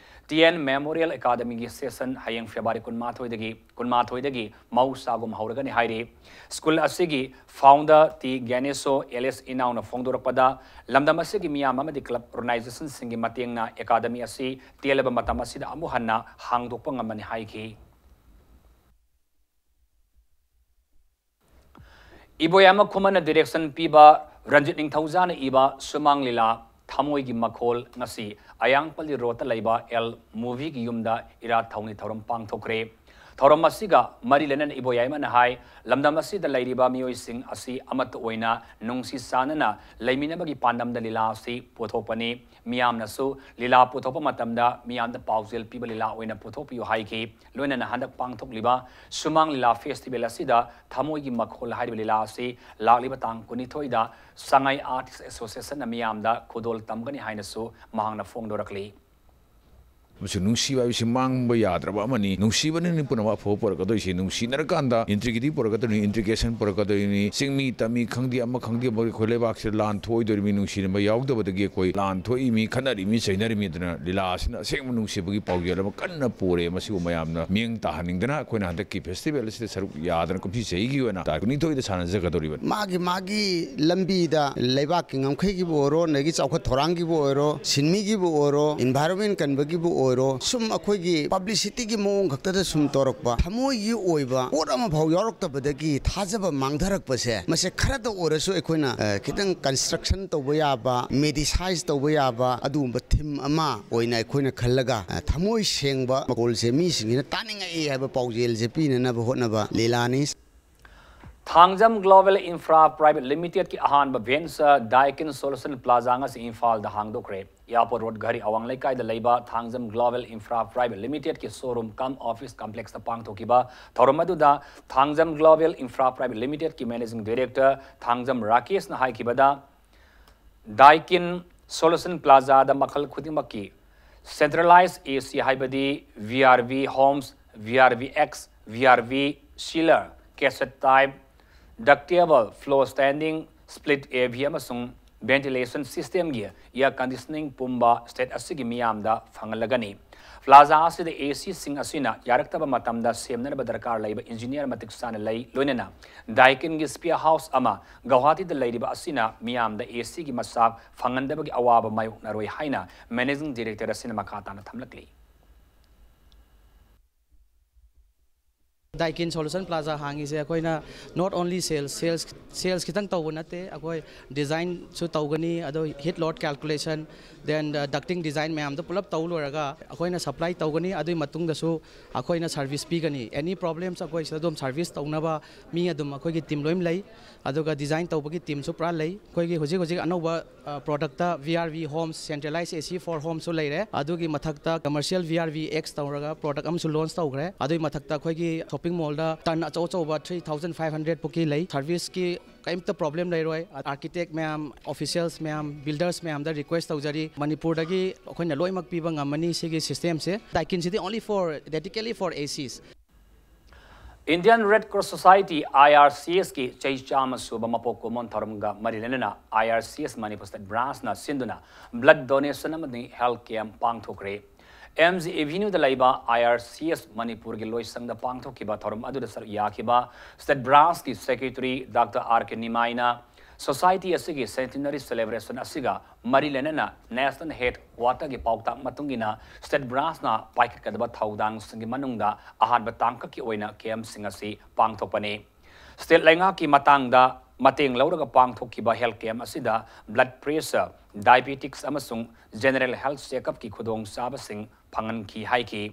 ꯇꯤ ꯑꯦꯟ Memorial Academyꯒꯤ session ꯍꯌꯦꯡ February ꯀꯨꯟꯃꯥꯊꯣꯏꯗꯒꯤ ꯀꯨꯟꯃꯥꯊꯣꯏꯗꯒꯤ ꯃꯍꯧꯁꯥꯒꯨꯝ ꯍꯧꯔꯒꯅꯤ ꯍꯥꯏꯔꯤ꯫ School ꯑꯁꯤꯒꯤ founder ꯇꯤ ꯒ꯭ꯌꯥꯅꯦꯁꯣ ꯑꯦꯂꯤꯁ ꯏꯅꯥꯎꯅ ꯐꯣꯡꯗꯣꯔꯛꯄꯗ, ꯂꯝꯗꯝ ꯑꯁꯤꯒꯤ ꯃꯤꯌꯥꯝ ꯑꯃꯗꯤ club organizationꯁꯤꯡꯒꯤ ꯃꯇꯦꯡꯅ academy ꯑꯁꯤ ꯇꯦꯜꯂꯕ ꯃꯇꯝ ꯑꯁꯤꯗ ꯑꯃꯨꯛ ꯍꯟꯅ ꯍꯥꯡꯗꯣꯛꯄ ꯉꯝꯃꯅꯤ ꯍꯥꯏꯈꯤ꯫ ꯏꯕꯣꯌꯥꯏꯃ ꯈꯨꯃꯟꯅ direction ꯄꯤꯕ ꯔꯟꯖꯤꯠ ꯅꯤꯡꯊꯧꯖꯥꯅ ꯏꯕ ꯁꯨꯃꯥꯡ ꯂꯤꯂꯥ ꯊꯃꯣꯏꯒꯤ ꯃꯈꯣꯜ ꯉꯁꯤ ꯑꯌꯥꯡꯄꯜꯂꯤ ꯔꯣꯗꯇ ꯂꯩꯕ ꯑꯦꯜ ꯃꯨꯚꯤꯒꯤ ꯌꯨꯝꯗ ꯏꯔꯥꯠ ꯊꯧꯅꯤ ꯊꯧꯔꯝ ꯄꯥꯡꯊꯣꯛꯈ꯭ꯔꯦ꯫ ꯊꯧꯔꯝ ꯑꯁꯤꯒ ꯃꯔꯤ ꯂꯩꯅꯅ ꯏꯕꯣꯌꯥꯏꯃꯅ ꯍꯥꯏ, ꯂꯝꯗꯝ ꯑꯁꯤꯗ ꯂꯩꯔꯤꯕ ꯃꯤꯑꯣꯏꯁꯤꯡ ꯑꯁꯤ ꯑꯃꯠꯇ ꯑꯣꯏꯅ ꯅꯨꯡꯁꯤ ꯆꯥꯟꯅꯅ ꯂꯩꯃꯤꯟꯅꯕꯒꯤ ꯄꯥꯟꯗꯝꯗ ꯂꯤꯂꯥ ꯑꯁꯤ ꯄꯨꯊꯣꯛꯄꯅꯤ꯫ ꯃꯤꯌꯥꯝꯅꯁꯨ ꯂꯤꯂꯥ ꯄꯨꯊꯣꯛꯄ ꯃꯇꯝꯗ ꯃꯤꯌꯥꯝꯗ ꯄꯥꯎꯖꯦꯜ ꯄꯤꯕ ꯂꯤꯂꯥ ꯑꯣꯏꯅ ꯄꯨꯊꯣꯛꯄꯤꯌꯨ ꯍꯥꯏꯈꯤ꯫ ꯂꯣꯏꯅꯅ ꯍꯟꯗꯛ ꯄꯥꯡꯊꯣꯛꯂꯤꯕ ꯁꯨꯃꯥꯡ ꯂꯤꯂꯥ festival ꯑꯁꯤꯗ ꯊꯃꯣꯏꯒꯤ ꯃꯈꯣꯜ ꯍꯥꯏꯔꯤꯕ ꯂꯤꯂꯥ ꯑꯁꯤ ꯂꯥꯛꯂꯤꯕ ꯇꯥꯡ ꯀꯨꯟꯅꯤꯊꯣꯏꯗ ꯁꯉꯥꯏ Artist Associationꯅ ꯃꯤꯌꯥꯝꯗ ꯈꯨꯗꯣꯜ ꯇꯝꯒꯅꯤ ꯍꯥꯏꯅꯁꯨ ꯃꯍꯥꯛꯅ ꯐꯣꯡꯗꯣꯔꯛꯂꯤ꯫ ꯑꯃꯁꯨꯡ ꯅꯨꯡꯁꯤꯕ ꯍꯥꯏꯕꯁꯤ ꯃꯥꯡꯕ ꯌꯥꯗ꯭ꯔꯕ ꯑꯃꯅꯤ꯫ ꯅꯨꯡꯁꯤꯕꯅꯅꯤ ꯄꯨꯝꯅꯃꯛ ꯑꯐꯕ ꯄꯨꯔꯛꯀꯗꯣꯏꯁꯤ꯫ ꯅꯨꯡꯁꯤꯅꯔꯀꯥꯟꯗ integrity ꯄꯨꯔꯛꯀꯗꯣꯏꯅꯤ, integration ꯄꯨꯔꯛꯀꯗꯣꯏꯅꯤ꯫ ꯆꯤꯡꯃꯤ ꯇꯝꯃꯤ ꯈꯪꯗꯦ, ꯑꯃ ꯈꯪꯗꯦ, ꯑꯃ ꯑꯩꯈꯣꯏ ꯂꯩꯕꯥꯛꯁꯤꯗ ꯂꯥꯟ ꯊꯣꯛꯑꯣꯏꯗꯣꯔꯤꯃꯤ꯫ ꯅꯨꯡꯁꯤꯅꯕ ꯌꯥꯎꯗꯕꯗꯒꯤ ꯑꯩꯈꯣꯏ ꯂꯥꯟ ꯊꯣꯛꯏꯃꯤ, ꯈꯠꯅꯔꯤꯃꯤ, ꯆꯩꯅꯔꯤꯃꯤ꯫ ꯑꯗꯨꯅ ꯂꯤꯂꯥ ꯑꯁꯤꯅ ꯑꯁꯦꯡꯕ ꯅꯨꯡꯁꯤꯕꯒꯤ ꯄꯥꯎꯖꯦꯜ ꯑꯃ ꯀꯟꯅ ꯄꯨꯔꯦ꯫ ꯃꯁꯤꯕꯨ ꯃꯌꯥꯝꯅ ꯃꯤꯠꯌꯦꯡ ꯇꯥꯍꯟꯅꯤꯡꯗꯅ ꯑꯩꯈꯣꯏꯅ ꯍꯟꯗꯛꯀꯤ festival ꯑꯁꯤꯗ ꯁꯔꯨꯛ ꯌꯥꯗꯅ ꯀꯨꯝꯁꯤ ꯆꯍꯤꯒꯤ ꯑꯣꯏꯅ ꯇꯥꯔꯤꯛ ꯀꯨꯟꯅꯤꯊꯣꯏꯗ ꯁꯥꯟꯅꯖꯒꯗꯧꯔꯤꯕꯅꯤ꯫ ꯃꯥꯒꯤ ꯃꯥꯒꯤ ꯂꯝꯕꯤꯗ ꯂꯩꯕꯥꯛꯀꯤ ꯉꯝꯈꯩꯒꯤꯕꯨ ꯑꯣꯏꯔꯣ, ꯑꯗꯒꯤ ꯆꯥꯎꯈꯠ ꯊꯧꯔꯥꯡꯒꯤꯕꯨ ꯑꯣꯏꯔꯣ, ꯁꯤꯟꯃꯤꯒꯤꯕꯨ ꯑꯣꯏꯔꯣ, environment ꯀꯟꯕꯒꯤꯕꯨ ꯑꯣꯏꯔꯣ, ꯁꯨꯝ ꯑꯩꯈꯣꯏꯒꯤ publicityꯒꯤ ꯃꯑꯣꯡ ꯈꯛꯇꯗ ꯁꯨꯝ ꯇꯧꯔꯛꯄ, ꯊꯃꯣꯏꯒꯤ ꯑꯣꯏꯕ ꯄꯣꯠ ꯑꯃꯐꯥꯎ ꯌꯥꯎꯔꯛꯇꯕꯗꯒꯤ ꯊꯥꯖꯕ ꯃꯥꯡꯊꯔꯛꯄꯁꯦ, ꯃꯁꯦ ꯈꯔꯇ ꯑꯣꯏꯔꯁꯨ ꯑꯩꯈꯣꯏꯅ, ꯑ, ꯈꯤꯇꯪ construction ꯇꯧꯕ ꯌꯥꯕ, medicize ꯇꯧꯕ ꯌꯥꯕ ꯑꯗꯨꯒꯨꯝꯕ theme ꯑꯃ ꯑꯣꯏꯅ ꯑꯩꯈꯣꯏꯅ ꯈꯜꯂꯒ, ꯑ, ꯊꯃꯣꯏ ꯁꯦꯡꯕ ꯃꯈꯣꯜꯁꯦ ꯃꯤꯁꯤꯡꯁꯤꯅ ꯇꯥꯅꯤꯡꯉꯛꯏ ꯍꯥꯏꯕ ꯄꯥꯎꯖꯦꯜꯁꯦ ꯄꯤꯅꯅꯕ ꯍꯣꯠꯅꯕ ꯂꯤꯂꯥꯅꯤ꯫ ꯊꯥꯡꯖꯝ Global Infra Private Limitedꯀꯤ ꯑꯍꯥꯟꯕ venture Daikin Solution Plaza ꯉꯁꯤ ꯏꯝꯐꯥꯜꯗ ꯍꯥꯡꯗꯣꯛꯈ꯭ꯔꯦ꯫ Airport Road ꯘꯔꯤ ꯑꯋꯥꯡ ꯂꯩꯀꯥꯏꯗ ꯂꯩꯕ Thangjam Global Infra Private Limitedꯀꯤ showroom cum office complexꯇ ꯄꯥꯡꯊꯣꯛꯈꯤꯕ ꯊꯧꯔꯝ ꯑꯗꯨꯗ Thangjam Global Infra Private Limitedꯀꯤ Managing Director Thangjam ꯔꯥꯀꯦꯁꯅ ꯍꯥꯏꯈꯤꯕꯗ, Daikin Solution Plazada ꯃꯈꯜ ꯈꯨꯗꯤꯡꯃꯛꯀꯤ centralized A C ꯍꯥꯏꯕꯗꯤ V R V Homes, V R V X, V R V Chiller, cassette type, ductable, floor standing, split A V ꯑꯃꯁꯨꯡ ventilation systemꯒꯤ air conditioning ꯄꯨꯝꯕ state ꯑꯁꯤꯒꯤ ꯃꯤꯌꯥꯝꯗ ꯐꯪꯍꯜꯂꯒꯅꯤ꯫ ꯄ꯭ꯂꯥꯖꯥ ꯑꯁꯤꯗ ꯑꯦ ꯁꯤꯁꯤꯡ ꯑꯁꯤꯅ ꯌꯥꯔꯛꯇꯕ ꯃꯇꯝꯗ ꯁꯦꯝꯅꯅꯕ ꯗꯔꯀꯥꯔ ꯂꯩꯕ ꯏꯟꯖꯤꯅꯤꯌꯔ ꯃꯇꯤꯛ ꯆꯥꯅ ꯂꯩ, ꯂꯣꯏꯅꯅ ꯗꯥꯏꯀꯤꯟꯒꯤ ꯁ꯭ꯄꯤꯌꯔ ꯍꯥꯎꯁ ꯑꯃ ꯒꯧꯍꯥꯇꯤꯗ ꯂꯩꯔꯤꯕ ꯑꯁꯤꯅ ꯃꯤꯌꯥꯝꯗ ꯑꯦ ꯁꯤꯒꯤ ꯃꯆꯥꯛ ꯐꯪꯍꯟꯗꯕꯒꯤ ꯑꯋꯥꯕ ꯃꯥꯌꯣꯛꯅꯔꯣꯏ ꯍꯥꯏꯅ ꯃꯦꯅꯦꯖꯤꯡ ꯗꯤꯔꯦꯛꯇꯔ ꯑꯁꯤꯅ ꯃꯈꯥ ꯇꯥꯅ ꯊꯝꯂꯛꯂꯤ꯫ ꯗꯥꯏꯀꯤꯟ ꯁꯣꯂꯨꯁꯟ ꯄ꯭ꯂꯥꯖꯥ ꯍꯥꯡꯉꯤꯁꯦ ꯑꯩꯈꯣꯏꯅ not only sales, sales, sales ꯈꯤꯇꯪ ꯇꯧꯕ ꯅꯠꯇꯦ, ꯑꯩꯈꯣꯏ ꯗꯤꯖꯥꯏꯟꯁꯨ ꯇꯧꯒꯅꯤ, ꯑꯗꯣ heat load calculation, then ducting design ꯃꯌꯥꯝꯗꯣ ꯄꯨꯂꯞ ꯇꯧ ꯂꯣꯏꯔꯒ ꯑꯩꯈꯣꯏꯅ ꯁꯄ꯭ꯂꯥꯏ ꯇꯧꯒꯅꯤ꯫ ꯑꯗꯨꯒꯤ ꯃꯇꯨꯡꯗꯁꯨ ꯑꯩꯈꯣꯏꯅ ꯁꯥꯔꯚꯤꯁ ꯄꯤꯒꯅꯤ꯫ ꯑꯦꯅꯤ ꯄ꯭ꯔꯣꯕ꯭ꯂꯦꯝꯁ ꯑꯩꯈꯣꯏ ꯁꯤꯗ ꯑꯗꯨꯝ ꯁꯥꯔꯚꯤꯁ ꯇꯧꯅꯕ ꯃꯤ ꯑꯗꯨꯝ ꯑꯩꯈꯣꯏꯒꯤ ꯇꯤꯝ ꯂꯣꯏꯅ ꯂꯩ꯫ ꯑꯗꯨꯒ ꯗꯤꯖꯥꯏꯟ ꯇꯧꯕꯒꯤ ꯇꯤꯝꯁꯨ ꯄꯨꯔꯥ ꯂꯩ꯫ ꯑꯩꯈꯣꯏꯒꯤ ꯍꯧꯖꯤꯛ ꯍꯧꯖꯤꯛ ꯑꯅꯧꯕ ꯄ꯭ꯔꯣꯗꯛꯇ V R V Homes, centralized A C for homeꯁꯨ ꯂꯩꯔꯦ꯫ ꯑꯗꯨꯒꯤ ꯃꯊꯛꯇ commercial V R V X ꯇꯧꯔꯒ ꯄ꯭ꯔꯣꯗꯛ ꯑꯃꯁꯨ ꯂꯣꯟꯆ ꯇꯧꯈ꯭ꯔꯦ꯫ ꯑꯗꯨꯒꯤ ꯃꯊꯛꯇ ꯑꯩꯈꯣꯏꯒꯤ ꯁꯣꯞꯄꯤꯡ ꯃꯣꯜꯗ ꯇꯟ ꯑꯆꯧ ꯑꯆꯧꯕ three thousand five hundred ꯄꯨꯛꯀꯤ ꯂꯩ꯫ ꯁꯥꯔꯚꯤꯁꯀꯤ ꯀꯔꯤꯝꯇ ꯄ꯭ꯔꯣꯕ꯭ꯂꯦꯝ ꯂꯩꯔꯣꯏ꯫ ꯑꯥꯔꯀꯤꯇꯦꯛ ꯃꯌꯥꯝ, ꯑꯣꯐꯤꯁꯤꯌꯦꯜꯁ ꯃꯌꯥꯝ, ꯕꯤꯜꯗꯔꯁ ꯃꯌꯥꯝꯗ ꯔꯤꯀ꯭ꯋꯦꯁ ꯇꯧꯖꯔꯤ, ꯃꯅꯤꯄꯨꯔꯗꯒꯤ ꯑꯩꯈꯣꯏꯅ ꯂꯣꯏꯅꯃꯛ ꯄꯤꯕ ꯉꯝꯃꯅꯤ ꯁꯤꯒꯤ ꯁꯤꯁꯇꯦꯝꯁꯦ꯫ Daikin City only for, dedicatedly for A Cs꯫ Indian Red Cross Society, I R C S ꯀꯤ ꯆꯍꯤ ꯆꯥꯝꯃ ꯁꯨꯕ ꯃꯄꯣꯛ ꯀꯨꯝꯑꯣꯟ ꯊꯧꯔꯝꯒ ꯃꯔꯤ ꯂꯩꯅꯅ I R C S Manipur State Branchꯅ ꯁꯤꯟꯗꯨꯅ blood donation ꯑꯃꯗꯤ health camp ꯄꯥꯡꯊꯣꯛꯈ꯭ꯔꯦ꯫ M G Avenueꯗ ꯂꯩꯕ I R C S ꯃꯅꯤꯄꯨꯔꯒꯤ ꯂꯣꯏꯁꯪꯗ ꯄꯥꯡꯊꯣꯛꯈꯤꯕ ꯊꯧꯔꯝ ꯑꯗꯨꯗ ꯁꯔꯨꯛ ꯌꯥꯈꯤꯕ State Branchꯀꯤ Secretary Doctor R K ꯅꯤꯃꯥꯏꯅ society ꯑꯁꯤꯒꯤ centenary celebration ꯑꯁꯤꯒ ꯃꯔꯤ ꯂꯩꯅꯅ National Headquarterꯒꯤ ꯄꯥꯎꯇꯥꯛ ꯃꯇꯨꯡ ꯏꯟꯅ State Branchꯅ ꯄꯥꯏꯈꯠꯀꯗꯕ ꯊꯧꯗꯥꯡꯁꯤꯡꯒꯤ ꯃꯅꯨꯡꯗ ꯑꯍꯥꯟꯕ ꯇꯥꯡꯀꯛꯀꯤ ꯑꯣꯏꯅ campꯁꯤꯡ ꯑꯁꯤ ꯄꯥꯡꯊꯣꯛꯄꯅꯤ꯫ State ꯂꯩꯉꯥꯛꯀꯤ ꯃꯇꯥꯡꯗ ꯃꯇꯦꯡ ꯂꯧꯔꯒ ꯄꯥꯡꯊꯣꯛꯈꯤꯕ health camp ꯑꯁꯤꯗ blood pressure, diabetics ꯑꯃꯁꯨꯡ general health checkupꯀꯤ ꯈꯨꯗꯣꯡꯆꯥꯕꯁꯤꯡ ꯐꯪꯍꯟꯈꯤ ꯍꯥꯏꯈꯤ꯫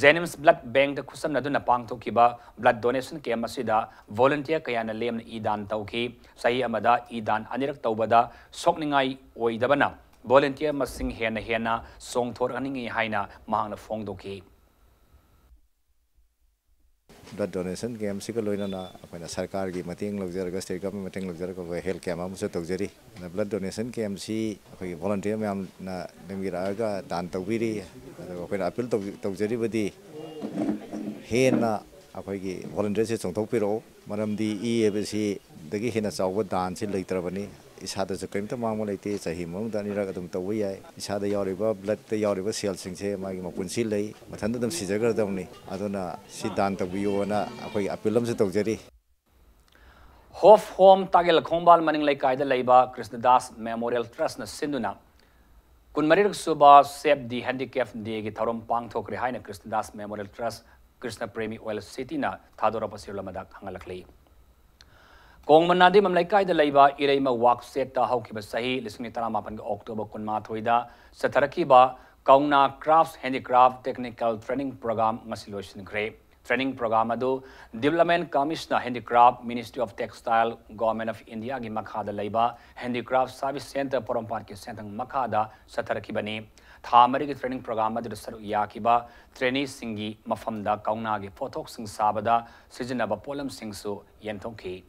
JNIMS blood bankꯇ ꯈꯨꯠꯁꯝꯅꯗꯨꯅ ꯄꯥꯡꯊꯣꯛꯈꯤꯕ blood donation camp ꯑꯁꯤꯗ volunteer ꯀꯌꯥꯅ ꯂꯦꯝꯅ ꯏ ꯗꯥꯟ ꯇꯧꯈꯤ꯫ ꯆꯍꯤ ꯑꯃꯗ ꯏ ꯗꯥꯟ ꯑꯅꯤꯔꯛ ꯇꯧꯕꯗ ꯁꯣꯛꯅꯤꯡꯉꯥꯏ ꯑꯣꯏꯗꯕꯅ volunteer ꯃꯁꯤꯡ ꯍꯦꯟꯅ ꯍꯦꯟꯅ ꯆꯣꯡꯊꯣꯔꯛꯍꯟꯅꯤꯡꯏ ꯍꯥꯏꯅ ꯃꯍꯥꯛꯅ ꯐꯣꯡꯗꯣꯛꯈꯤ꯫ Blood donation campꯁꯤꯒ ꯂꯣꯏꯅꯅ ꯑꯩꯈꯣꯏꯅ ꯁꯔꯀꯥꯔꯒꯤ ꯃꯇꯦꯡ ꯂꯧꯖꯔꯒ, state government ꯃꯇꯦꯡ ꯂꯧꯖꯔꯒ ꯑꯩꯈꯣꯏ health camp ꯑꯃꯁꯨ ꯇꯧꯖꯔꯤ꯫ ꯑꯗ blood donation campꯁꯤ ꯑꯩꯈꯣꯏꯒꯤ volunteer ꯃꯌꯥꯝꯅ ꯂꯦꯡꯕꯤꯔꯛꯑꯒ ꯗꯥꯟ ꯇꯧꯕꯤꯔꯤ꯫ ꯑꯗꯨꯒ ꯑꯩꯈꯣꯏꯅ appeal ꯇꯧ-, ꯇꯧꯖꯔꯤꯕꯗꯤ ꯍꯦꯟꯅ ꯑꯩꯈꯣꯏꯒꯤ volunteerꯁꯦ ꯆꯣꯡꯊꯣꯛꯄꯤꯔꯛꯑꯣ꯫ ꯃꯔꯝꯗꯤ ꯏ ꯍꯥꯏꯕꯁꯤꯗꯒꯤ ꯍꯦꯟꯅ ꯆꯥꯎꯕ ꯗꯥꯟꯁꯤ ꯂꯩꯇ꯭ꯔꯕꯅꯤ꯫ ꯏꯁꯥꯗꯁꯨ ꯀꯔꯤꯝꯇ ꯃꯥꯡꯕ ꯂꯩꯇꯦ꯫ ꯆꯍꯤ ꯃꯅꯨꯡꯗ ꯑꯅꯤꯔꯛ ꯑꯗꯨꯝ ꯇꯧꯕ ꯌꯥꯏ꯫ ꯏꯁꯥꯗ ꯌꯥꯎꯔꯤꯕ bloodꯇ ꯌꯥꯎꯔꯤꯕ cellꯁꯤꯡꯁꯦ ꯃꯥꯒꯤ ꯃꯄꯨꯟꯁꯤ ꯂꯩ, ꯃꯊꯟꯇ ꯑꯗꯨꯝ ꯁꯤꯖꯈ꯭ꯔꯗꯕꯅꯤ꯫ ꯑꯗꯨꯅ ꯁꯤ ꯗꯥꯟ ꯇꯧꯕꯤꯌꯣꯅ ꯑꯩꯈꯣꯏꯒꯤ appeal ꯑꯃꯁꯨ ꯇꯧꯖꯔꯤ꯫ ꯍꯣꯞ ꯍꯣꯝ ꯇꯥꯒꯦꯜ ꯈꯣꯡꯕꯥꯜ ꯃꯅꯤꯡ ꯂꯩꯀꯥꯏꯗ ꯂꯩꯕ ꯀ꯭ꯔꯤꯁꯅꯗꯥꯁ ꯃꯦꯃꯣꯔꯤꯌꯦꯜ ꯇ꯭ꯔꯁꯅ ꯁꯤꯟꯗꯨꯅ ꯀꯨꯟꯃꯔꯤꯔꯛ ꯁꯨꯕ Save the Handicap Dayꯒꯤ ꯊꯧꯔꯝ ꯄꯥꯡꯊꯣꯛꯈ꯭ꯔꯦ ꯍꯥꯏꯅ ꯀ꯭ꯔꯤꯁꯅꯗꯥꯁ ꯃꯦꯃꯣꯔꯤꯌꯦꯜ ꯇ꯭ꯔꯁ, ꯀ꯭ꯔꯤꯁꯅ ꯄ꯭ꯔꯦꯃꯤ ꯑꯣꯏꯜ ꯁꯤꯇꯤꯅ ꯊꯥꯗꯣꯔꯛꯄ ꯁꯤꯔꯣꯜ ꯑꯃꯗ ꯈꯪꯍꯜꯂꯛꯂꯤ꯫ ꯀꯣꯡꯕ ꯅꯥꯗꯤꯃꯝ ꯂꯩꯀꯥꯏꯗ ꯂꯩꯕ ꯏꯔꯩꯃ ꯋꯥꯛꯁꯦꯠꯇ ꯍꯧꯈꯤꯕ ꯆꯍꯤ ꯂꯤꯁꯤꯡ ꯑꯅꯤ ꯇꯔꯥꯃꯥꯄꯟꯒꯤ ꯑꯣꯛꯇꯣꯕꯔ ꯀꯨꯟꯃꯥꯊꯣꯏꯗ ꯆꯠꯊꯔꯛꯈꯤꯕ ꯀꯧꯅꯥ Crafts Handicraft Technical Training Program ꯉꯁꯤ ꯂꯣꯏꯁꯤꯟꯈ꯭ꯔꯦ꯫ Training program ꯑꯗꯨ Development Commissioner Handicraft, Ministry of Textile, Government of Indiaꯒꯤ ꯃꯈꯥꯗ ꯂꯩꯕ Handicraft Service Centre ꯄꯣꯔꯣꯝꯄꯥꯠꯀꯤ ꯁꯦꯟꯊꯪ ꯃꯈꯥꯗ ꯆꯠꯊꯔꯛꯈꯤꯕꯅꯤ꯫ ꯊꯥ ꯃꯔꯤꯒꯤ training program ꯑꯗꯨꯗ ꯁꯔꯨꯛ ꯌꯥꯈꯤꯕ traineeꯁꯤꯡꯒꯤ ꯃꯐꯝꯗ ꯀꯧꯅꯥꯒꯤ ꯄꯣꯠꯊꯣꯛꯁꯤꯡ ꯁꯥꯕꯗ ꯁꯤꯖꯤꯟꯅꯕ ꯄꯣꯠꯂꯝꯁꯤꯡꯁꯨ ꯌꯦꯟꯊꯣꯛꯈꯤ꯫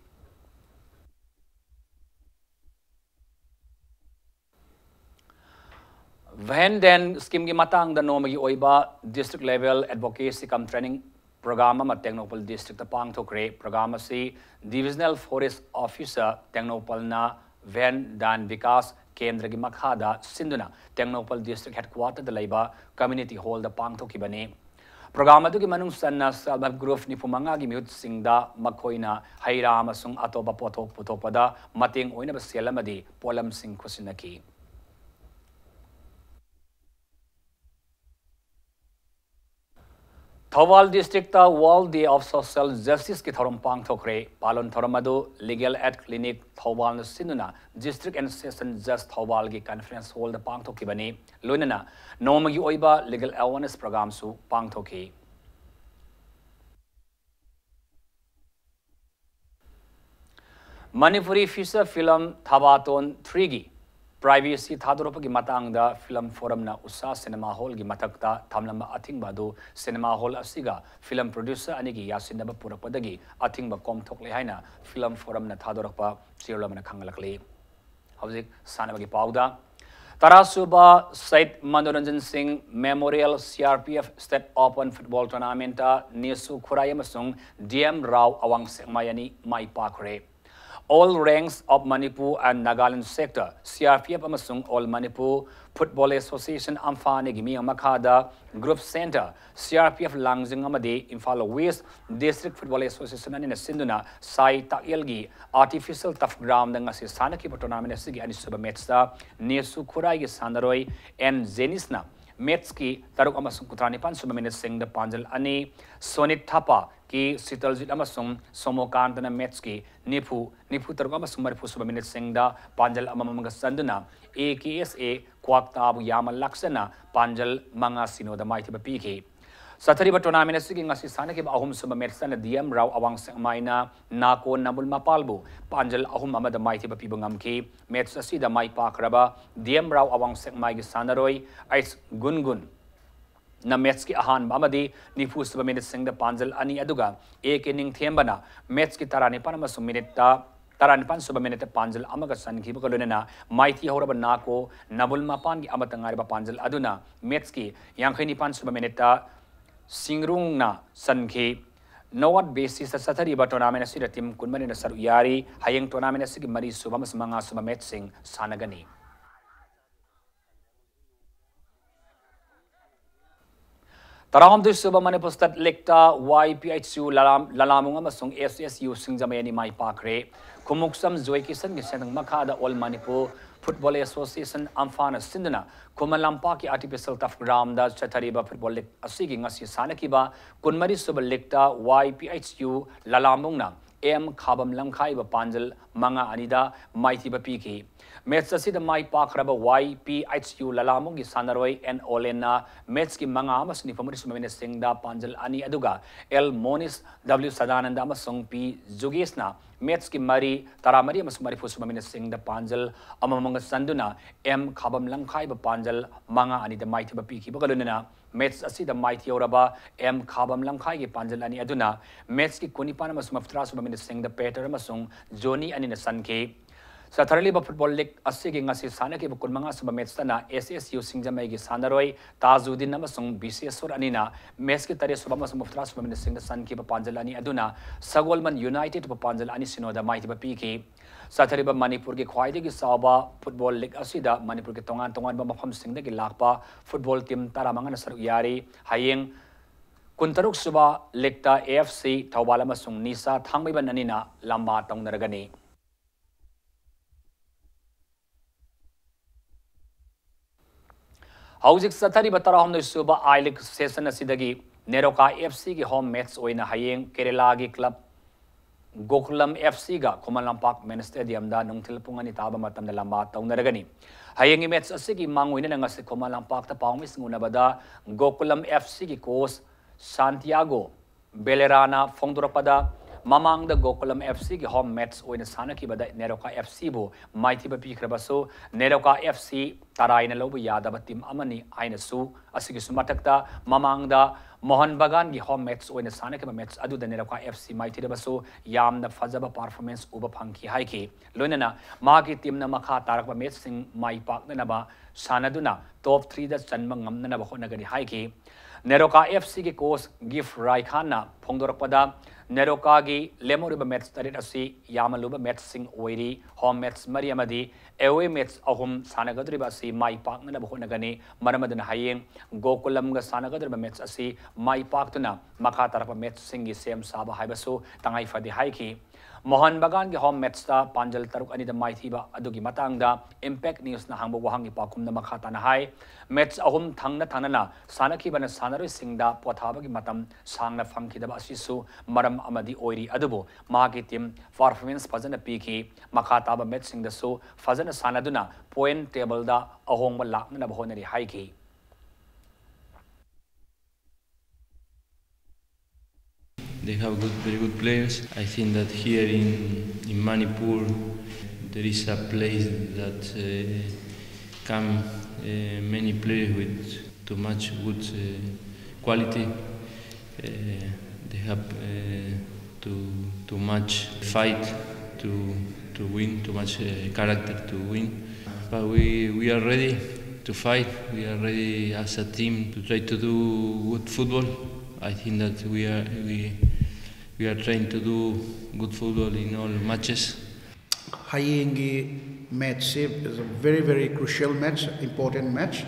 Van Dan schemeꯒꯤ ꯃꯇꯥꯡꯗ ꯅꯣꯡꯃꯒꯤ ꯑꯣꯏꯕ district level advocacy cum training program ꯑꯃ ꯇꯦꯡꯅꯧꯄꯜ districtꯇ ꯄꯥꯡꯊꯣꯛꯈ꯭ꯔꯦ꯫ Program ꯑꯁꯤ Divisional Forest Officer ꯇꯦꯡꯅꯧꯄꯜꯅ Van Dan Vikas Kendraꯒꯤ ꯃꯈꯥꯗ ꯁꯤꯟꯗꯨꯅ ꯇꯦꯡꯅꯧꯄꯜ district headquarterꯗ ꯂꯩꯕ community hallꯗ ꯄꯥꯡꯊꯣꯛꯈꯤꯕꯅꯤ꯫ Program ꯑꯗꯨꯒꯤ ꯃꯅꯨꯡ ꯆꯟꯅ self help group ꯅꯤꯐꯨ ꯃꯉꯥꯒꯤ ꯃꯤꯍꯨꯠꯁꯤꯡꯗ ꯃꯈꯣꯏꯅ ꯍꯩ ꯔꯥ ꯑꯃꯁꯨꯡ ꯑꯇꯣꯞꯄ ꯄꯣꯠꯊꯣꯛ ꯄꯨꯊꯣꯛꯄꯗ ꯃꯇꯦꯡ ꯑꯣꯏꯅꯕ ꯁꯦꯜ ꯑꯃꯗꯤ ꯄꯣꯠꯂꯝꯁꯤꯡ ꯈꯨꯠꯁꯤꯟꯅꯈꯤ꯫ Thoubal districtꯇ World Day of Social Justiceꯀꯤ ꯊꯧꯔꯝ ꯄꯥꯡꯊꯣꯛꯈ꯭ꯔꯦ꯫ ꯄꯥꯂꯣꯟ ꯊꯧꯔꯝ ꯑꯗꯨ Legal Aid Clinic ꯊꯧꯕꯥꯜꯅ ꯁꯤꯟꯗꯨꯅ District and Session Judge ꯊꯧꯕꯥꯜꯒꯤ conference hallꯗ ꯄꯥꯡꯊꯣꯛꯈꯤꯕꯅꯤ꯫ ꯂꯣꯏꯅꯅ ꯅꯣꯡꯃꯒꯤ ꯑꯣꯏꯕ legal awareness programꯁꯨ ꯄꯥꯡꯊꯣꯛꯈꯤ꯫ ꯃꯅꯤꯄꯨꯔꯤ feature film ꯊꯕꯥꯇꯣꯟ threeꯒꯤ privacy ꯊꯥꯗꯣꯔꯛꯄꯒꯤ ꯃꯇꯥꯡꯗ Film Forumꯅ ꯎꯁꯥ cinema hallꯒꯤ ꯃꯊꯛꯇ ꯊꯝꯂꯝꯕ ꯑꯊꯤꯡꯕ ꯑꯗꯨ cinema hall ꯑꯁꯤꯒ film producer ꯑꯅꯤꯒꯤ ꯌꯥꯁꯤꯟꯅꯕ ꯄꯨꯔꯛꯄꯗꯒꯤ ꯑꯊꯤꯡꯕ ꯀꯣꯝꯊꯣꯛꯂꯦ ꯍꯥꯏꯅ Film Forumꯅ ꯊꯥꯗꯣꯔꯛꯄ ꯆꯦꯔꯣꯜ ꯑꯃꯅ ꯈꯪꯍꯜꯂꯛꯂꯤ꯫ ꯍꯧꯖꯤꯛ ꯁꯥꯟꯅꯕꯒꯤ ꯄꯥꯎꯗ꯫ ꯇꯔꯥꯁꯨꯕ ꯁꯩꯠ ꯃꯅꯣꯔꯟꯖꯟ ꯁꯤꯡ Memorial CRPF State Open Football Tournamentꯇ ꯅꯤꯁꯨ ꯈꯨꯔꯥꯏ ꯑꯃꯁꯨꯡ DM ꯔꯥꯎ ꯑꯋꯥꯡ ꯁꯦꯛꯃꯥꯏ ꯑꯅꯤ ꯃꯥꯏ ꯄꯥꯛꯈ꯭ꯔꯦ꯫ All Ranks of Manipur and Nagaland Sector, C R P F ꯑꯃꯁꯨꯡ All Manipur Football Association ꯑꯝꯐꯥ ꯑꯅꯤꯒꯤ ꯃꯤꯠꯌꯦꯡ ꯃꯈꯥꯗ Group Center, C R P F ꯂꯥꯡꯖꯤꯡ ꯑꯃꯗꯤ Imphal West District Football Association ꯑꯅꯤꯅ ꯁꯤꯟꯗꯨꯅ ꯁꯥꯏ ꯇꯥꯛꯌꯦꯜꯒꯤ Artificial Turf Ground ꯗ ꯉꯁꯤ ꯁꯥꯟꯅꯈꯤꯕ tournament ꯑꯁꯤꯒꯤ ꯑꯅꯤꯁꯨꯕ match ꯇ ꯅꯦꯁꯨ ꯈꯨꯔꯥꯏꯒꯤ ꯁꯥꯟꯅꯔꯣꯏ ꯑꯦꯟ ꯖꯦꯅꯤꯁꯅ match ꯀꯤ ꯇꯔꯨꯛ ꯑꯃꯁꯨꯡ ꯀꯨꯟꯊ꯭ꯔꯥ ꯅꯤꯄꯥꯟ ꯁꯨꯕ minute ꯁꯤꯡꯗ ꯄꯥꯟꯖꯜ ꯑꯅꯤ, ꯁꯣꯅꯤꯠ ꯊꯥꯄꯥ ꯀꯤ ꯁꯤꯇꯜꯖꯤꯠ ꯑꯃꯁꯨꯡ ꯁꯣꯃꯣꯀꯥꯟꯇꯅ match ꯀꯤ ꯅꯤꯐꯨ, ꯅꯤꯐꯨ ꯇꯔꯨꯛ ꯑꯃꯁꯨꯡ ꯃꯔꯤꯐꯨ ꯁꯨꯕ minute ꯁꯤꯡꯗ ꯄꯥꯟꯖꯜ ꯑꯃꯃꯝꯒ ꯆꯟꯗꯨꯅ A K S A ꯀ꯭ꯋꯥꯛꯇꯥꯕꯨ ꯌꯥꯝꯃ ꯂꯥꯛꯆꯅ ꯄꯥꯟꯖꯜ ꯃꯉꯥ ꯁꯤꯅꯣꯗ ꯃꯥꯏꯊꯤꯕ ꯄꯤꯈꯤ꯫ ꯆꯠꯊꯔꯤꯕ tournament ꯑꯁꯤꯒꯤ ꯉꯁꯤ ꯁꯥꯟꯅꯈꯤꯕ ꯑꯍꯨꯝꯁꯨꯕ match ꯇꯅ D M ꯔꯥꯎ ꯑꯋꯥꯡ ꯁꯦꯛꯃꯥꯏꯅ ꯅꯥꯀꯣ ꯅꯕꯨꯜ ꯃꯄꯥꯜꯕꯨ ꯄꯥꯟꯖꯜ ꯑꯍꯨꯝ ꯑꯃꯗ ꯃꯥꯏꯊꯤꯕ ꯄꯤꯕ ꯉꯝꯈꯤ꯫ Match ꯑꯁꯤꯗ ꯃꯥꯏ ꯄꯥꯛꯈ꯭ꯔꯕ D M ꯔꯥꯎ ꯑꯋꯥꯡ ꯁꯦꯛꯃꯥꯏꯒꯤ ꯁꯥꯟꯅꯔꯣꯏ ꯑꯩꯁ ꯒꯨꯟꯒꯨꯟ ꯅ match ꯀꯤ ꯑꯍꯥꯟꯕ ꯑꯃꯗꯤ ꯅꯤꯐꯨ ꯁꯨꯕ minute ꯁꯤꯡꯗ ꯄꯥꯟꯖꯜ ꯑꯅꯤ, ꯑꯗꯨꯒ A K ꯅꯤꯡꯊꯦꯝꯕꯅ match ꯀꯤ ꯇꯔꯥꯅꯤꯄꯥꯟ ꯑꯃꯁꯨꯡ minute ꯇ, ꯇꯔꯥꯅꯤꯄꯥꯟ ꯁꯨꯕ minute ꯇ ꯄꯥꯟꯖꯜ ꯑꯃꯒ ꯆꯟꯈꯤꯕꯒ ꯂꯣꯏꯅꯅ ꯃꯥꯏꯊꯤ ꯍꯧꯔꯕ ꯅꯥꯀꯣ ꯅꯕꯨꯜ ꯃꯄꯥꯟꯒꯤ ꯑꯃꯠꯇ ꯉꯥꯏꯔꯕ ꯄꯥꯟꯖꯜ ꯑꯗꯨꯅ match ꯀꯤ ꯌꯥꯡꯈꯩ ꯅꯤꯄꯥꯟ ꯁꯨꯕ minute ꯇ ꯁꯤꯡꯔꯨꯡꯅ ꯆꯟꯈꯤ꯫ Knockout basis ꯇ ꯆꯠꯊꯔꯤꯕ tournament ꯑꯁꯤꯗ team ꯀꯨꯟꯃꯔꯤꯅ ꯁꯔꯨꯛ ꯌꯥꯔꯤ꯫ ꯍꯌꯦꯡ tournament ꯑꯁꯤꯒꯤ ꯃꯔꯤ ꯁꯨꯕ ꯑꯃꯁꯨꯡ ꯃꯉꯥ ꯁꯨꯕ match ꯁꯤꯡ ꯁꯥꯟꯅꯒꯅꯤ꯫ ꯇꯔꯥꯍꯨꯝꯗꯣꯏ ꯁꯨꯕ Manipur State League ꯇ Y P H U ꯂꯂꯥꯝ-, ꯂꯂꯥꯃꯨꯡ ꯑꯃꯁꯨꯡ S S U ꯁꯤꯡꯖꯃꯩ ꯑꯅꯤ ꯃꯥꯏ ꯄꯥꯛꯈ꯭ꯔꯦ꯫ ꯈꯨꯃꯨꯛꯁꯝ ꯖꯣꯏ ꯀꯤꯁꯟꯒꯤ ꯁꯦꯟꯅ ꯃꯈꯥꯗ All Manipur Football Association ꯑꯝꯐꯥꯅ ꯁꯤꯟꯗꯨꯅ ꯈꯨꯃꯟ ꯂꯝꯄꯥꯛꯀꯤ Artificial Turf Ground ꯗ ꯆꯠꯊꯔꯤꯕ football league ꯑꯁꯤꯒꯤ ꯉꯁꯤ ꯁꯥꯟꯅꯈꯤꯕ ꯀꯨꯟꯃꯔꯤ ꯁꯨꯕ league ꯇ Y P H U ꯂꯂꯥꯃꯨꯡꯅ M ꯈꯥꯕꯝ ꯂꯝꯈꯥꯏꯕ ꯄꯥꯟꯖꯜ ꯃꯉꯥ ꯑꯅꯤꯗ ꯃꯥꯏꯊꯤꯕ ꯄꯤꯈꯤ꯫ Match ꯑꯁꯤꯗ ꯃꯥꯏ ꯄꯥꯛꯈ꯭ꯔꯕ Y P H U ꯂꯂꯥꯃꯨꯡꯒꯤ ꯁꯥꯟꯅꯔꯣꯏ N ꯑꯣꯂꯦꯟꯅ match ꯀꯤ ꯃꯉꯥ ꯑꯃꯁꯨꯡ ꯅꯤꯐꯨ ꯃꯔꯤ ꯁꯨꯕ minute ꯁꯤꯡꯗ ꯄꯥꯟꯖꯜ ꯑꯅꯤ, ꯑꯗꯨꯒ L ꯃꯣꯅꯤꯁ, W ꯁꯗꯥꯅꯟꯗ ꯑꯃꯁꯨꯡ P ꯖꯨꯒꯦꯁꯅ match ꯀꯤ ꯃꯔꯤ, ꯇꯔꯥꯃꯔꯤ ꯑꯃꯁꯨꯡ ꯃꯔꯤꯐꯨ ꯁꯨꯕ minute ꯁꯤꯡꯗ ꯄꯥꯟꯖꯜ ꯑꯃꯃꯝꯒ ꯆꯟꯗꯨꯅ M ꯈꯥꯕꯝ ꯂꯝꯈꯥꯏꯕ ꯄꯥꯟꯖꯜ ꯃꯉꯥ ꯑꯅꯤꯗ ꯃꯥꯏꯊꯤꯕ ꯄꯤꯈꯤꯕꯒ ꯂꯣꯏꯅꯅ match ꯑꯁꯤꯗ ꯃꯥꯏꯊꯤꯍꯧꯔꯕ M ꯈꯥꯕꯝ ꯂꯝꯈꯥꯏꯒꯤ ꯄꯥꯟꯖꯜ ꯑꯅꯤ ꯑꯗꯨꯅ match ꯀꯤ ꯀꯨꯟꯅꯤꯄꯥꯟ ꯑꯃꯁꯨꯡ ꯃꯔꯤꯐꯨꯇꯔꯥ ꯁꯨꯕ minute ꯁꯤꯡꯗ ꯄꯦꯇꯔ ꯑꯃꯁꯨꯡ ꯖꯣꯅꯤ ꯑꯅꯤꯅ ꯆꯟꯈꯤ꯫ ꯆꯠꯊꯔꯤꯕ football league ꯑꯁꯤꯒꯤ ꯉꯁꯤ ꯁꯥꯟꯅꯈꯤꯕ ꯀꯨꯟꯃꯉꯥ ꯁꯨꯕ match ꯇꯅ S S U ꯁꯤꯡꯖꯃꯩꯒꯤ ꯁꯥꯟꯅꯔꯣꯏ ꯇꯥꯖꯨꯗꯤꯟ ꯑꯃꯁꯨꯡ ꯕꯤꯁꯦꯁꯣꯔ ꯑꯅꯤꯅ match ꯀꯤ ꯇꯔꯦꯠ ꯁꯨꯕ ꯑꯃꯁꯨꯡ ꯃꯧꯗ꯭ꯔꯥ ꯁꯨꯕ minute ꯁꯤꯡꯗ ꯆꯟꯈꯤꯕ ꯄꯥꯟꯖꯜ ꯑꯅꯤ ꯑꯗꯨꯅ ꯁꯒꯣꯜꯕꯟ United ꯕꯨ ꯄꯥꯟꯖꯜ ꯑꯅꯤ ꯁꯤꯅꯣꯗ ꯃꯥꯏꯊꯤꯕ ꯄꯤꯈꯤ꯫ ꯆꯠꯊꯔꯤꯕ ꯃꯅꯤꯄꯨꯔꯒꯤ ꯈ꯭ꯋꯥꯏꯗꯒꯤ ꯆꯥꯎꯕ football league ꯑꯁꯤꯗ ꯃꯅꯤꯄꯨꯔꯒꯤ ꯇꯣꯉꯥꯟ ꯇꯣꯉꯥꯟꯕ ꯃꯐꯝꯁꯤꯡꯗꯒꯤ ꯂꯥꯛꯄ football team ꯇꯔꯥꯃꯉꯥꯅ ꯁꯔꯨꯛ ꯌꯥꯔꯤ꯫ ꯍꯌꯦꯡ ꯀꯨꯟꯇꯔꯨꯛ ꯁꯨꯕ league ꯇ A F C ꯊꯧꯕꯥꯜ ꯑꯃꯁꯨꯡ ꯅꯤꯁꯥ ꯊꯥꯡꯃꯩꯕꯟ ꯑꯅꯤꯅ ꯂꯝꯕꯥ ꯇꯧꯅꯔꯒꯅꯤ꯫ ꯍꯧꯖꯤꯛ ꯆꯠꯊꯔꯤꯕ ꯇꯔꯥꯍꯨꯝꯗꯣꯏ ꯁꯨꯕ I League session ꯑꯁꯤꯗꯒꯤ ꯅꯦꯔꯣꯀꯥ F C ꯒꯤ home match ꯑꯣꯏꯅ ꯍꯌꯦꯡ ꯀꯦꯔꯦꯂꯥꯒꯤ club ꯒꯣꯀꯨꯂꯝ F C ꯒ ꯈꯨꯃꯟ ꯂꯝꯄꯥꯛ main stadium ꯗ ꯅꯨꯡꯊꯤꯜ ꯄꯨꯡ ꯑꯅꯤ ꯇꯥꯕ ꯃꯇꯝꯗ ꯂꯝꯕꯥ ꯇꯧꯅꯔꯒꯅꯤ꯫ ꯍꯌꯦꯡꯒꯤ match ꯑꯁꯤꯒꯤ ꯃꯥꯡꯑꯣꯏꯅꯅ ꯉꯁꯤ ꯈꯨꯃꯟ ꯂꯝꯄꯥꯛꯇ ꯄꯥꯎꯃꯤꯁꯤꯡ ꯎꯅꯕꯗ ꯒꯣꯀꯨꯂꯝ F C ꯒꯤ coach ꯁꯥꯟꯇꯤꯌꯥꯒꯣ ꯕꯦꯂꯦꯔꯥꯅ ꯐꯣꯡꯗꯣꯔꯛꯄꯗ, ꯃꯃꯥꯡꯗ ꯒꯣꯀꯨꯂꯝ F C ꯒꯤ home match ꯑꯣꯏꯅ ꯁꯥꯟꯅꯈꯤꯕꯗ ꯅꯦꯔꯣꯀꯥ F C ꯕꯨ ꯃꯥꯏꯊꯤꯕ ꯄꯤꯈ꯭ꯔꯕꯁꯨ, ꯅꯦꯔꯣꯀꯥ F C ꯇꯔꯥꯏꯅ ꯂꯧꯕ ꯌꯥꯗꯕ team ꯑꯃꯅꯤ ꯍꯥꯏꯅꯁꯨ, ꯑꯁꯤꯒꯤꯁꯨ ꯃꯊꯛꯇ ꯃꯃꯥꯡꯗ ꯃꯣꯍꯟ ꯕꯒꯥꯟꯒꯤ home match ꯑꯣꯏꯅ ꯁꯥꯟꯅꯈꯤꯕ match ꯑꯗꯨꯗ ꯅꯦꯔꯣꯀꯥ F C ꯃꯥꯏꯊꯤꯔꯕꯁꯨ ꯌꯥꯝꯅ ꯐꯖꯕ performance ꯎꯕ ꯐꯪꯈꯤ ꯍꯥꯏꯈꯤ꯫ ꯂꯣꯏꯅꯅ ꯃꯍꯥꯛꯀꯤ team ꯅ ꯃꯈꯥ ꯇꯥꯔꯛꯄ match ꯁꯤꯡ ꯃꯥꯏ ꯄꯥꯛꯅꯅꯕ ꯁꯥꯟꯅꯗꯨꯅ top three ꯗ ꯆꯟꯕ ꯉꯝꯅꯅꯕ ꯍꯣꯠꯅꯒꯅꯤ ꯍꯥꯏꯈꯤ꯫ ꯅꯦꯔꯣꯀꯥ F C ꯒꯤ coach ꯒꯤꯐ ꯔꯥꯏꯈꯥꯟꯅ ꯐꯣꯡꯗꯣꯔꯛꯄꯗ, ꯅꯦꯔꯣꯀꯥꯒꯤ ꯂꯦꯝꯍꯧꯔꯤꯕ match ꯇꯔꯦꯠ ꯑꯁꯤ ꯌꯥꯝꯃꯜꯂꯨꯕ match ꯁꯤꯡ ꯑꯣꯏꯔꯤ꯫ Home match ꯃꯔꯤ ꯑꯃꯗꯤ away match ꯑꯍꯨꯝ ꯁꯥꯟꯅꯒꯗꯧꯔꯤꯕ ꯑꯁꯤ ꯃꯥꯏ ꯄꯥꯛꯅꯅꯕ ꯍꯣꯠꯅꯒꯅꯤ꯫ ꯃꯔꯝ ꯑꯗꯨꯅ ꯍꯌꯦꯡ ꯒꯣꯀꯨꯂꯝꯒ ꯁꯥꯟꯅꯒꯗꯧꯔꯤꯕ match ꯑꯁꯤ ꯃꯥꯏ ꯄꯥꯛꯇꯨꯅ ꯃꯈꯥ ꯇꯥꯔꯛꯄ match ꯁꯤꯡꯒꯤ ꯁꯦꯝ ꯁꯥꯕ ꯍꯥꯏꯕꯁꯨ ꯇꯉꯥꯏ ꯐꯗꯦ ꯍꯥꯏꯈꯤ꯫ ꯃꯣꯍꯟ ꯕꯒꯥꯟꯒꯤ home match ꯇ ꯄꯥꯟꯖꯜ ꯇꯔꯨꯛ ꯑꯅꯤꯗ ꯃꯥꯏꯊꯤꯕ ꯑꯗꯨꯒꯤ ꯃꯇꯥꯡꯗ Impact News ꯅ ꯍꯪꯕ ꯋꯥꯍꯪꯒꯤ ꯄꯥꯎꯈꯨꯝꯗ ꯃꯈꯥ ꯇꯥꯅ ꯍꯥꯏ, match ꯑꯍꯨꯝ ꯊꯪꯅ ꯊꯪꯅꯅ ꯁꯥꯟꯅꯈꯤꯕꯅ ꯁꯥꯟꯅꯔꯣꯏꯁꯤꯡꯗ ꯄꯣꯊꯥꯕꯒꯤ ꯃꯇꯝ ꯁꯥꯡꯅ ꯐꯪꯈꯤꯗꯕ ꯑꯁꯤꯁꯨ ꯃꯔꯝ ꯑꯃꯗꯤ ꯑꯣꯏꯔꯤ, ꯑꯗꯨꯕꯨ ꯃꯍꯥꯛꯀꯤ team performance ꯐꯖꯅ ꯄꯤꯈꯤ꯫ ꯃꯈꯥ ꯇꯥꯕ match ꯁꯤꯡꯗꯁꯨ ꯐꯖꯅ ꯁꯥꯟꯅꯗꯨꯅ point table ꯗ ꯑꯍꯣꯡꯕ ꯂꯥꯛꯅꯅꯕ ꯍꯣꯠꯅꯔꯤ ꯍꯥꯏꯈꯤ꯫ They have good, very good players. I think that here in, in Manipur, there is a place that uh, come uh, many players with too much good uh, quality. Uh, they have uh, too, too much fight to, to to win, too much uh, character to win. But we, we are ready to fight. We are ready as a team to try to do good football. I think that we are we, we are trying to do good football in all matches. ꯍꯌꯦꯡꯒꯤ ꯃꯦꯠꯁꯁꯤ is a very, very crucial match, important match.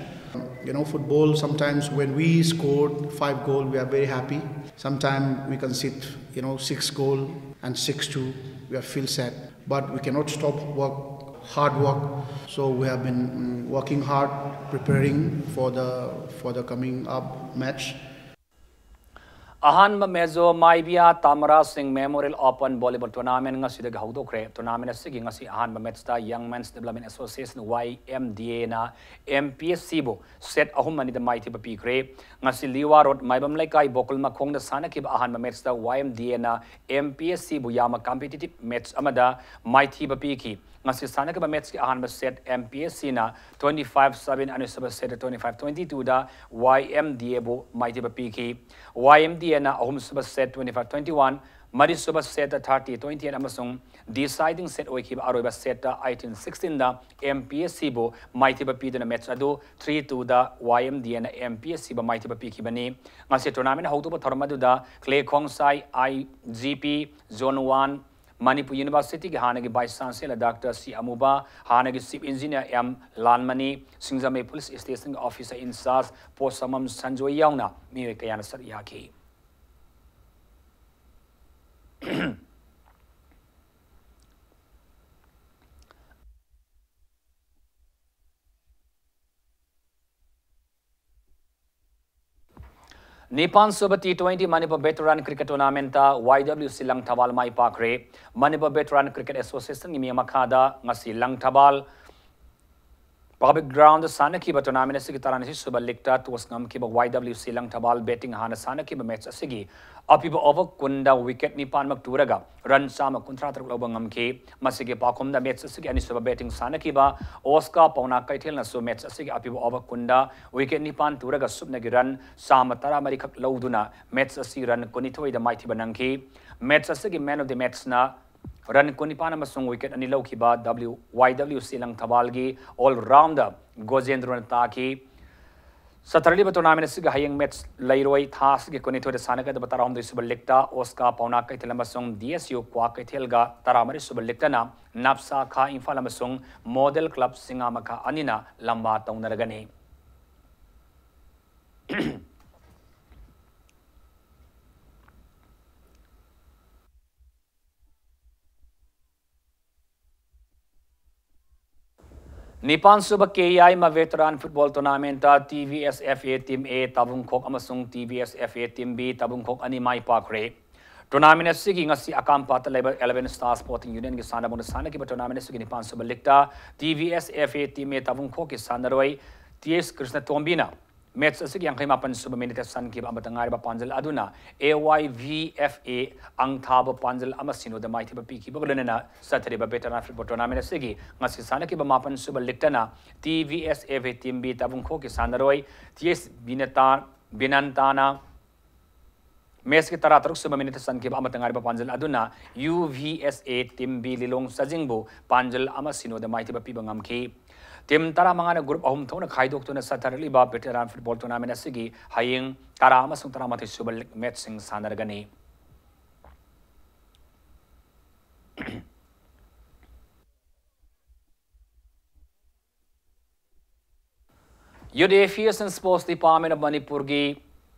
You know, football, sometimes when we scored five goal, we are very happy. Sometimes we concede, you know, six goal and six two, we are feel sad. But we cannot stop work, hard work. So we have been mm, working hard, preparing for the for the coming up match. ꯑꯍꯥꯟꯕ ꯃꯦꯖꯣ ꯃꯥꯏꯕꯤꯌꯥ ꯇꯥꯃꯔꯥ ꯁꯤꯡ Memorial Open Volleyball Tournament ꯉꯁꯤꯗꯒꯤ ꯍꯧꯗꯣꯛꯈ꯭ꯔꯦ꯫ Tournament ꯑꯁꯤꯒꯤ ꯉꯁꯤ ꯑꯍꯥꯟꯕ ꯃꯦꯠꯁꯇ Young Men's Development Association, Y M D A, ꯅ M P S C ꯕꯨ set ꯑꯍꯨꯝ ꯑꯅꯤꯗ ꯃꯥꯏꯊꯤꯕ ꯄꯤꯈ꯭ꯔꯦ꯫ ꯉꯁꯤ ꯂꯤꯋꯥ ꯔꯣꯗ, ꯃꯥꯏꯕꯝ ꯂꯩꯀꯥꯏ, ꯕꯣꯀꯨꯜ ꯃꯈꯣꯡꯗ ꯁꯥꯟꯅꯈꯤꯕ ꯑꯍꯥꯟꯕ ꯃꯦꯠꯁꯇ Y M D A ꯅ M P S C ꯕꯨ ꯌꯥꯝꯅ competitive match ꯑꯃꯗ ꯃꯥꯏꯊꯤꯕ ꯄꯤꯈꯤ꯫ ꯉꯁꯤ ꯁꯥꯟꯅꯈꯤꯕ ꯃꯦꯠꯁꯀꯤ ꯑꯍꯥꯟꯕ set M P S C ꯅ twenty five seven, ꯑꯅꯤꯁꯨꯕ set twenty five twenty two the Y M D A ꯕꯨ ꯃꯥꯏꯊꯤꯕ ꯄꯤꯈꯤ꯫ Y M D A ꯅ ꯑꯍꯨꯝꯁꯨꯕ set twenty five twenty one, ꯃꯔꯤꯁꯨꯕ set thirty twenty eight ꯑꯃꯁꯨꯡ deciding set ꯑꯣꯏꯈꯤꯕ ꯑꯔꯣꯏꯕ set eighteen sixteen ꯗ M P S C ꯕꯨ ꯃꯥꯏꯊꯤꯕ ꯄꯤꯗꯨꯅ ꯃꯦꯠꯁ ꯑꯗꯨ three two the Y M D A ꯅ M P S C ꯕꯨ ꯃꯥꯏꯊꯤꯕ ꯄꯤꯈꯤꯕꯅꯤ꯫ ꯉꯁꯤ tournament ꯍꯧꯗꯣꯛꯄ ꯊꯧꯔꯝ ꯑꯗꯨꯗ ꯀ꯭ꯂꯦ ꯈꯣꯡꯁꯥꯏ, I G P, Zone one, Manipur ꯌꯨꯅꯤꯚꯔꯁꯤꯇꯤꯒꯤ ꯍꯥꯟꯅꯒꯤ Vice Chancellor Doctor C ꯑꯃꯨꯕ, ꯍꯥꯟꯅꯒꯤ Chief Engineer M ꯂꯥꯜꯃꯅꯤ, ꯁꯤꯡꯖꯃꯩ Police Station ꯒꯤ Officer in Charge ꯄꯣꯁꯃꯝ ꯁꯟꯖꯣꯏ ꯌꯥꯎꯅ ꯃꯤꯑꯣꯏ ꯀꯌꯥꯅ ꯁꯔꯨꯛ ꯌꯥꯈꯤ꯫ ꯅꯤꯄꯥꯟ ꯁꯨꯕ T twenty Manipur Veteran Cricket Tournament ꯇ Y W C ꯂꯪꯊꯕꯥꯜ ꯃꯥꯏ ꯄꯥꯛꯈ꯭ꯔꯦ꯫ Manipur Veteran Cricket Association ꯒꯤ ꯃꯤ ꯃꯈꯥꯗ ꯉꯁꯤ ꯂꯪꯊꯕꯥꯜ Public Ground ꯗ ꯁꯥꯟꯅꯈꯤꯕ tournament ꯑꯁꯤꯒꯤ ꯇꯔꯥꯅꯤꯊꯣꯏ ꯁꯨꯕ league ꯇ toss ꯉꯝꯈꯤꯕ Y W C Langthabal batting ꯍꯥꯟꯅ ꯁꯥꯟꯅꯈꯤꯕ match ꯑꯁꯤꯒꯤ ꯑꯄꯤꯕ over ꯀꯨꯟꯗ wicket ꯅꯤꯄꯥꯟꯃꯛ ꯇꯨꯔꯒ run ꯆꯥꯝꯃ ꯀꯨꯟꯊ꯭ꯔꯥ ꯇꯔꯨꯛ ꯂꯧꯕ ꯉꯝꯈꯤ꯫ ꯃꯁꯤꯒꯤ ꯄꯥꯎꯈꯨꯝꯗ match ꯑꯁꯤꯒꯤ ꯑꯅꯤꯁꯨꯕ batting ꯁꯥꯟꯅꯈꯤꯕ ꯑꯣꯁꯀꯥ ꯄꯥꯎꯅꯥ ꯀꯩꯊꯦꯜꯅꯁꯨ match ꯑꯁꯤꯒꯤ ꯑꯄꯤꯕ over ꯀꯨꯟꯗ wicket ꯅꯤꯄꯥꯟ ꯇꯨꯔꯒ ꯁꯨꯞꯅꯒꯤ run ꯆꯥꯝꯃ ꯇꯔꯥꯃꯔꯤꯈꯛ ꯂꯧꯗꯨꯅ match ꯑꯁꯤ run ꯀꯨꯟꯅꯤꯊꯣꯏꯗ ꯃꯥꯏꯊꯤꯕ ꯅꯪꯈꯤ꯫ Match ꯑꯁꯤꯒꯤ man of the match ꯅ run ꯀꯨꯟꯅꯤꯄꯥꯟ ꯑꯃꯁꯨꯡ wicket ꯑꯅꯤ ꯂꯧꯈꯤꯕ W Y W C ꯂꯪꯊꯕꯥꯜꯒꯤ all-rounder ꯒꯣꯖꯦꯟꯗ꯭ꯔꯣꯅ ꯇꯥꯈꯤ꯫ ꯆꯠꯊꯔꯤꯕ tournament ꯑꯁꯤꯒꯤ ꯍꯌꯦꯡ match ꯂꯩꯔꯣꯏ꯫ ꯊꯥ ꯑꯁꯤꯒꯤ ꯀꯨꯟꯅꯤꯊꯣꯏꯗ ꯁꯥꯟꯅꯒꯗꯕ ꯇꯔꯥꯍꯨꯝꯗꯣꯏꯁꯨꯕ league ꯇ ꯑꯣꯁꯀꯥ ꯄꯥꯎꯅꯥ ꯀꯩꯊꯦꯜ ꯑꯃꯁꯨꯡ D S U ꯀ꯭ꯋꯥꯀꯩꯊꯦꯜꯒ, ꯇꯔꯥꯃꯔꯤꯁꯨꯕ league ꯇꯅ ꯅꯥꯞꯁꯥ ꯈꯥ ꯏꯝꯐꯥꯜ ꯑꯃꯁꯨꯡ Model Club ꯁꯤꯡꯉꯥꯃꯈꯥ ꯑꯅꯤꯅ ꯂꯝꯕꯥ ꯇꯧꯅꯔꯒꯅꯤ꯫ ꯅꯤꯄꯥꯟꯁꯨꯕ K I M A Veteran Football Tournament ꯇ T V S F A Team A ꯇꯥꯕꯨꯡꯈꯣꯛ ꯑꯃꯁꯨꯡ T V S F A Team B ꯇꯥꯕꯨꯡꯈꯣꯛ ꯑꯅꯤ ꯃꯥꯏ ꯄꯥꯛꯈ꯭ꯔꯦ꯫ Tournament ꯑꯁꯤꯒꯤ ꯉꯁꯤ ꯑꯀꯥꯝꯄꯥꯠꯇ ꯂꯩꯕ Eleven Star Sporting Union ꯒꯤ ꯁꯥꯟꯅꯕꯨꯡꯗ ꯁꯥꯟꯅꯈꯤꯕ tournament ꯑꯁꯤꯒꯤ ꯅꯤꯄꯥꯟꯁꯨꯕ league ꯇ T V S F A Team A ꯇꯥꯕꯨꯡꯈꯣꯛꯀꯤ ꯁꯥꯟꯅꯔꯣꯏ T S ꯀ꯭ꯔꯤꯁꯅꯇꯣꯝꯕꯤꯅ match ꯑꯁꯤꯒꯤ ꯌꯥꯡꯈꯩ ꯃꯥꯄꯟ ꯁꯨꯕ minute ꯇ ꯁꯟꯈꯤꯕ ꯑꯃꯠꯇ ꯉꯥꯏꯔꯕ ꯄꯥꯟꯖꯜ ꯑꯗꯨꯅ A Y V F A ꯑꯪꯊꯥꯕ ꯄꯥꯟꯖꯜ ꯑꯃ ꯁꯤꯅꯣꯗ ꯃꯥꯏꯊꯤꯕ ꯄꯤꯈꯤꯕꯒ ꯂꯣꯏꯅꯅ ꯆꯠꯊꯔꯤꯕ Veteran Football Tournament ꯑꯁꯤꯒꯤ ꯉꯁꯤ ꯁꯥꯟꯅꯈꯤꯕ ꯃꯥꯄꯟ ꯁꯨꯕ league ꯇꯅ T V S F A Team B ꯇꯥꯕꯨꯡꯈꯣꯛꯀꯤ ꯁꯥꯟꯅꯔꯣꯏ T S ꯕꯤꯅꯇꯥ-, ꯕꯤꯅꯟꯇꯥꯅ match ꯀꯤ ꯇꯔꯥꯇꯔꯨꯛ ꯁꯨꯕ minute ꯇ ꯆꯟꯈꯤꯕ ꯑꯃꯠꯇ ꯉꯥꯏꯔꯕ ꯄꯥꯟꯖꯜ ꯑꯗꯨꯅ U V S A Team B ꯂꯤꯂꯣꯡ ꯆꯥꯖꯤꯡꯕꯨ ꯄꯥꯟꯖꯜ ꯑꯃ ꯁꯤꯅꯣꯗ ꯃꯥꯏꯊꯤꯕ ꯄꯤꯕ ꯉꯝꯈꯤ꯫ Team ꯇꯔꯥꯃꯉꯥꯅ group ꯑꯍꯨꯝ ꯊꯣꯛꯅ ꯈꯥꯏꯗꯣꯛꯇꯨꯅ ꯆꯠꯊꯔꯛꯂꯤꯕ Veteran Football Tournament ꯑꯁꯤꯒꯤ ꯍꯌꯦꯡ ꯇꯔꯥ ꯑꯃꯁꯨꯡ ꯇꯔꯥꯃꯥꯊꯣꯏ ꯁꯨꯕ league match ꯁꯤꯡ ꯁꯥꯟꯅꯔꯒꯅꯤ꯫ Youth Affairs and Sports Department of ꯃꯅꯤꯄꯨꯔꯒꯤ,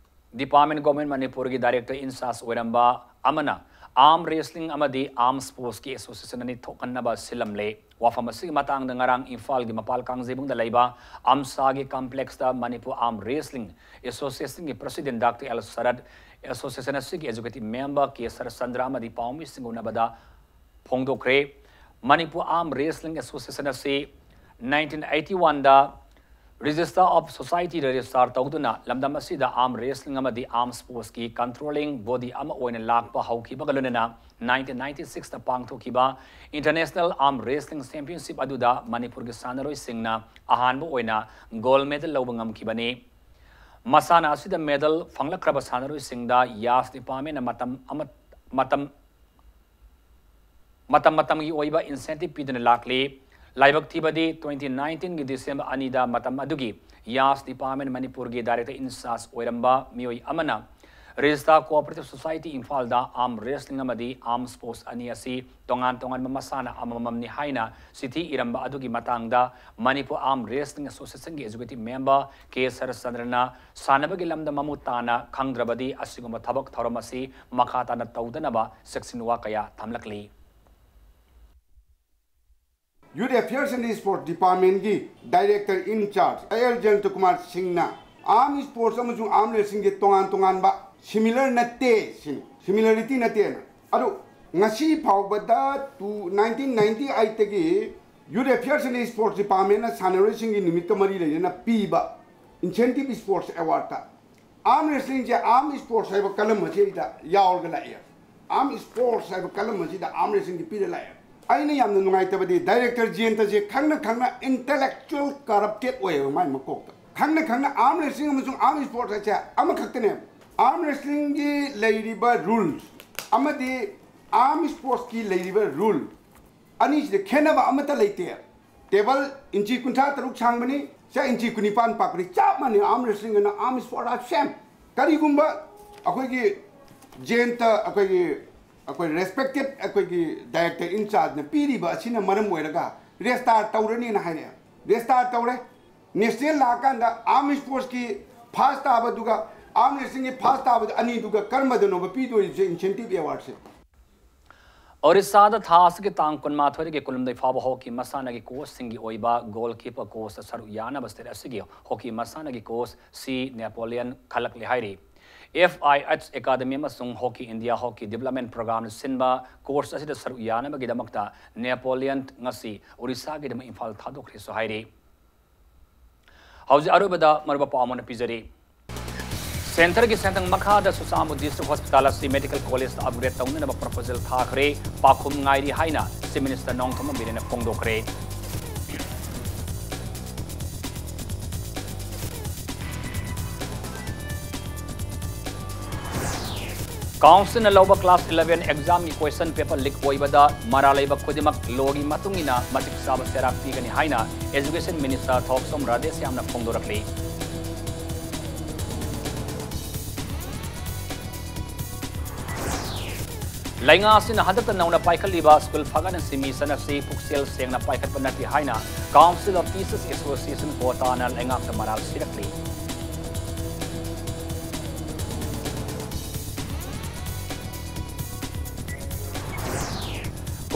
Department Government ꯃꯅꯤꯄꯨꯔꯒꯤ Director in charge ꯑꯣꯏꯔꯝꯕ ꯑꯃꯅ arm wrestling ꯑꯃꯗꯤ arm sports ꯀꯤ association ꯑꯅꯤ ꯊꯣꯛꯍꯟꯅꯕ ꯁꯤꯜꯂꯝꯂꯦ꯫ ꯋꯥꯐꯝ ꯑꯁꯤꯒꯤ ꯃꯇꯥꯡꯗ ꯉꯔꯥꯡ ꯏꯝꯐꯥꯜꯒꯤ ꯃꯄꯥꯜ ꯀꯥꯡꯖꯩꯕꯨꯡꯗ ꯂꯩꯕ ꯑꯝꯁꯥꯒꯤ complex ꯇ Manipur Arm Wrestling Association ꯒꯤ President Doctor L ꯁꯔꯠ, association ꯑꯁꯤꯒꯤ Executive Member K ꯁꯔꯠꯆꯟꯗ꯭ꯔ ꯑꯃꯗꯤ ꯄꯥꯎꯃꯤꯁꯤꯡꯒ ꯎꯅꯕꯗ ꯐꯣꯡꯗꯣꯛꯈ꯭ꯔꯦ꯫ Manipur Arm Wrestling Association ꯑꯁꯤ nineteen eighty one the Register of Society the register ꯇꯧꯗꯨꯅ ꯂꯝꯗꯝ ꯑꯁꯤꯗ arm wrestling ꯑꯃꯗꯤ arm sports ꯀꯤ controlling body ꯑꯃ ꯑꯣꯏꯅ ꯂꯥꯛꯄ ꯍꯧꯈꯤꯕꯒ ꯂꯣꯏꯅꯅ nineteen ninety six ꯇ ꯄꯥꯡꯊꯣꯛꯈꯤꯕ International Arm Wrestling Championship ꯑꯗꯨꯗ ꯃꯅꯤꯄꯨꯔꯒꯤ ꯁꯥꯟꯅꯔꯣꯏꯁꯤꯡꯅ ꯑꯍꯥꯟꯕ ꯑꯣꯏꯅ gold medal ꯂꯧꯕ ꯉꯝꯈꯤꯕꯅꯤ꯫ ꯃꯁꯥꯟꯅ ꯑꯁꯤꯗ medal ꯐꯪꯂꯛꯈ꯭ꯔꯕ ꯁꯥꯟꯅꯔꯣꯏꯁꯤꯡꯗ ꯌꯥꯁ department ꯅ ꯃꯇꯝ ꯑꯃ, ꯃꯇꯝ ꯃꯇꯝ ꯃꯇꯝꯒꯤ ꯑꯣꯏꯕ incentive ꯄꯤꯗꯨꯅ ꯂꯥꯛꯂꯤ꯫ ꯂꯥꯏꯕꯛ ꯊꯤꯕꯗꯤ twenty nineteen ꯒꯤ December ꯑꯅꯤꯗ ꯃꯇꯝ ꯑꯗꯨꯒꯤ ꯌꯥꯁ department ꯃꯅꯤꯄꯨꯔꯒꯤ director in charge ꯑꯣꯏꯔꯝꯕ ꯃꯤꯑꯣꯏ ꯑꯃꯅ Registrar Cooperative Society ꯏꯝꯐꯥꯜꯗ arm wrestling ꯑꯃꯗꯤ arm sports ꯑꯅꯤ ꯑꯁꯤ ꯇꯣꯉꯥꯟ ꯇꯣꯉꯥꯟꯕ ꯃꯁꯥꯟꯅ ꯑꯃꯃꯝꯅꯤ ꯍꯥꯏꯅ ꯆꯤꯊꯤ ꯏꯔꯝꯕ ꯑꯗꯨꯒꯤ ꯃꯇꯥꯡꯗ ꯃꯅꯤꯄꯨꯔ arm wrestling association ꯒꯤ executive member ꯀꯦ ꯁꯔꯠꯆꯟꯗ꯭ꯔꯅ ꯁꯥꯟꯅꯕꯒꯤ ꯂꯝꯗ ꯃꯃꯨꯠ ꯇꯥꯅ ꯈꯪꯗ꯭ꯔꯕꯗꯤ ꯑꯁꯤꯒꯨꯝꯕ ꯊꯕꯛ ꯊꯧꯔꯝ ꯑꯁꯤ ꯃꯈꯥ ꯇꯥꯅ ꯇꯧꯗꯅꯕ ꯆꯦꯛꯁꯤꯟ ꯋꯥ ꯀꯌꯥ ꯊꯝꯂꯛꯂꯤ꯫ Youth Affairs and Sports Department ꯒꯤ Director in Charge L Jayanta Kumar ꯁꯤꯡꯅ arm sports ꯑꯃꯁꯨꯡ arm wrestling ꯒꯤ ꯇꯣꯉꯥꯟ ꯇꯣꯉꯥꯟꯕ similar ꯅꯠꯇꯦ ꯁꯤꯅꯤ, similarity ꯅꯠꯇꯦꯅ꯫ ꯑꯗꯨ ꯉꯁꯤ ꯐꯥꯎꯕꯗ ꯇꯨ nineteen ninety eight ꯇꯒꯤ Youth Affairs and Sports Department ꯅ ꯁꯥꯟꯅꯔꯣꯏꯁꯤꯡꯒꯤ ꯅꯨꯃꯤꯠꯀ ꯃꯔꯤ ꯂꯩꯅꯅ ꯄꯤꯕ incentive sports award ꯇ arm wrestling ꯁꯦ arm sports ꯍꯥꯏꯕ column ꯑꯁꯤꯗ ꯌꯥꯎꯔꯒ ꯂꯥꯛꯑꯦ꯫ Arm sports ꯍꯥꯏꯕ column ꯑꯁꯤꯗ arm wrestling ꯒꯤ ꯄꯤꯔ ꯂꯥꯛꯑꯦ꯫ ꯑꯩꯅ ꯌꯥꯝꯅ ꯅꯨꯡꯉꯥꯏꯇꯕꯗꯤ Director ꯖꯌꯟꯇꯁꯦ ꯈꯪꯅ ꯈꯪꯅ intellectual corrupted ꯑꯣꯏꯌꯦꯕ ꯃꯥꯏ ꯃꯀꯣꯛꯇ꯫ ꯈꯪꯅ ꯈꯪꯅ arm wrestling ꯑꯃꯁꯨꯡ arm sports ꯍꯥꯏꯁꯦ ꯑꯃꯈꯛꯇꯅꯦꯕ꯫ Arm wrestling ꯒꯤ ꯂꯩꯔꯤꯕ rules ꯑꯃꯗꯤ arm sports ꯀꯤ ꯂꯩꯔꯤꯕ rule ꯑꯅꯤꯁꯤꯗ ꯈꯦꯠꯅꯕ ꯑꯃꯠꯇ ꯂꯩꯇꯦ꯫ Table ꯏꯟꯆꯤ ꯀꯨꯟꯊ꯭ꯔꯥ ꯇꯔꯨꯛ ꯁꯥꯡꯕꯅꯤ, ꯁꯦ ꯏꯟꯆꯤ ꯀꯨꯟꯅꯤꯄꯥꯟ ꯄꯥꯛꯄꯅꯤ, ꯆꯞ ꯃꯥꯟꯅꯩ꯫ Arm wrestling ꯑꯅ arm sport are same꯫ ꯀꯔꯤꯒꯨꯝꯕ ꯑꯩꯈꯣꯏꯒꯤ ꯖꯌꯟꯇ ꯑꯩꯈꯣꯏꯒꯤ ꯑꯩꯈꯣꯏ respected ꯑꯩꯈꯣꯏꯒꯤ Director in Charge ꯅ ꯄꯤꯔꯤꯕ ꯑꯁꯤꯅ ꯃꯔꯝ ꯑꯣꯏꯔꯒ Registrar ꯇꯧꯔꯅꯤꯅ ꯍꯥꯏꯔꯛꯑꯦ꯫ Registrar ꯇꯧꯔꯦ꯫ National ꯂꯥꯛꯑꯀꯥꯟꯗ arm sports ꯀꯤ first ꯇꯥꯕꯗꯨꯒ arm wrestling ꯒꯤ first ꯇꯥꯕꯗꯨ ꯑꯅꯤꯗꯨꯒ ꯀꯔꯝꯕꯗꯅꯣꯕ ꯄꯤꯗꯣꯔꯤꯁꯦ incentive award ꯁꯦ? ꯑꯣꯔꯤꯁꯥꯗ ꯊꯥ ꯑꯁꯤꯒꯤ ꯇꯥꯡ ꯀꯨꯟꯃꯥꯊꯣꯏꯗꯒꯤ ꯀꯨꯟꯍꯨꯝꯗꯣꯏ ꯐꯥꯎꯕ ꯍꯣꯀꯤ ꯃꯁꯥꯟꯅꯒꯤ coach ꯁꯤꯡꯒꯤ ꯑꯣꯏꯕ goalkeeper course ꯇ ꯁꯔꯨꯛ ꯌꯥꯅꯕ state ꯑꯁꯤꯒꯤ ꯍꯣꯀꯤ ꯃꯁꯥꯟꯅꯒꯤ coach ꯁꯤ ꯅꯦꯄꯣꯂꯤꯌꯟ ꯈꯜꯂꯛꯂꯦ ꯍꯥꯏꯔꯤ꯫ F I H Academy ꯑꯃꯁꯨꯡ Hockey India Hockey Development Program ꯅ ꯁꯤꯟꯕ course ꯑꯁꯤꯗ ꯁꯔꯨꯛ ꯌꯥꯅꯕꯒꯤꯗꯃꯛꯇ ꯅꯦꯄꯣꯂꯤꯌꯟ ꯉꯁꯤ ꯑꯣꯔꯤꯁꯥꯒꯤꯗꯃꯛ ꯏꯝꯐꯥꯜ ꯊꯥꯗꯣꯛꯈ꯭ꯔꯦꯁꯨ ꯍꯥꯏꯔꯤ꯫ ꯍꯧꯖꯤꯛ ꯑꯔꯣꯏꯕꯗ ꯃꯔꯨꯞ ꯄꯥꯎ ꯑꯃ ꯄꯤꯖꯔꯤ꯫ Centre ꯒꯤ ꯁꯦꯟꯊꯪ ꯃꯈꯥꯗ ꯆꯨꯔꯆꯥꯟꯄꯨꯔ District Hospital ꯑꯁꯤ Medical College ꯇ upgrade ꯇꯧꯅꯅꯕ proposal ꯊꯥꯈ꯭ꯔꯦ꯫ ꯄꯥꯎꯈꯨꯝ ꯉꯥꯏꯔꯤ ꯍꯥꯏꯅ Chief Minister ꯅꯣꯡꯊꯣꯝꯕꯝ ꯕꯤꯔꯦꯟꯅ ꯐꯣꯡꯗꯣꯛꯈ꯭ꯔꯦ꯫ Councilꯅ ꯂꯧꯕ class eleven examꯒꯤ question paper leak ꯑꯣꯏꯕꯗ ꯃꯔꯥꯜ ꯂꯩꯕ ꯈꯨꯗꯤꯡꯃꯛ lawꯒꯤ ꯃꯇꯨꯡ ꯏꯟꯅ ꯃꯇꯤꯛ ꯆꯥꯕ ꯆꯩꯔꯥꯛ ꯄꯤꯒꯅꯤ ꯍꯥꯏꯅ Education Minister ꯊꯣꯛꯆꯣꯝ ꯔꯥꯙꯦꯁ꯭ꯌꯥꯝꯅ ꯐꯣꯡꯗꯣꯔꯛꯂꯤ꯫ ꯂꯩꯉꯥꯛ ꯑꯁꯤꯅ ꯍꯟꯗꯛꯇ ꯅꯧꯅ ꯄꯥꯏꯈꯠꯂꯤꯕ ꯁ꯭ꯀꯨꯜ ꯐꯒꯠꯍꯟꯁꯤ ꯃꯤꯁꯟ ꯑꯁꯤ ꯄꯨꯛꯆꯦꯜ ꯁꯦꯡꯅ ꯄꯥꯏꯈꯠꯄ ꯅꯠꯇꯦ ꯍꯥꯏꯅ Council of Teachers Association, ꯀꯣꯇꯥꯅ ꯂꯩꯉꯥꯛꯇ ꯃꯔꯥꯜ ꯁꯤꯔꯛꯂꯤ꯫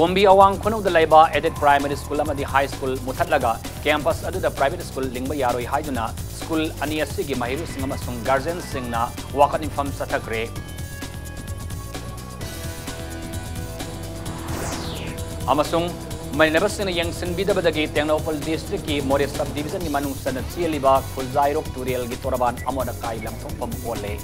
ꯀꯨꯝꯕꯤ ꯑꯋꯥꯡ ꯈꯨꯅꯧꯗ ꯂꯩꯕ aided primary school ꯑꯃꯗꯤ high school ꯃꯨꯊꯠꯂꯒ campus ꯑꯗꯨꯗ private school ꯂꯤꯡꯕ ꯌꯥꯔꯣꯏ ꯍꯥꯏꯗꯨꯅ school ꯑꯅꯤ ꯑꯁꯤꯒꯤ ꯃꯍꯩꯔꯣꯏꯁꯤꯡ ꯑꯃꯁꯨꯡ guardianꯁꯤꯡꯅ ꯋꯥꯀꯠ ꯃꯤꯐꯝ ꯆꯠꯊꯈ꯭ꯔꯦ꯫ ꯑꯃꯁꯨꯡ ꯃꯩꯅꯕꯁꯤꯡꯅ ꯌꯦꯡꯁꯤꯟꯕꯤꯗꯕꯗꯒꯤ ꯇꯦꯡꯅꯧꯄꯜ districtꯀꯤ ꯃꯣꯔꯦ sub divisionꯒꯤ ꯃꯅꯨꯡ ꯆꯟꯅ ꯆꯦꯜꯂꯤꯕ ꯈꯨꯖꯥꯏꯔꯣꯛ ꯇꯨꯔꯦꯜꯒꯤ ꯇꯣꯔꯕꯥꯟ ꯑꯃꯣꯠ ꯑꯀꯥꯏ ꯂꯪꯊꯣꯛꯐꯝ ꯑꯣꯜꯂꯦ꯫